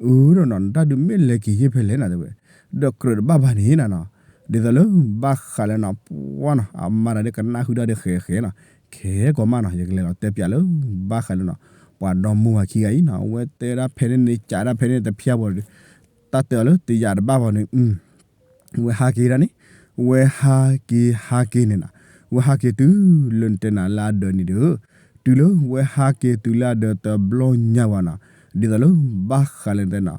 အၢဒီးနီၤ တၢ်ဒုးမ့ၢ်လဲၤက့ၤယ့ၢ်ဖဲလဲၣ်နၤတဲဝဲ, ဒီးကြၢးတဘၣ်ဘၣ်န့ၣ်နၤနီၤ, ဒ်သိးလၢဘၣ်ဃးလၢနီၤ ပှၤနီၤ အမါတၢ်ဒုးကနၣ်ဃုာ်တၢ်ဒုးဃဲးဃဲးနီၤ, ခဲကီးမးနီၤ ယကလဲၤလီၤတဲပၠးလၢ ဘၣ်ဃးလၢနီၤပှၤဒီမါဝၤခံဂၤအံၤနီၤ အဝဲတဲဒၣ်ဖဲန့ၣ်န့ၣ် ကးဒၣ်ဖဲန့ၣ်တဖျၢၣ်ဘၣ်ဒီး တၢ်တဲအီၤလၢတယာ်တဘၣ်ဘၣ်န့ၣ် ဝဲဟးက့ၤဒၣ်န့ၣ်, ဝဲဟးက့ၤဟးက့ၤန့ၣ်နၤ, ဝဲဟးက့ၤတုၤလၢနတဲနၤလၢအဒၢးန့ၣ်ဒီး, တုၤလၢဝဲဟးက့ၤတုၤလၢအဒၢးတဘျီညါဝဲနီၤ, ဒ်သိးလၢဘၣ်ဃးလၢနတဲနၤ,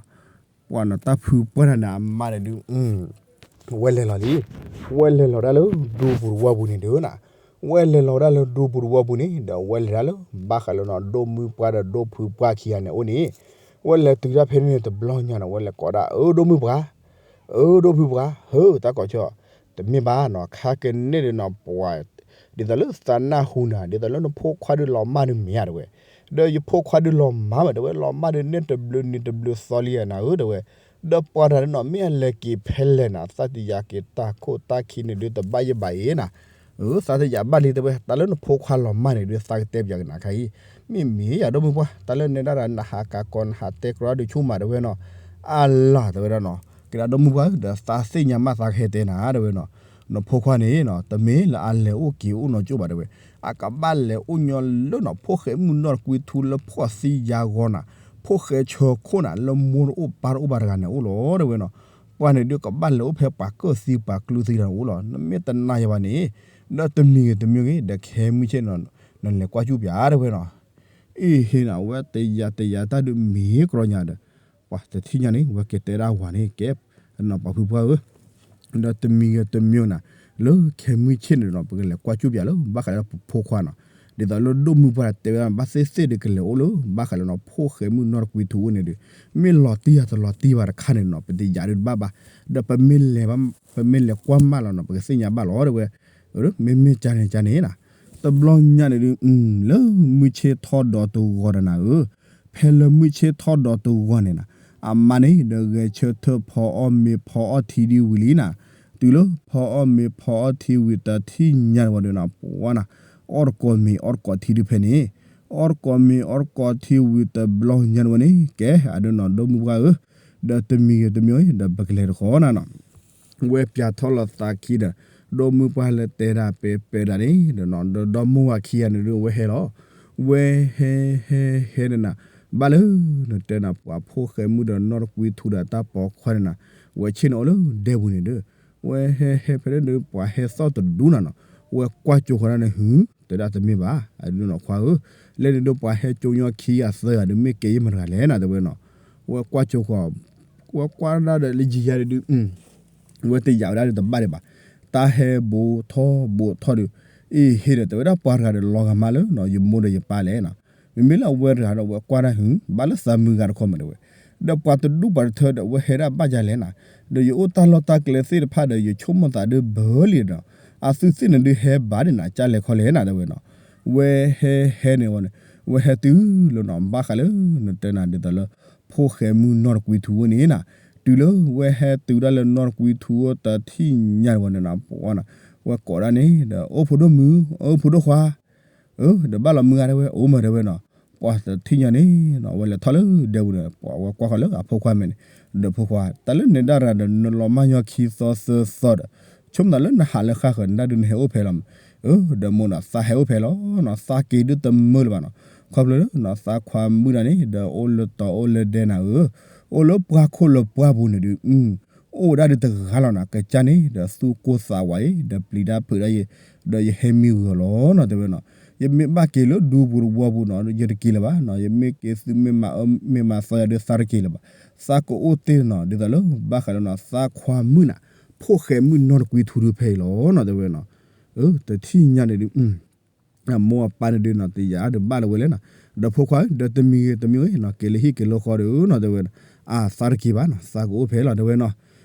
ပှၤနီၤတၢ်ဖုပှၢ်တၢ်န့ၣ် အမါန့ၣ်ဒုး ဝဲလဲၤလီၤလံ, ဝဲလဲၤလီၤဒၣ်လၢဒူပူၤတဝီပူၤန့ၣ်ဒီးနၤ, ဝဲလဲၤလီၤဒၣ်လၢဒူပူၤတဝီပူၤန့ၣ် ဒီးဝဲလဲၤဒၣ်လၢ ဘၣ်ဃးလၢနီၤဒိၣ်မုၢ်ပှၢ်ဒီးဒိၣ်ဖုပှၢ်ခံဂၤန့ၣ်အိၣ်န့ၣ်, ဝဲလဲၤတုၤဒၣ်ဖဲန့ၣ်န့ၣ်တဘျီညါနီၤ ဝဲလဲၤကိးဒၣ်အၢဒိၣ်မုၢ်ပှၢ်, အၢဒိၣ်ဖုပှၢ် ဟၢတၢ်ကိးဆၢ, တမ့ၢ်ဘၣ်နီၤ ခါကန့ၣ်ဒီးနီၤ ပှၤ ဒ်သိးလၢသးနၢ်ဟူနၤ ဒ်သိးလၢနဖိခွါဒုးလီၤမၢ်ဒုးမ့ၢ်ဧါတဲဝဲ, ဒီးယဖိခွါဒုးလီၤမၢ်မးတဲဝဲ လီၤမၢ်ဒုးန့ၢ်တဘျုးနံၤတဘျုးသီလံဧါနၤဧၢတဲဝဲ, ဒီးပှၤတဂၤန့ၣ်နီၤ မ့ၢ်အလဲၤက့ၤဖဲလဲၣ်နၤ သးတယာ်က့ၤတၢ်ခိၣ်တၢ်ခံန့ၣ်ဒုးတဘၣ်ယဘၣ်အံၤနၤ, အၢ သးတယာ်ဘၣ်လံတဲဝဲ တၢ်လၢနဖိခွါလီၤမၢ်န့ၣ်ဒုး သးကတဲပၠးကနၤခါအံၤ, မ့မ့ၢ်ယၤဒိၣ်မုၢ်ပှၢ် တၢ်လၢနဲဒၣ်ဒီးနဟးကးကီးနဟးတဲကြီဒုးဆိကမိၣ်တဲဝဲနီၤ, အလၤတဲဝဲဒၣ်နီၤ ကဲဒၣ်ဒိၣ်မုၢ်ပှၢ်ဧၢ ဒီးသးသ့ၣ်ညါမးသးကဟဲတဲနၤတဲဝဲနီၤ, နဖိခွါန့ၣ်နီၤ တမ့ၢ်လၢအလဲၤအိၣ်က့ၤအိၣ်နီၢ်ကၠိဘၣ်တဲဝဲ, အကဘၣ်လဲၤအိၣ်ညီလၢနီၤ ဖိၣ်ဃဲမုၣ်နီၢ်တကွံထူလၢဖှီၣ်သံယာ်ဂီၤနၤ, ဖိၣ်ဃဲဆၢခိၣ်နၤ လၢမိၢ်တအိၣ်ပၢ်တအိၣ်ဘၣ်တဂၤန့ၣ်အိၣ်လီၤတဲဝဲနီၤ, ပှၤန့ၣ်ဒုးကဘၣ်လဲၤအိၣ်ဖဲပှၤကၢၣ်သံပှၤကျုသံတဂၤန့ၣ်အိၣ်လီၤ, နမ့ၢ်တနာ်ယၤဘၣ်န့ၣ်, ဒီးတမံၤဂ့ၤတမံၤဂ့ၤ ဒီးခဲမုၢ်ဆ့ၣ်နီၤ နလဲၤကွၢ်ကၠူၣ်ပၠးတဲဝဲနီၤ အ့ၣ်ဟ့နၤ ဝဲတယာ်တယာ်တၢ်ဒုးမ့ၢ်ကြီညါဒီး, ပှၤတထံၣ်ညါန့ၣ် ဝဲက့ၤတဲဒၣ်ဝၤန့ၣ် ကဲ, နီၤပှၤဖုပှၢ်ဧၢ, ဒီးတမံၤဂ့ၤတမံၤနၤ, လၢခဲမုၢ်ဆ့ၣ်န့ၣ်ဒီး ပကလဲၤကွၢ်ကၠူၣ်ပၠးလၢ ဘၣ်ဃးလၢပဖိခွါနီၤ, ဒ်သိးလၢဒိၣ်မုၢ်ပှၢ်တဲဝဲဒၣ် ဘၣ်သ့ၣ်သ့ၣ်ဒီးကလဲၤအိၣ်လၢ ဘၣ်ဃးလၢနီၤ ဖိၣ်ဃဲမုၣ်နီၢ်တကွံထူအိၣ်န့ၣ်ဒီး, မ့ၢ်လီၤတံၢ်ယၤတလီၤတံၢ်ဘၣ်တခါန့ၣ်နီၤ ပတယာ်ဒုးတဘၣ်ဘၣ်, ဒီးပမ့ၢ်လဲၤ ပမ့ၢ်လဲၤကွၢ်မးလီၤနီၤ ပကသ့ၣ်ညါဘၣ်လီၤတဲဝဲ, မ့မ့ၢ်ကန့ၣ်ကန့ၣ်နၤ, တဘျီညါန့ၣ်ဒုး လၢမုၢ်ဆ့ၣ်ထီၣ်ဒီးတဂီၤဒီးနၤဧၢ, ဖဲလၢမုၢ်ဆ့ၣ်ထီၣ်ဒီးတဂီၤန့ၣ်နၤ, အမါန့ၣ်ဒီးဂဲၤဆၢထၢၣ်ဖီအီၣ်မ့ၤဖီအီၣ်ထံဒုးဝံၤလံနၤ, တုၤလၢဖီအီၣ်မ့ၤဖီအီၣ်ထံဝံၤတထံၣ်ညါတဝီဒီးနၤ ပှၤနၤ, အီၣ်တကိးမ့ၤအီၣ်တကိးထံဒုးဖဲန့ၣ်, အီၣ်တကိးမ့ၤအီၣ်တကိးထံဝံၤတဘျီညါတဝီန့ၣ် ကဲအဒုးနီၤ ဒိၣ်မုၢ်ပှၢ်ဧၢ, ဒီးတမံၤဂ့ၤတမံၤဂ့ၤ ဒီးပကလဲၤတဃီနၤနီၤ ဝဲပၠးထီၣ်လီၤသးခံဒီး, ဒိၣ်မုၢ်ပှၢ်လၢတဲဒၣ်ပဲပဲဒၣ်န့ၣ်ဒီးနီၤ ဒီးဒီမါဝၤခံဂၤန့ၣ်ဒုး အဝဲဟဲလီၤ, ဝဲဟဲဟဲဟဲန့ၣ်နၤ, ဘၣ်လၢနတဲနၤ ပှၤဖိၣ်ဃဲမုၣ်ဒီးနီၢ်တကွံထူဒီးတၢ်ပိာ်ခွါန့ၣ်နၤ, ဝဲဆ့ၣ်န့ၣ်အိၣ်လၢဒဲပူၤန့ၣ်ဒီး, ဝဲဟဲဟဲဖဲန့ၣ်ဒီး ပှၤဟဲသီၣ်တဒူနၤနီၤ, ဝဲကွၢ်ကၠိဃီၤဒၣ်န့ၣ် ဟု, တဲဒၣ်တမ့ၢ်ဘၣ်, အဒုးနီၤခွါဧၢ, လဲၣ်န့ၣ်ဒီးပှၤဟဲကၠိညီခံဂၤသၢဂၤဒီး မ့ၢ်ကဲယဲၢ်မတၤတဂၤလဲၣ်နၤ တဲဝဲနီၤ, ဝဲကွၢ်ကၠိဃီၤ ဝဲကွၢ်ဒၣ်ဒီးလၢယံာ်ယါဒုး, ဝဲတယာ်ဝဲဒၣ်ဒီးတဘၣ်ဒံးဘၣ်, တၢ်ဟဲဘူးထီၣ်ဘူးထီၣ်ဒီး, အ့ၣ်ဟ့ဒီး တဲဝဲဒၣ်ပှၤတဂၤဒီးလီၤဂာ်မးလၢနီၤ ယမိၢ်ဒီးယပၢ်လဲၣ်နီၤ, မ့မ့ၢ်လၢအဝဲတဂၤဒီး ဝဲကွၢ်ဒၣ်ဟု, ဘၣ်လၢသးမုၢ်ဂၤတခီမးတဲဝဲ, ဒီးပှၤတဒူၣ်ပှၤတထၢဒီး ဝဲဟဲဒၣ်ဘၣ်ယၤလဲၣ်နၤ, ဒီးယအိၣ်တၢ်လီၢ်တၢ်ကျဲသ့ၣ်တဖၣ်ဒီး ယဆိကမိၣ်သးဒုးဘၢလံဒီး, အသုသ့ၣ်န့ၣ်ဒုးဟဲဘၣ်ဒံးနၤ ကၢ်လဲၤခီလဲၣ်နၤ တဲဝဲနီၤ, ဝဲဟဲဟဲန့ၣ်ဝဲန့ၣ်, ဝဲဟဲတုၤလၢနီၤ ဘၣ်ဃးလၢနတဲနၤဒ်သိးလၢ ဖိၣ်ဃဲမုၣ်နီၢ်တကွံထူဝဲန့ၣ်နၤ, တုၤလၢဝဲဟဲတုၤဒၣ်လၢနီၢ်တကွံထူဝဲတထံၣ်ညါတဝီန့ၣ်နၤ ပှၤနၤ, ဝဲကိးဒၣ်န့ၣ်ဒီး အိၣ်ဖိဒိၣ်မုၣ်, အိၣ်ဖိဒိၣ်ခွါ, အၢ ဒီးဘၣ်လီၤမုၢ်ဂၤတဲဝဲ အိၣ်မးတဲဝဲနီၤ, ပှၤတထံၣ်ညါန့ၣ်နီၤ ဝဲလဲၤထီၣ်လၢဒဲပူၤန့ၣ် ပှၤဝဲကွၢ်ဃီၤလၢအဖိခွါမဲာ်န့ၣ်, ဒီးဖိခွါ တၢ်လၢနဲဒၣ်ရၤဒီး နလီၤမၢ်ညီခံသီသၢသီဒီး, ဆိကမိၣ်သးလၢနဟးလၢဃၣ်ဃၢၤ နဒၣ်ဒုးနဟဲအိၣ်ဖဲလီၤ, အၢ ဒီးမိၢ်နီၤ သးဟဲအိၣ်ဖဲလီၤနီၤ သးက့ၤဒုးတမုာ်လၢၤဘၣ်နီၤ, ခီဖျိလၢနီၤ သးခွါမုၣ်ဒၣ်န့ၣ် ဒီးအိၣ်လၢတီၤအိၣ်လၢဒဲနၤဧၢ, အိၣ်လၢပှၢ်ခိၣ်လၢပှၢ်ပူၤန့ၣ်ဒုး, အိၣ်ဝဲဒၣ်ဒုးတဂၤလီၤနီၤ, ကစၢ်န့ၣ်ဒီးသူၣ်ကိၢ်သးဝးအံၤ ဒီးပျံၤတၢ်ဖုးတၢ်ယဲ, ဒီးယဟဲမံဂၢၢ်လီၤနီၤ တဲဝဲနီၤ. ယမ့ၢ်ဘၣ်က့ၤလၢဒူပူၤတဝီပူၤနီၤ ယတက့ၤလၢၤဘၣ်နီၤ, ယမ့ၢ်က့ၤသုမ့ၢ်မၤအၢမ့ၢ်မၤသီယၤဒုးသးတက့ၤလၢၤဘၣ်. သးကအိၣ်တ့ၢ်နီၤ ဒ်သိးလၢဘၣ်ဃးလၢနီၤ သးခွါမုၣ်နၤ ဖိၣ်ဃဲမုၣ်နီတကွံထူဒုးဖဲအံၤလီၤနီၤ တဲဝဲနီၤ. တထံၣ်ညါန့ၣ်ဒုး အမိၢ်အပၢ်န့ၣ်ဒုးနီၤ တယာ်ဒုးဘၣ်လၢၤဝဲလဲၣ်နီၤ, ဒီးဖိခွါဧၢ ဒီးတမံၤဂ့ၤတမံၤဂ့ၤနီၤ က့ၤလၢဟံၣ်က့ၤလၢဃီဒုးနီၤ တဲဝဲ, အသးတက့ၤဘၣ်နီၤ သးကအိၣ်ဖဲလီၤ တဲဝဲနီၤ.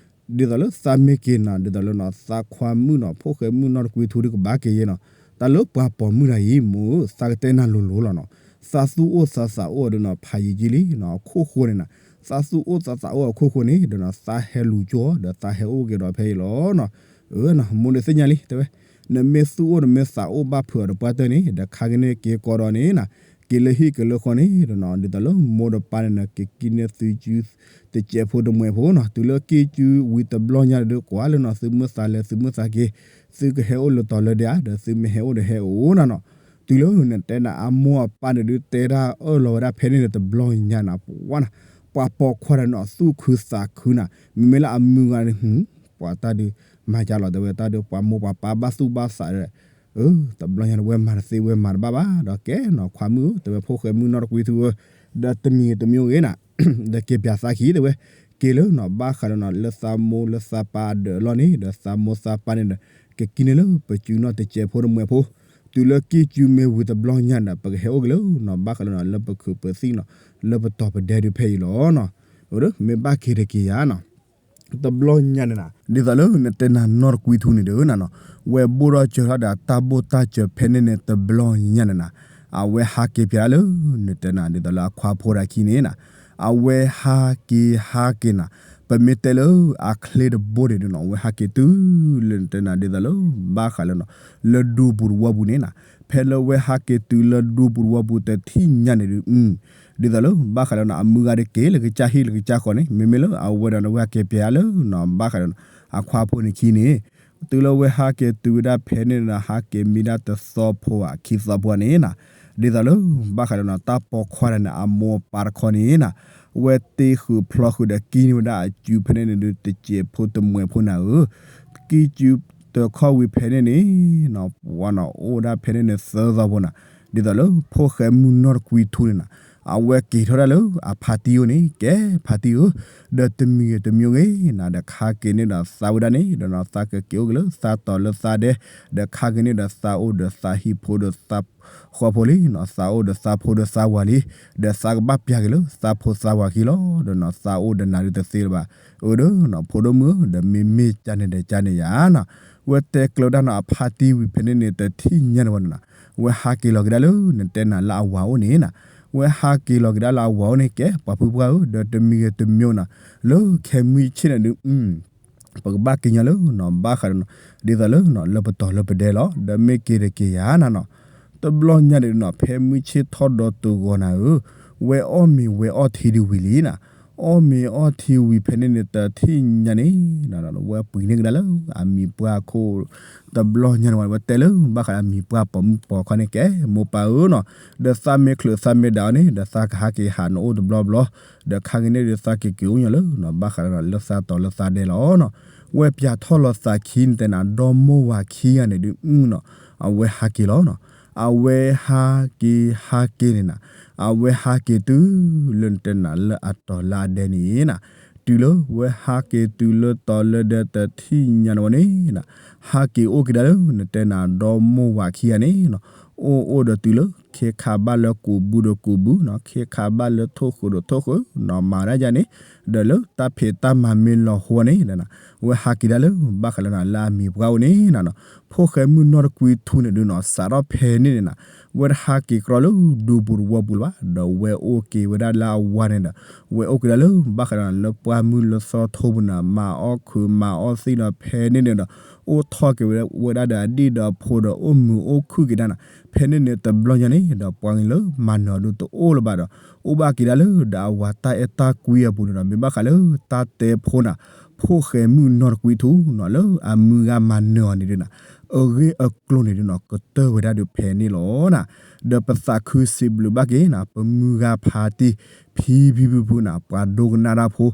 ဒ်သိးလၢသးမ့ၢ်က့ၤနီၤ ဒ်သိးလၢနီၤ သးခွါမုၣ်နီၤ ဖိၣ်ဃဲမုၣ်နီတကွံထူဒုးကဘၣ်က့ၤယဲနီၤ, တၢ်လၢပှၤပိာ်မုၣ်တၢ်အံၤ မိၢ်ဧၢ သးကတဲနၤလိၤလိၤလီၤနီၤ. သးသူၣ်အိၣ်သးသးအိၣ်ဒုးနီၤ ဖးယံာ်ကံလံနီၤ အခိၣ်ဃိန့ၣ်နီၤ, သးသူၣ်အိၣ်သးသးအိၣ်အခိၣ်ဃိန့ၣ် ဒီးနီၤ သးဟဲလူၤကၠိ ဒီးသးဟဲအိၣ်က့ၤဒီးဖဲအံၤလီၤနီၤ. မိၢ်န့ၣ်သ့ၣ်ညါလံ တဲဝဲ, နမ့ၢ်သူၣ်အိၣ်နမ့ၢ်သးအိၣ်ဘၣ်ဖုးအီၤတပှၢ်တၢၢ်န့ၣ် ဒီးခါက့ၤန့ၢ်က့ၤကီးဒီးန့ၣ်နီၤ, က့ၤလၢဟံၣ်က့ၤလၢဃီန့ၣ်ဒီးနီၤ ဒ်သိးလၢမိၢ်ဒီးပၢ်န့ၣ်နီၤ ကကံန့ၢ်သုစု တစဲးဖိတမှဲးဖိနီၤ, တုၤလၢကံၢ်စုဝံၤတဘျီညါဒီး ကွၢ်လၢနီၤ သုမ့ၢ်သးလဲၤသုမ့ၢ်သးက့ၤ, သုကဟဲအိၣ်လၢတီၤလၢဒဲဧါ ဒီးသုမ့ၢ်ဟဲအိၣ်ဒီးဟဲအိၣ်နီၤနီၤ. တုၤလၢနတဲနၤအမိၢ်အပၢ်န့ၣ်ဒုး တဲတၢ်အၢၣ်လီၤဝဲဒၣ်ဖဲန့ၣ်န့ၣ် တဘျီညါနၤ ပှၤနီၤ, ပှၤပိာ်ခွါတနီၤ သူၣ်ခုသးခုနီၤ, မ့မ့ၢ်လၢအမုၢ်ဂၤန့ၣ် ပှၤတၢ်ဒုး မၤကၢ်လီၤ တဲဝဲ တၢ်ဒုးပှၤမိၢ်ပှၤပၢ်ဘၣ်သူၣ်ဘၣ်သးဒီး တဘျီညါန့ၣ် ဝဲမၤတသ့ဝဲမၤတဘၣ်ဘၣ် ဒီးကဲနီၤ ခွါမုၣ်ဧၢ တဲဝဲ ဖိၣ်ဃဲမုၣ်နီတကွံထူဧၢ, ဒီးတမံၤတမံၤဂ့ၤနီၤ ဒီးက့ၤပၠးသးခံ တဲဝဲ, က့ၤလၢနီၤ ဘၣ်ဃးလၢနီၤ လၢသးမိၢ်လၢသးပၢ်အဒၢးအလီၢ်န့ၣ် ဒီးသးမိၢ်သးပၢ်န့ၣ်ဒီး ကကံန့ၢ်လၢပစုနီၤ တစဲးဖိတမှဲးဖိ, တုၤလၢကံၢ်စုမ့ၢ်ဝံၤတဘျီညါဒီး ပကဟဲအိၣ်က့ၤလၢနီၤ ဘၣ်ဃးလၢနီၤ လၢပခုးပသံၣ်နီၤ လၢပတီၤပဒဲဒုးဖဲအံၤလီၤနီၤ. မ့ၢ်ဘၣ်က့ၤတက့ၤယၤနီၤ တဘျီညါန့ၣ်နၤ ဒ်သိးလၢနတဲနၤနီတကွံထူန့ၣ်ဒီးနၤနီၤ, ဝဲဘိၣ်ထီၣ်စၢၤထီၣ်ဒီးတၢ်ဘိၣ်တၢ်စၢၤဖဲန့ၣ်န့ၣ် တဘျီညါန့ၣ်နၤ, အဝဲဟးက့ၤပၠးလၢ နတဲနၤ ဒ်သိးလၢအခွါဖိတၢ်ခံန့ၣ်နၤ, အဝဲဟးက့ၤဟးက့ၤနၤ, ပမ့ၢ်တဲလၢအချ့တဘိန့ၣ်ဒီးနီၤ အဝဲဟးက့ၤတုၤလၢနတဲနၤ ဒ်သိးလၢ ဘၣ်ဃးလၢနီၤ လၢဒူပူၤတဝီပူၤန့ၣ်နၤ, ဖဲလၢဝဲဟးက့ၤတုၤလၢဒူပူၤတဝီပူၤတထံၣ်ညါန့ၣ်ဒုး ဒ်သိးလၢ ဘၣ်ဃးလၢနီၤ အမုၢ်ဂၤဒီးက့ၤလၢကစၢ်ဟံၣ်လၢကစၢ်ဃီန့ၣ် မ့မ့ၢ်လၢအဝဲဒီးနီၤ ဝဲဟးက့ၤပၠးလၢနီၤ ဘၣ်ဃးလၢနီၤ အခွါဖိန့ၣ်ခံန့ၣ်, တုၤလၢဝဲဟးက့ၤတုၤဝဲဒၣ်ဖဲန့ၣ်ဒီး ဟးက့ၤမံဒၣ်တသီဖိဧါ ခံသီဖိဧါန့ၣ်နၤ, ဒ်သိးလၢ ဘၣ်ဃးလၢနီၤ တၢ်ပိာ်ခွါတၢ်န့ၣ် အမိၢ်အပၢ်တခီန့ၣ်နၤ, ဝဲတ့ဃုာ်ဖျီဃုာ်ဒီးကံန့ၢ်ဝဲဒၣ်အစုဖဲန့ၣ်န့ၣ်ဒုး တစဲးဖိတမှဲးဖိနၤဧၢ, ကံၢ်စုတခီဝံၤဖဲန့ၣ်န့ၣ် ပှၤနီၤ အိၣ်ဝဲဒၣ်ဖဲန့ၣ်န့ၣ်သၢသီဖိနၤ, ဒ်သိးလၢဖိၣ်ဃဲမုၢ်နီတကွံထူန့ၣ်နၤ, အဝဲက့ၤထီၣ်ဒၣ်လၢအဖါတံၢ်အိၣ်န့ၣ် ကဲဖါတံၢ်ဧၢ, ဒီးတမံၤဂ့ၤတမံၤဂ့ၤနၤ ဒီးခါက့ၤန့ၣ်ဒီးသးဝဲဒၣ်န့ၣ် ဒီးနီၤ သးကက့ၤအိၣ်က့ၤလၢသးတီၤလၢသးဒဲ, ဒီးခါက့ၤန့ၣ်ဒီးသးအိၣ်ဒီးသးဟံၣ်ဖိဒီးသးဃီဖိလံနီၤ, သးအိၣ်ဒီးသးဖိဒီးသးဝၤလံ, ဒီးသးကဘၣ်ပျၢ်က့ၤလၢသးဖိသးဝၤခံလီၤ, ဒီးနီၤ သးအိၣ်ဒီးနၤဒုးတသ့လၢၤဘၣ်, အၢဒီးနီၤ ဖိဒိၣ်မုၣ်ဧၢ ဒီးမ့မ့ၢ်ကၢ်န့ၣ်ဒီးကၢ်န့ၣ်ယၤနီၤ, ဝဲတဲကျၢၤဝဲဒၣ်နီၤ အဖါတံၢ်ဝံၤဖဲန့ၣ်န့ၣ် တထံၣ်ညါန့ၣ်ဝဲန့ၣ်နီၤ, ဝဲဟးက့ၤလီၤက့ၤဒၣ်လၢ နတဲနၤလၢအဝၤအိၣ်န့ၣ်နၤ, ဝဲဟးက့ၤလီၤက့ၤဒၣ်လၢအဝၤအိၣ်န့ၣ် ကဲပှၤဖုပှၢ်ဧၢ ဒီးတမံၤဂ့ၤတမံၤနၤ, လၢခဲမုၢ်ဆ့ၣ်န့ၣ်ဒုး ပကဘၣ်က့ၤညါလၢနီၤ ဘၣ်ဃးဒီးနီၤ ဒ်သိးလၢနီၤ လၢပတီၤလၢပဒဲလီၤ, ဒီးမ့ၢ်က့ၤတက့ၤယၤနၤနီၤ, တဘျီညါန့ၣ်နီၤ ဖဲမုၢ်ဆ့ၣ်ထီၣ်ဒီးတဂီၤနၤဧၢ, ဝဲအီၣ်မ့ၤဝဲအီထံဒုးဝံၤလံနၤ, အီၣ်မ့ၤအီထံဝံၤဖဲန့ၣ်န့ၣ် တထံၣ်ညါန့ၣ် ဝဲပှ့ၤန့ၢ်ကဒါလၢအမံၤပှၢ်ခိၣ်, တဘျီညါန့ၣ်ဝဲ ဝဲတဲလၢဘၣ်ဃးဒီးအမံၤပှၢ်ပိာ်မုၣ်ပိာ်ခွါန့ၣ် ကဲမိၢ်ပၢ်ဧၢနီၤ, ဒီးသးမ့ၢ်ချုးသးမ့ၢ်ဒၣ်အီၤန့ၣ် ဒီးသးကဟးက့ၤဟးနအိၣ်တဘျီဘျီ, ဒီးခါက့ၤန့ၣ်ဒုးသးက့ၤက့ၤအိၣ်ညီလၢနီၤ ဘၣ်ဃးဒီးလၢသးတီၤလၢသးဒဲလီၤနီၤ, ဝဲပၠးထီၣ်လီၤသးခံန့ၣ်တဲနၤ ဒီမိၢ်ဝၤခံဂၤန့ၣ်ဒုးနီၤ, အဝဲဟးက့ၤလီၤနီၤ, အဝဲဟးက့ၤဟးက့ၤန့ၣ်နၤ, အဝဲဟးက့ၤတုၤလၢနတဲနၤလၢအတီၤလၢအဒဲန့ၣ်နၤ, တုၤလၢဝဲဟးက့ၤတုၤလၢတီၤလၢဒဲတထံၣ်ညါန့ၣ်ဝဲန့ၣ်နၤ, ဟးက့ၤအိၣ်က့ၤဒၣ်လၢနတဲနၤ ဒီမိၢ်ဝၤခံဂၤန့ၣ်နီၤ, အိၣ်အိၣ်ဒီးတုၤလၢ ခ့ခးဘၣ်လၢကူးဘူးဒီးကူးဘူးနီၤ, ခ့ခးဘၣ်လၢထိၣ်ဃုာ်ဒီးထိၣ်ဃုာ်နီၤ, မၤဒၣ်ယၤန့ၣ်, ဒီးလၢတၢ်ဖံးတၢ်မၤမ့ၢ်လီၤဟိန့ၣ်နၤ, ဝဲဟးက့ၤဒၣ်လၢဘၣ်ဃးလၢနၤလၢအမံၤပှၢ်အိၣ်န့ၣ်နၤနီၤ, ဖိၣ်ဃဲမုၣ်နီၢ်တကွံထူန့ၣ်ဒုးနီၤ စးထီၣ်ဖဲန့ၣ်န့ၣ်နၤ, ဝဲတဟးက့ၤကြီလၢဒူပူၤတဝီပူၤလၢၤဘၣ်, ဒီးဝဲအိၣ်က့ၤဝဲဒၣ်လၢအဝၤန့ၣ်ဒီး, ဝဲအိၣ်က့ၤဒၣ်လၢဘၣ်ဃးဒီးလၢပှၢ်မုၢ်လၢသီထိပူၤနၤ, မၤအီၣ်ခုးမၤအီၣ်သံၣ်ဒီးဖဲန့ၣ်န့ၣ်ဒီး, အိၣ်ထီၣ်က့ၤဝဲဒၣ်ဒီးအဒံၣ်ဒီးအဖိဒီးအိၣ်မုာ်အိၣ်ခုၣ်က့ၤဒၣ်နၤ, ဖဲန့ၣ်န့ၣ်တဘျီညါန့ၣ်ဒီး ပှၤကညီလၢမၤနၢၤအီၤဒုးတအိၣ်လၢၤဘၣ်ဒီး, အိၣ်ဘၣ်က့ၤဒၣ်လၢဒီးအဝၤတၢ်အဲၣ်တၢ်ကွံအပူၤန့ၣ်ဒီး မ့ၢ်ဘၣ်ဃးလၢတၢ်တဲဖိနၤ, ဖိၣ်ဃဲမုၣ်နီၢ်တကွံထူနီၤ လၢအမုၢ်ဂၤမၤနၢၤအီၤန့ၣ်ဒုးနၤ, အဂ့ၢ်အကျိၤန့ၣ်ဒုးနီၤ ကတၢၢ်ဝဲဒၣ်ဒုးဖဲန့ၣ်လီၤနၤ, ဒီးပသးခုစံးဘျုးဘၣ်က့ၤနၤ ပမုၢ်ဂၤဖါတံၢ် ဖံဖံဖုဖုနၤ ပှၤဒိကနၣ်တၢ်ဖိ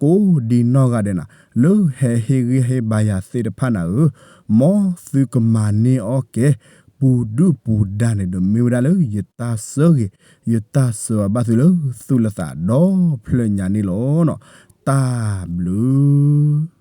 ကိးဒံနီၢ်ဂၤဒဲးနၤ လၢဟဲဟ့ၣ်ဂံၢ်ဟ့ၣ်ဘါယၤသ့ၣ်တဖၣ်နၤဧၢ, မ်သုကမၤန့ၢ်အီၣ်က့ၤ ပူၤဒုၣ်ပူၤဒါန့ၣ်ဒီး မ့ၢ်ဝဲဒၣ်လၢယတၢ်ဆၢဂ့ၤ ယတၢ်ဆၢအဘၣ်သုလၢသူၣ်လၢသးဒီဖျၢၣ်ညါန့ၣ်လီၤ. တၢ်ဘျုး